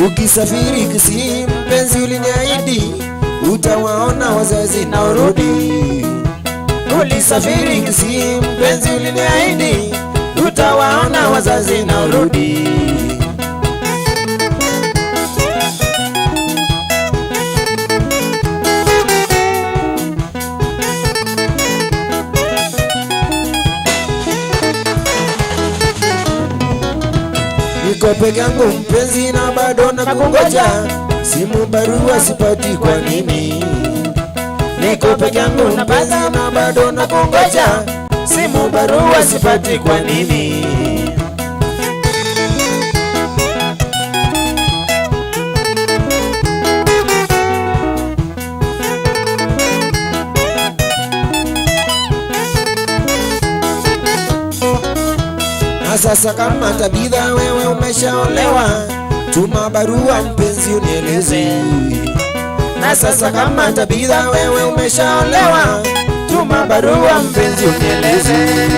Ukisafiri Kisii, mpenzi, uliniahidi utawaona wazazi na urudi. Ulisafiri Kisii, mpenzi, uliniahidi utawaona wazazi na urudi. Niko peke yangu mpenzi, na bado nakungoja, simu, barua sipati, kwa nini? Niko peke yangu mpenzi, na bado nakungoja, simu, barua sipati, kwa nini? Na sasa kama Tabitha wewe umeshaolewa, tuma barua mpenzi unieleze. Na sasa kama Tabitha wewe umeshaolewa, tuma barua mpenzi unieleze.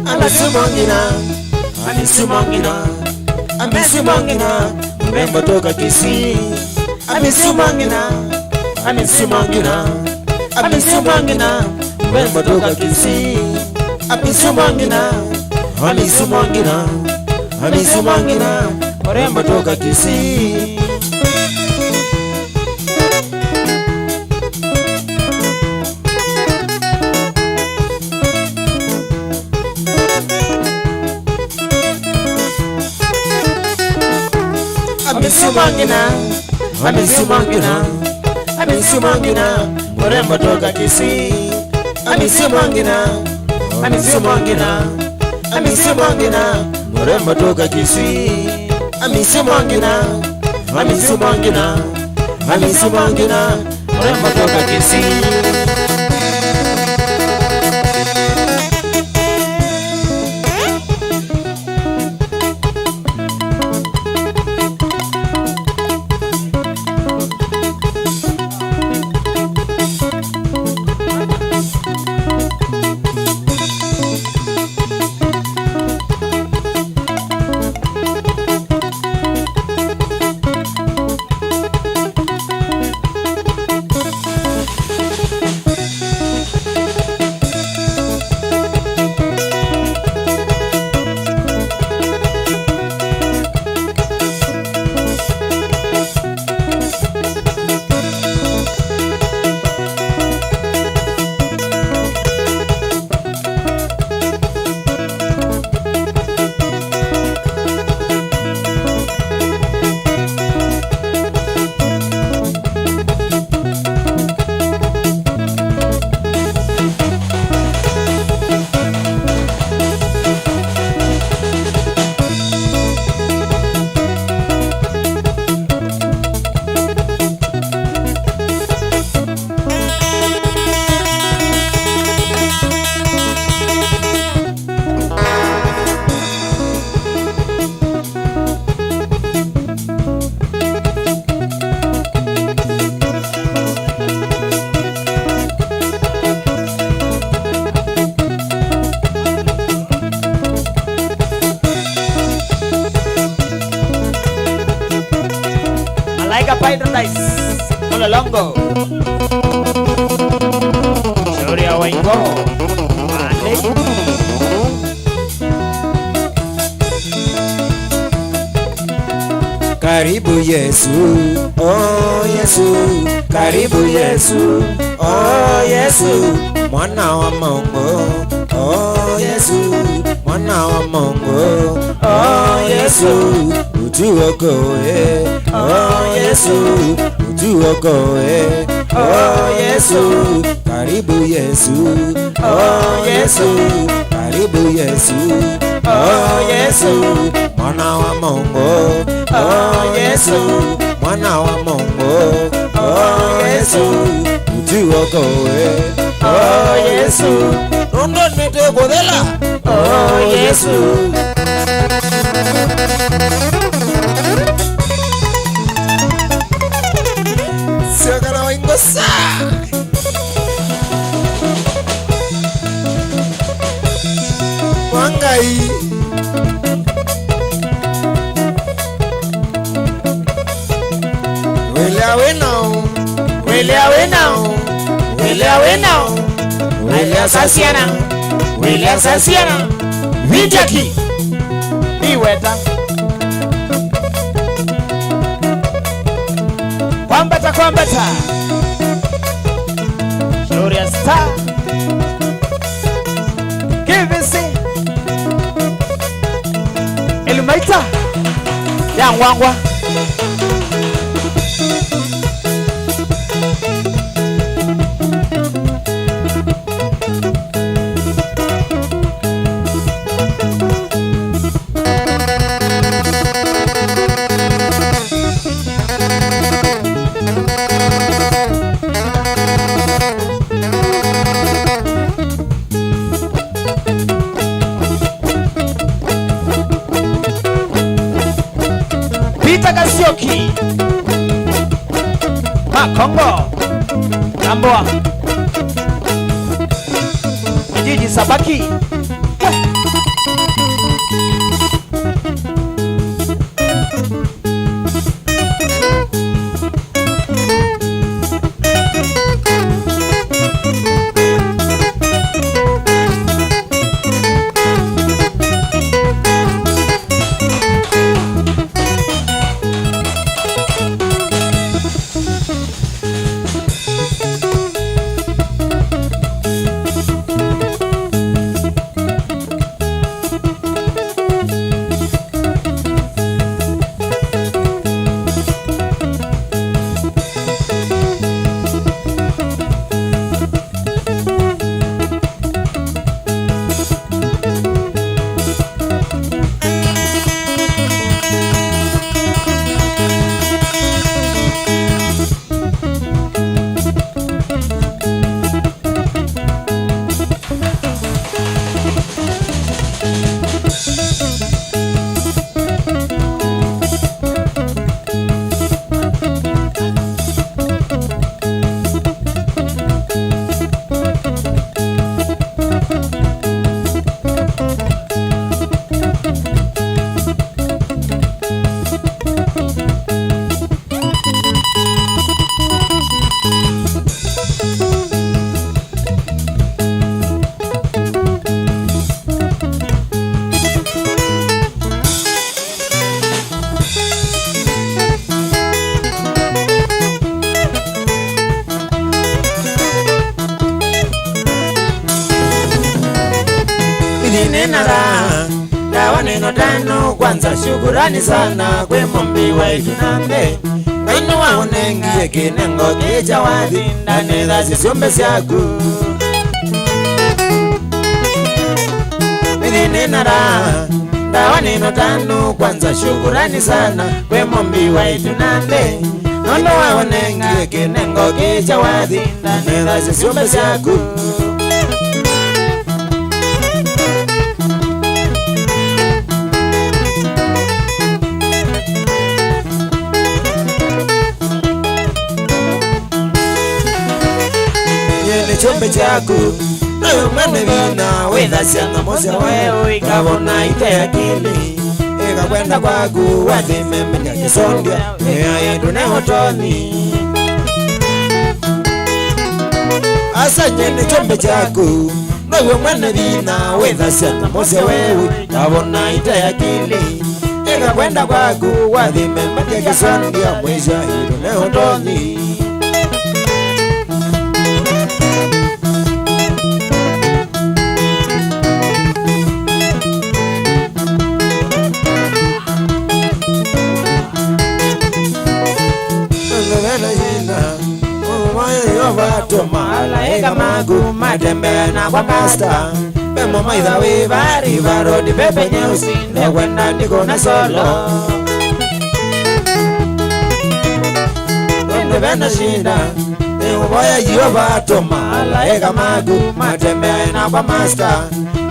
Amisumangina, amisumangina, amisumangina, mrembo toka Kisii. Amisumangina, amisumangina, amisumangina, mrembo toka Kisii. Amisumangina, amisumangina, amisumangina, mrembo toka Kisii. Amisumangina, amisumangina, amisumangina, mrembo toka Kisii. Amisumangina, amisumangina, amisumangina, mrembo toka Kisii. Amisumangina, amisumangina, Alisema ngina, rembo toka Kisii. Malaika Paradise, Mlolongo. Shauri ya Waingo. Ande. Karibu Yesu, oh Yesu, karibu Yesu, oh Yesu, mwana wa Mungu, oh Yesu, mwana wa Mungu, oh Yesu, utuokoe, oh Yesu, utuokoe, oh Yesu, karibu Yesu, oh Yesu, karibu Yesu, oh Yesu, mwana wa Mungu, oh Yesu, mwana wa Mungu, oh Yesu, utuokoe, oh Yesu, nũndũ nĩtũkũthela, oh Yesu. Siokana wa ingosa. Wa Ngai. Wĩlea wĩ nao. Wĩlea wĩ nao. Wĩlea wĩ nao. Wĩlea sasiana. Wĩlea sasiana. Vindaki. Iweta. Kwambata, kwambata. Gloria Star. Kĩvĩsĩ. Elumaita ya ngwangwa. Peter Kasioki. Makongo. Tambua. Kijiji Sabaki. Nina raha, ndawa nino tano, kwanza shukurani sana kwe Mũmbi wa ĩtu na nthĩ. Ngai nĩwaũnengie kĩnengo kĩkya wathi, ndanĩthasya syũmbe syaku. Mĩthi nina raha, ndawa nino tano, kwanza shukurani sana kwe Mũmbi wa ĩtu na nthĩ. Nũndũ waũnengie kĩnengo kĩkya wathi, ndanĩthasya syũmbe syaku. Nyie nĩ kyũmbe kyaku, nawe mwene vinya wĩthasya nyamũ sya weũ ikavona ite akili. Ĩka kwenda kwaku, wathime mĩtya kĩsondya, wĩa ĩndũ ne ũtonyi. Asa nyie nĩ kyũmbe kyaku, nowe mwene vinya wĩthasya nyamũ sya weũ ikavona ite akili. Ĩka kwenda kwaku, wathime mĩtya kĩsondya, mwĩsya ĩndũ ne ũtonyi. Nũndũ ve na yĩla, ũmwe Yeova atũma alaĩka maku matembee nakwa masta. Ve mũmaitha wĩ vaa River Road, Pepe Nyeusi, ndekwenda ndikũna solo. Nũndũ ve na shida, nĩũvoya Yeova atũma alaĩka maku matembee nakwa masta.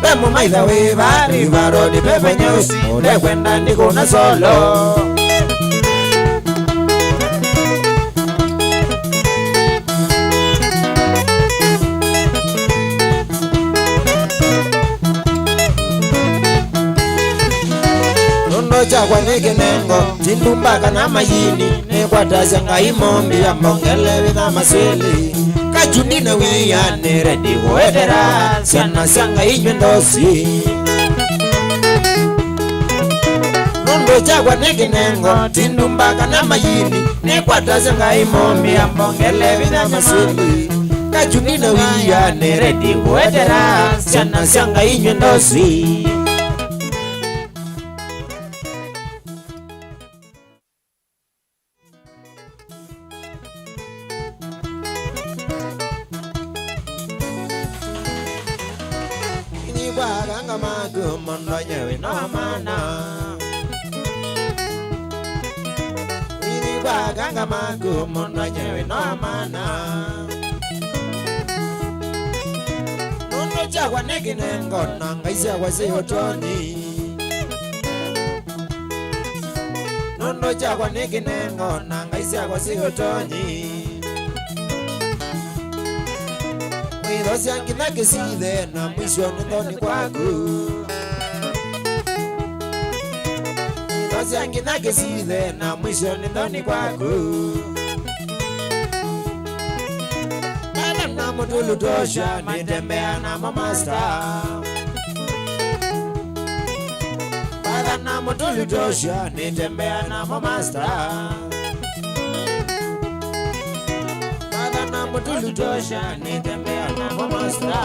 Ve mũmaitha wĩ vaa River Road, Pepe Nyeusi, ndekwenda ndikũna solo. Nũndũ kyakwa nĩ kĩnengo, ti ndumba kana mayini, nĩkwatasya Ngai Mũmbi ambongele vitha masili. Kachundi na wia nĩ ready kũetera syana sya Ngai inyw'ĩ ndosi. Nũndũ kyakwa nĩ kĩnengo, ti ndumba kana mayini, nĩkwatasya Ngai Mũmbi ambongele vitha masili. Kachundi na wia nĩ ready kũetera syana sya Ngai inyw'ĩ ndosi. Inyikwa akanga maku mũndũ nyewe no amana. Inyikwa akanga maku mũndũ nyewe no amana. Nũndũ kyakwa nĩ kĩnengo na ngai syakwa syĩ ũtonyi. Nũndũ kyakwa nĩ kĩnengo na ngai syakwa syĩ ũtonyi. Wĩthosya nginya kĩsithe na mwisho nĩ thoni kwaku. Wĩthosya nginya kĩsithe na mwisho nĩ thoni kwaku. Baba na mũtulu tosha, nĩtembea namo masta. Baba na mũtulu tosha, nĩtembea namo masta. Baba na mũtulu tosha, nĩtembea namo masta.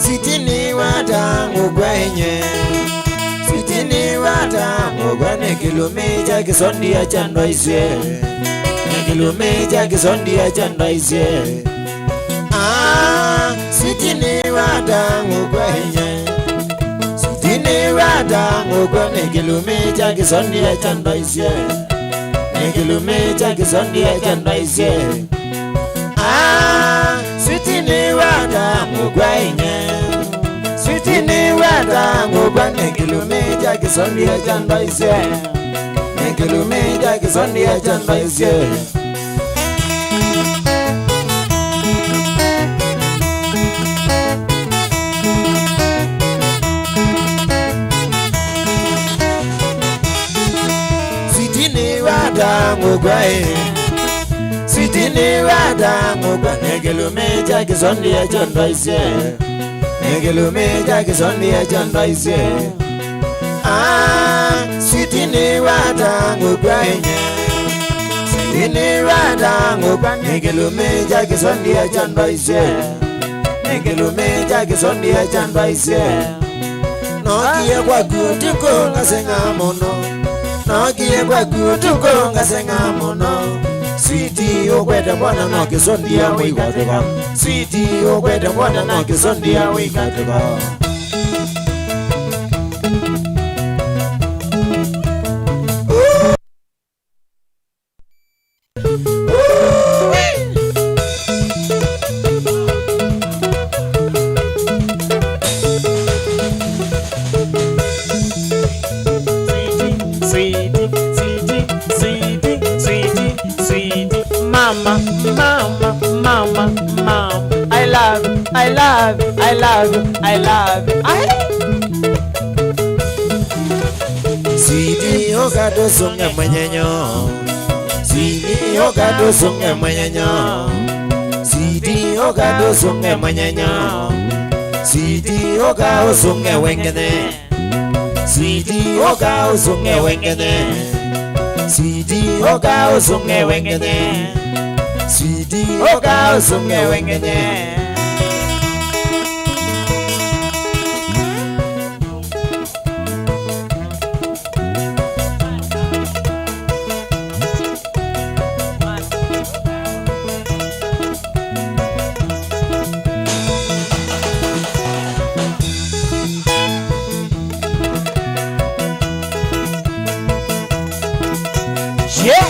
Switi nĩwata ngũkw'a enye. Switi nĩwata ngũkw'a nĩ kĩlũmĩ kya kĩsondia kya ndwaisye. Nĩ kĩlũmĩ kya kĩsondia kya ndwaisye. Ah, switi nĩwata ngũkw'a enye. Switi nĩwata ngũkw'a nĩ kĩlũmĩ kya kĩsondia kya ndwaisye. Nĩ kĩlũmĩ kya kĩsondia kya ndwaisye. Ah, switi nĩwata ngũkw'a enye. Switi nĩwata ngũkw'a nĩ kĩlũmĩ kya kĩsondia kya ndwaisye. Nĩ kĩlũmĩ kya kĩsondia kya ndwaisye. Switi nĩwata ngũkw'a ĩ. Switi nĩwata ngũkw'a nĩ kĩlũmĩ kya kĩsondia kya ndwaisye. Nĩ kĩlũmĩ kya kĩsondia kya ndwaisye. Ah, switi nĩwata ngũkw'a enye. Switi nĩwata ngũkw'a nĩ kĩlũmĩ kya kĩsondia kya ndwaisye. Nĩ kĩlũmĩ kya kĩsondia kya ndwaisye. Nookie kwaku ũtukũ ngaseng'a mũno. Nookie kwaku ũtukũ ngaseng'a mũno. Switi ũkwete mbona no kĩsondia wĩkwatĩka. Switi ũkwete mbona no kĩsondia wĩkwatĩka. Sweetie, sweetie, sweetie, sweetie, sweetie, sweetie. Mama, mama, mama, mama. I love you, I love you, I love you, I love you. Ai! Sweetie, ũka tũsũnge mwenyenyo. Sweetie, ũka tũsũnge mwenyenyo. Sweetie, ũka tũsũnge mwenyenyo. Sweetie, ũka ũsũnge wengene. Sweetie, ũka ũsũnge wengene. Sweetie, ũka ũsũnge wengene. Sweetie, ũka ũsũnge wengene. Yeah!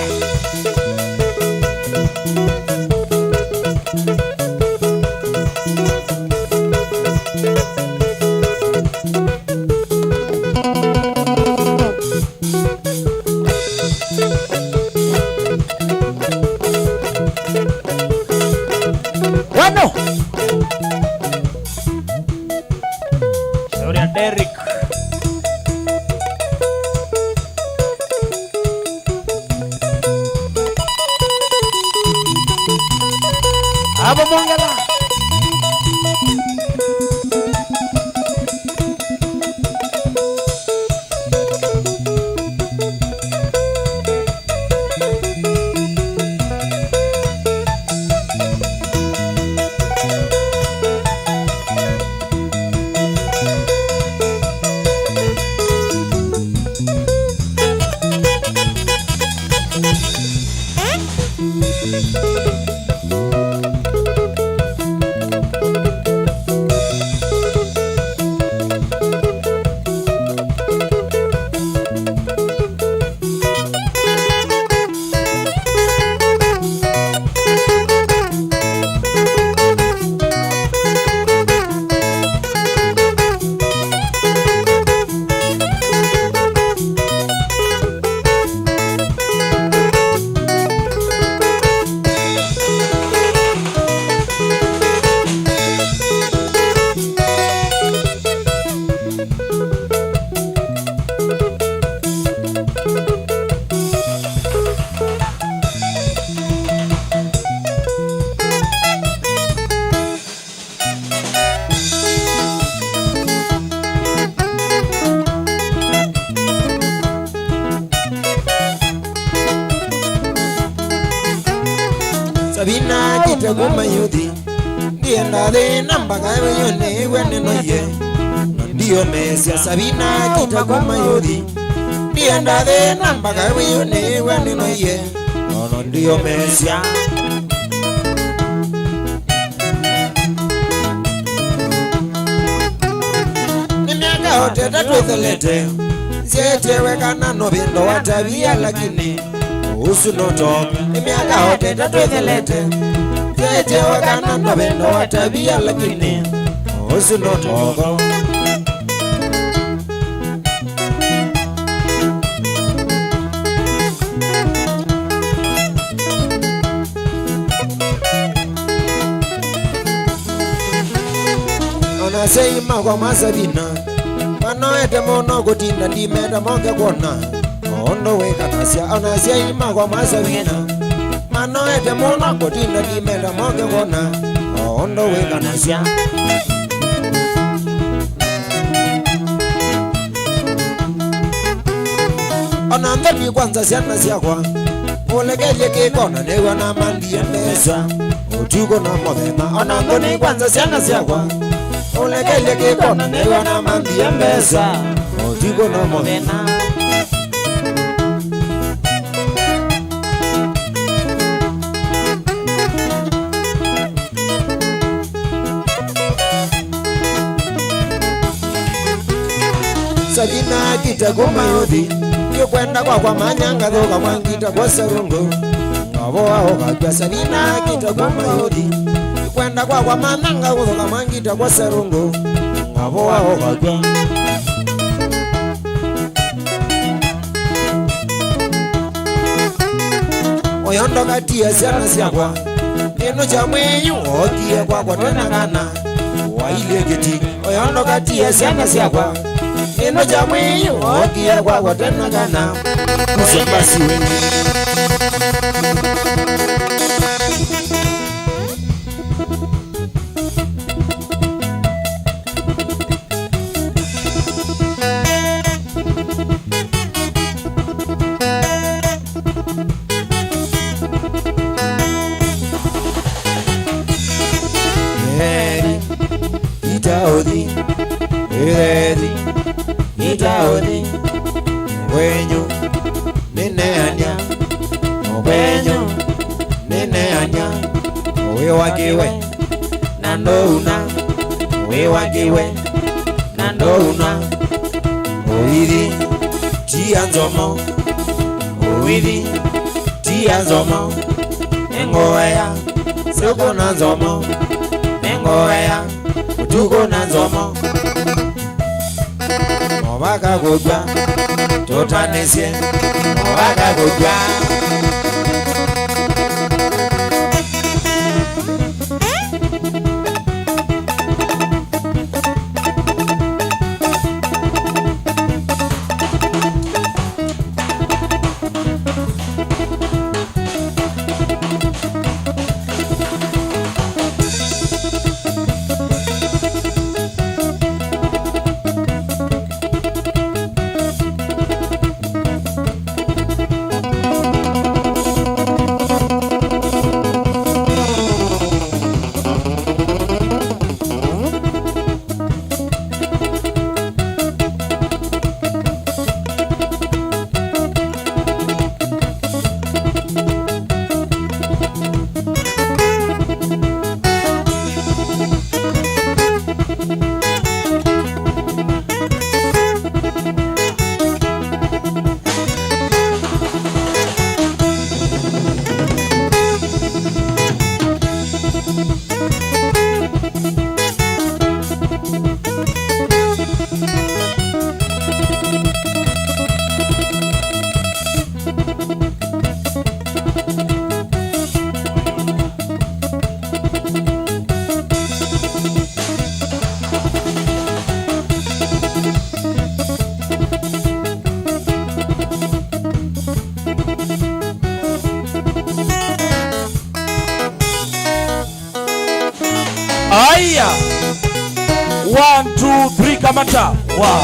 Wano! Shauri ya Derrick. Avo mwongela. Sabina kĩte kuma yuthi. Ndienda thĩna mpaka wĩyũnĩw'e nĩnoie. Na ndiũmĩĩsya Savina akita kuma ũthi. Ndienda thĩna mpaka wĩyũnĩw'e nĩnoie. Nono ndiũmĩĩsya. Nĩ myaka oteta twĩthelete. Nzyetewe kana no vĩndo wa tavia lakini Ũsu no toko. Nĩ myaka oteta twĩthelete. Nzyetewe kana no vĩndo wa tavia lakini ũsu no toko. Ona asyai makwa ma Savina manoete mũno kũtinda ndimenda moke kwona. O ũndũ wĩkanasya, ona asyai makwa ma Savina manoete mũno kũtinda ndimenda moke kwona o ũndũ wĩkanasya. Ona nthoni kwanza syana syakwa, ũlekelye kĩko na nĩw'a namandie mbesa. Ũtukũ na mũthenya, ona nthoni kwanza syana syakwa, ũlekelye kĩko na nĩw'a namandie mbesa. Ũtukũ na mũthenya. Savina akita kuma ũthi, yu kwenda kwakwa manya ngathũka mwangita kwa Serungu. Ngavoa ũkakw'a Savina akita kuma ũthi, yu kwenda kwakwa manya ngathũka mwangita kwa Serungu. Ngavoa ũkakw'a. Ũyondokatie syana syakwa, ĩno kya mwĩĩ yu ookie kwakwa twĩ na kana. Wailye kĩti, ũyondokatie syana syakwa, ĩno kya mwĩĩ yu ookie kwakwa twĩ na kana. Kusema siwe. Ĩthei, ita ũthi. Ĩthei, ita ũthi. Wenyu nĩneany'a, wenyu nĩneany'a. Wĩ wa kĩwe na ndũuna, wĩ wa kĩwe na ndũuna. Ũithi ti ya nzomo, ũithi ti ya nzomo. Nĩngũea soko na nzomo, nĩngũea ũtukũ na nzomo. Mũvaka kũkw'a, tũtanĩsye, mũvaka kũkw'a. Aya. One, two, three, kamata. Wa.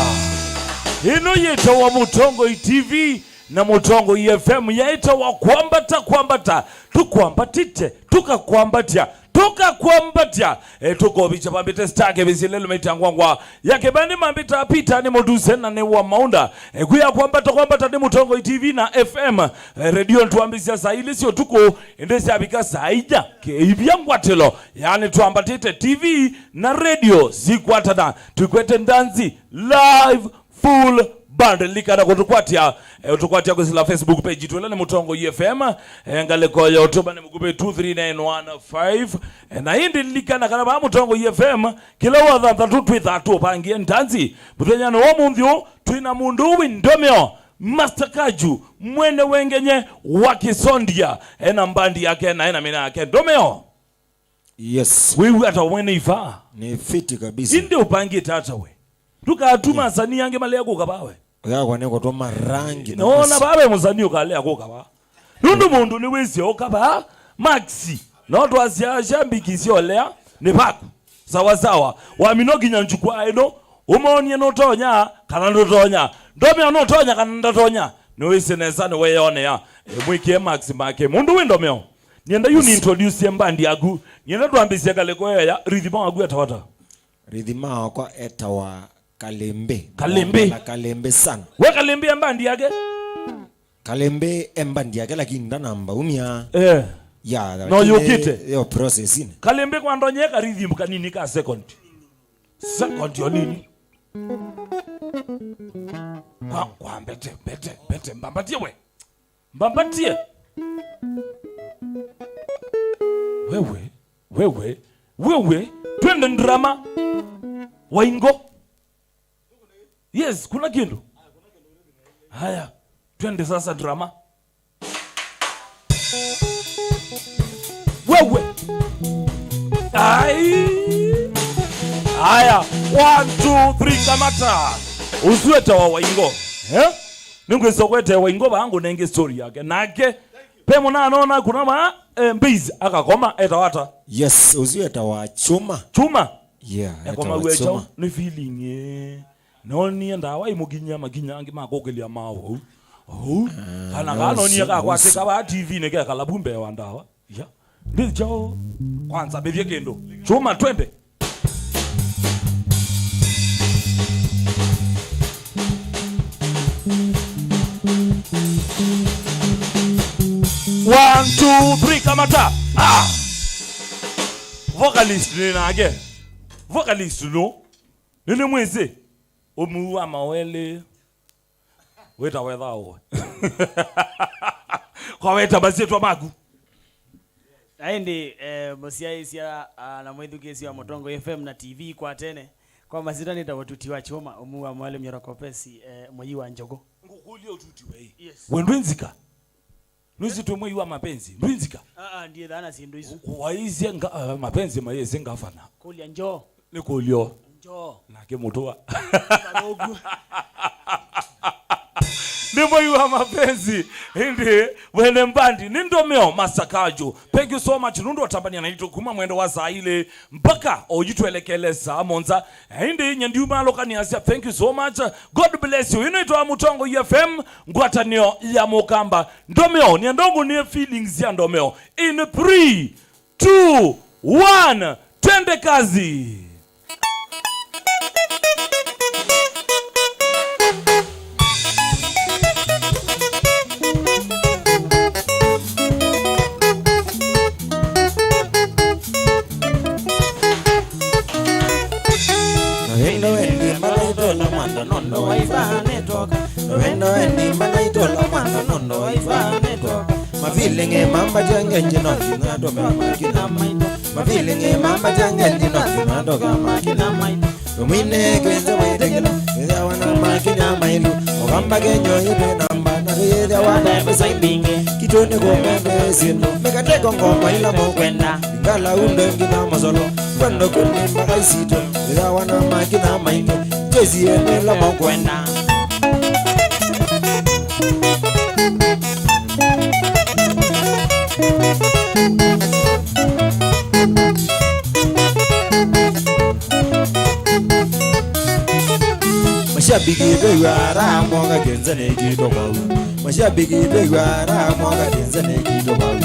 Ĩno yĩtawa Mũtongoi T V na Mũtongoi F M, yaĩtawa Kwambata Kwambata. Tũkwambatĩte, tũkakwambatya, Tũkakwambatya, e, tũkovikya vambĩte star kĩvĩsĩ lelo maitangwangwa ya kĩvandĩ mambĩta Peter nĩ mũtuse na nĩ wa maunda. E, kwĩa kwambata kwambata nĩ Mũtongoi T V na F M, e, redio twambĩsya saa ilĩ sya ũtukũ, ĩndĩ syavika saa inya kĩivya ngwatĩlo, yaani twambatĩte T V na redio sikwatana, tũkwete ndanzi live full band. Lilikana kũtũkwatya, e, ũtũkwatya kwĩsĩla Facebook page itũ ĩla nĩ Mũtongoi F M, e, ngalĩko ya ũtũmani mũkuvĩ two three nine one five. E, na ĩndĩ lilikana kana vaa Mũtongoi F M kĩla wathanthatũ twĩthaa tũvangie ndanzi. Mũthenyanĩ wa ũmũnthĩ ũũ twĩ na mũndũ ũũ wĩ ndomeo, Master Kaju, mwene wengenye wa Kĩsondia, ena mbandi yake na ena mina yake ndomeo. Yes. Wĩw'a ata we mwene ivaa? Nĩ fiti kabisa. Ĩndĩ ũpangĩte ata we? Ndũkatuma asanii angĩ malea kũka vaa we. Yakwa nĩ kũtuma rangi. Nona vaa ve mũsanii ũkalea kũka vaa. Nũndũ mũndũ nĩwĩsĩ ũka vaa, Maxi. No twasya shambiki syolea nĩ vaku. Sawa sawa. Wamino kinya njukwa ĩno, ũmonie nũtonya kana ndũtonya. Ndomeo nũtonya kana ndatonya. Nĩwĩsĩ nesa nĩweyonea. E, mwĩkĩe Maxi make. Mũndũ wĩ ndomeo. Nienda yu ni introduce mbandi yaku. Nienda twambĩsye ngalĩko ĩyo ya rithima waku etawata. Rithima wakwa etawa Kalembe. Kalembe. Ngomba na Kalembe sana. We Kalembe e mbandi yake? Kalembe e mbandi yake, lakini ndanamba umya. Eh. Ya, no lakini yũkĩte. Yo process ine. Kalembe kwa ndonye karithima kanini ka second. Second yo nini? Kwa, kwa mbete, mbete, mbete, mbambatie we. Mbambatie. Wewe, wewe, wewe, twende drama. Waingo. Yes, kuna kindu. Haya, twende sasa drama. Wewe. Ai. Haya, one, two, three, kamata. Usiweta wa Waingo. Eh? Nĩngwĩsa ũkwete Waingo vaa ngũnenge story yake. Nake, pe mũna anona kuna vaa, eh, base akakoma, etawata. Yes, ũcio etawa Chuma. Chuma? Yeah, etawa Chuma. Ekomaw'e kyaũ nĩ feeling, eh. Noonie ndawa imũkinyia makinya angĩ ma kũkĩlya ma ũu. Ũu. Ah, kana no, kanonie si-, kakwatĩka vaa T V-nĩ kekala vu mbee wa ndawa. Ya. Ndicho. Kwanza mbĩthie kĩndũ. Chuma, twende. One, two, three, kamata. Ah! Vocalist nĩ nake. Vocalist no. Nĩnĩ mwĩsĩ. Ũmuu wa mawelĩ. Wĩta wethaũwe. Kwa weta masyĩtwa maku. Na ĩndĩ, eh, mũsyaĩĩsya, ah, na mwĩthukĩĩsya wa Mũtongoi F M na T V kwa tene, kwa masyĩtwa nĩtawa Tuti wa Chuma, ũmuu wa Mwalimu Nyoroko Pesi, eh, mũyi wa Njogo. Ngũkũlya ũtuti wei. Yes. We ndwĩ nzika? Nũsĩ twĩ mwei wa mapenzi. Ndwĩ nzika? Ah, ah, ndiĩ thana syĩndũ isu. Waisye nga-, ah, mapenzi mayĩsĩ ngavana. Kũlya njoo. Nĩ kũlyo. Njoo. Nake mũtũa. Nĩ mwei wa mapenzi. Ĩndĩ wene mbandi. Nĩ ndomeo Master Kaju. Thank you so much. Nũndũ watambania naitũ kuma mwendo wa saa ilĩ mpaka oyu twelekele saa mũonza. Ĩndĩ nye ndiumalũkaniasya. Thank you so much. God bless you. Ĩno ĩtwa Mũtongoi F M, ngwatanĩo ya Mũkamba. Ndomeo, nienda ngũnĩe feelings ya ndomeo. In three, two, one, twende kazi. Wendo wendi malaitola mwanda nondo waiva netoka. Wendo wendi malaitola mwanda nondo waiva netoka. Mavilingi mamba jange njino kinatoka makina maito. Mavilingi mamba jange njino kinatoka makina maito. Mwine kwenza maitekelo, ĩthĩawa na makinya mailu. Ũkamba kenyo ĩtwe namba, na ĩthĩawa na mbesa imbingi. Kitone kũmende sindu, mekateko ngoma ila mũkwenda. Ngala undo nginya masolo, kwendo kundi mpaka isito. Ĩthĩawa na makinya maingi, jezi ene ila mũkwenda. Mashabiki twĩw'a ara moka kĩnzanĩ kitũ kwau. Mashabiki twĩw'a ara moka kĩnzanĩ kitũ kwau.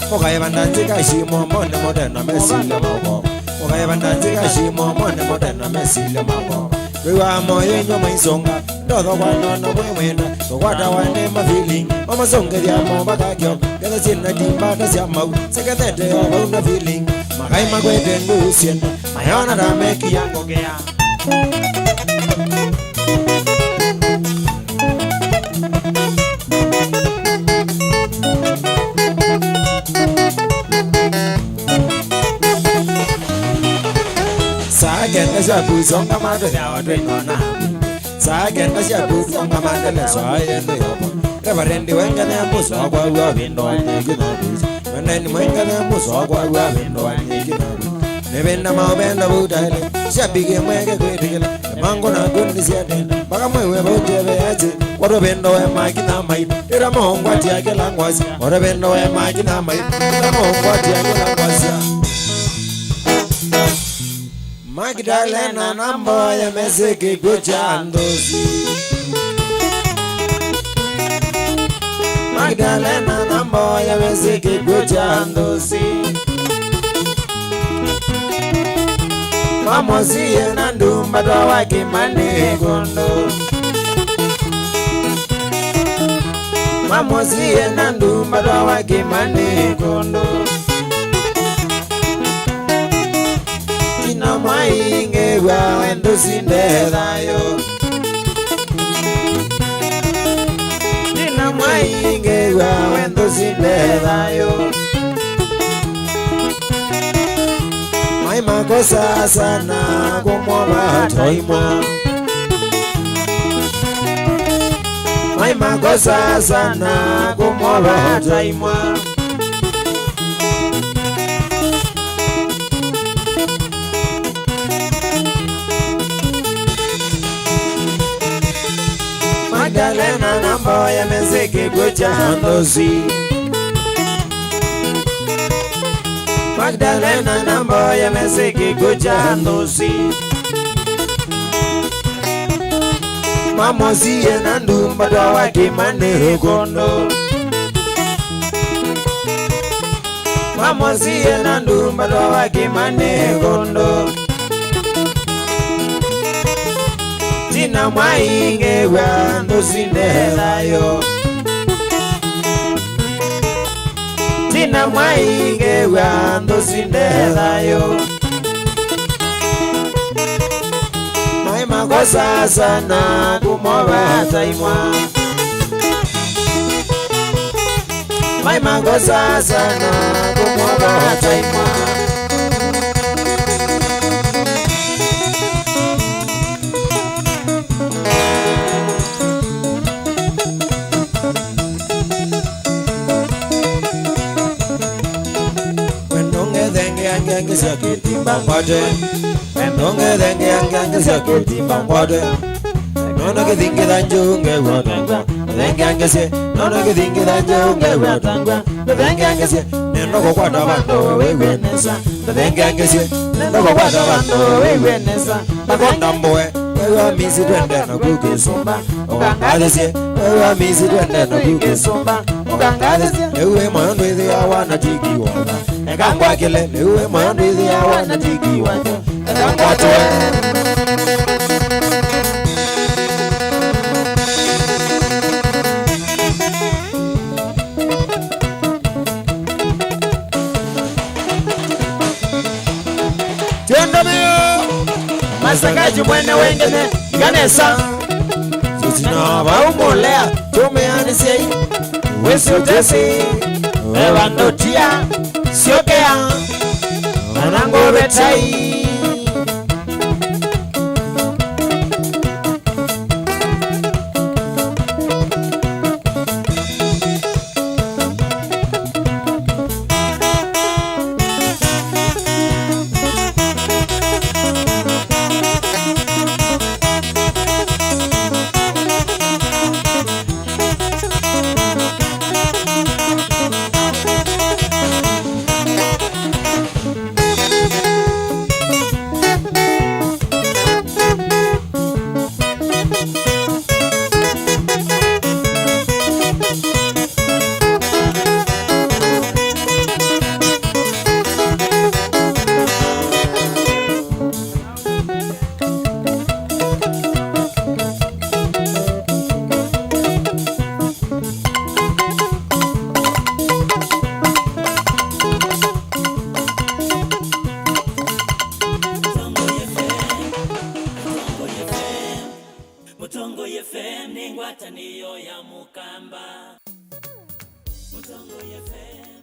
Mũkaĩva ndanzĩ ka shimo mone mũte na mesilya maũvoo. Mũkaĩva ndanzĩ ka shimo mone mũte na mesilya maũvoo. Twĩw'aa moyo inyw'ĩ mwaisũnga, ndotho kwa nono mwĩ mwenda. Tũkwatawa nĩ ma feeling, mamasũngĩthya mo vakakyo. Ketha syĩna timbata sya mau, sekethete o vau na feeling. Makai makwete ngũũ syenda, mayona ta mekia ngũkĩa. Saa kenda sya kũsonga matũthyawa twĩnona. Saa kenda sya kũsonga matũthyawa yende yovo. Reverend wengane mũso kwa wavindwa nyingi na kũsi. Wendeni mwengane mũso kwa wavindwa nyingi na kũsi. Nĩvĩnda maũvenda vũtaĩle, syambĩkie mweke kwĩtĩkĩla, emango na kundi sya tene, mpaka mwĩwe vau teve yasĩ, watũvĩnda we makitha maitũ, ĩla maũngwatia kĩla ngwasi, watũvĩnda we makitha maitũ, ĩla maũngwatia kĩla ngwasi. Magdalena na mboya mesĩ kĩkw'ũ kya nthũsi. Magdalena na mboya mesĩ kĩkw'ũ kya nthũsi. Mamosie na ndumba twawa kĩmanĩ kũndũ. Mamosie na ndumba twawa kĩmanĩ kũndũ. Tina mwaingĩw'a wendo sinde thayũ. Tina mwaingĩw'a wendo sinde thayũ. Mai makosa sana kumwova taimwa. Mai makosa sana kumwova taimwa. Magdalena na mboya mesĩ kĩkw'ũ kya nthũsi. Magdalena na mboya mesĩ kĩkw'ũ kya nthũsi. Mamosie na ndumba twawa kĩmanĩ kũndũ. Mamosie na ndumba twawa kĩmanĩ kũndũ. Tina mwaingĩw'a nthũsi nde thayũ. Tina mwaingĩw'a nthũsi nde thayũ. Mai makosa sana kumwova taimwa. Mai makosa sana kumwova taimwa. Wendo ngethengeange ngisya kĩtimba ngwate. Wendo ngethengeange ngisya kĩtimba ngwate. Nona kĩthingitha njũu ngew'a tangwa. Thengeange sye. Nona kĩthingitha njũu ngew'a tangwa. Thengeange sye. Nenda kũkwata vandũ wĩw'e nesa. Thengeange sye. Nenda kũkwata vandũ wĩw'e nesa. Nakonda mboe, wewe misi twende na kukisumba. Ũkangathĩsye, wewe misi twende na kukisumba. Ũkangathĩsye, ewe moyo ndwĩthĩawa na tiki wona. Eka ngwakĩle, ewe moyo ndwĩthĩawa na tiki wona. Eka ngwatwe. Twendane. Masakaji mwene wengene, ikanesa. Sosina vau mulea, tumeanĩsyei. Wĩsĩ ũtesi, wewa ndotia, syokea, ona ngũvetai. Mũtongoi F M nĩ ngwatanĩo ya Mũkamba. Mũtongoi F M.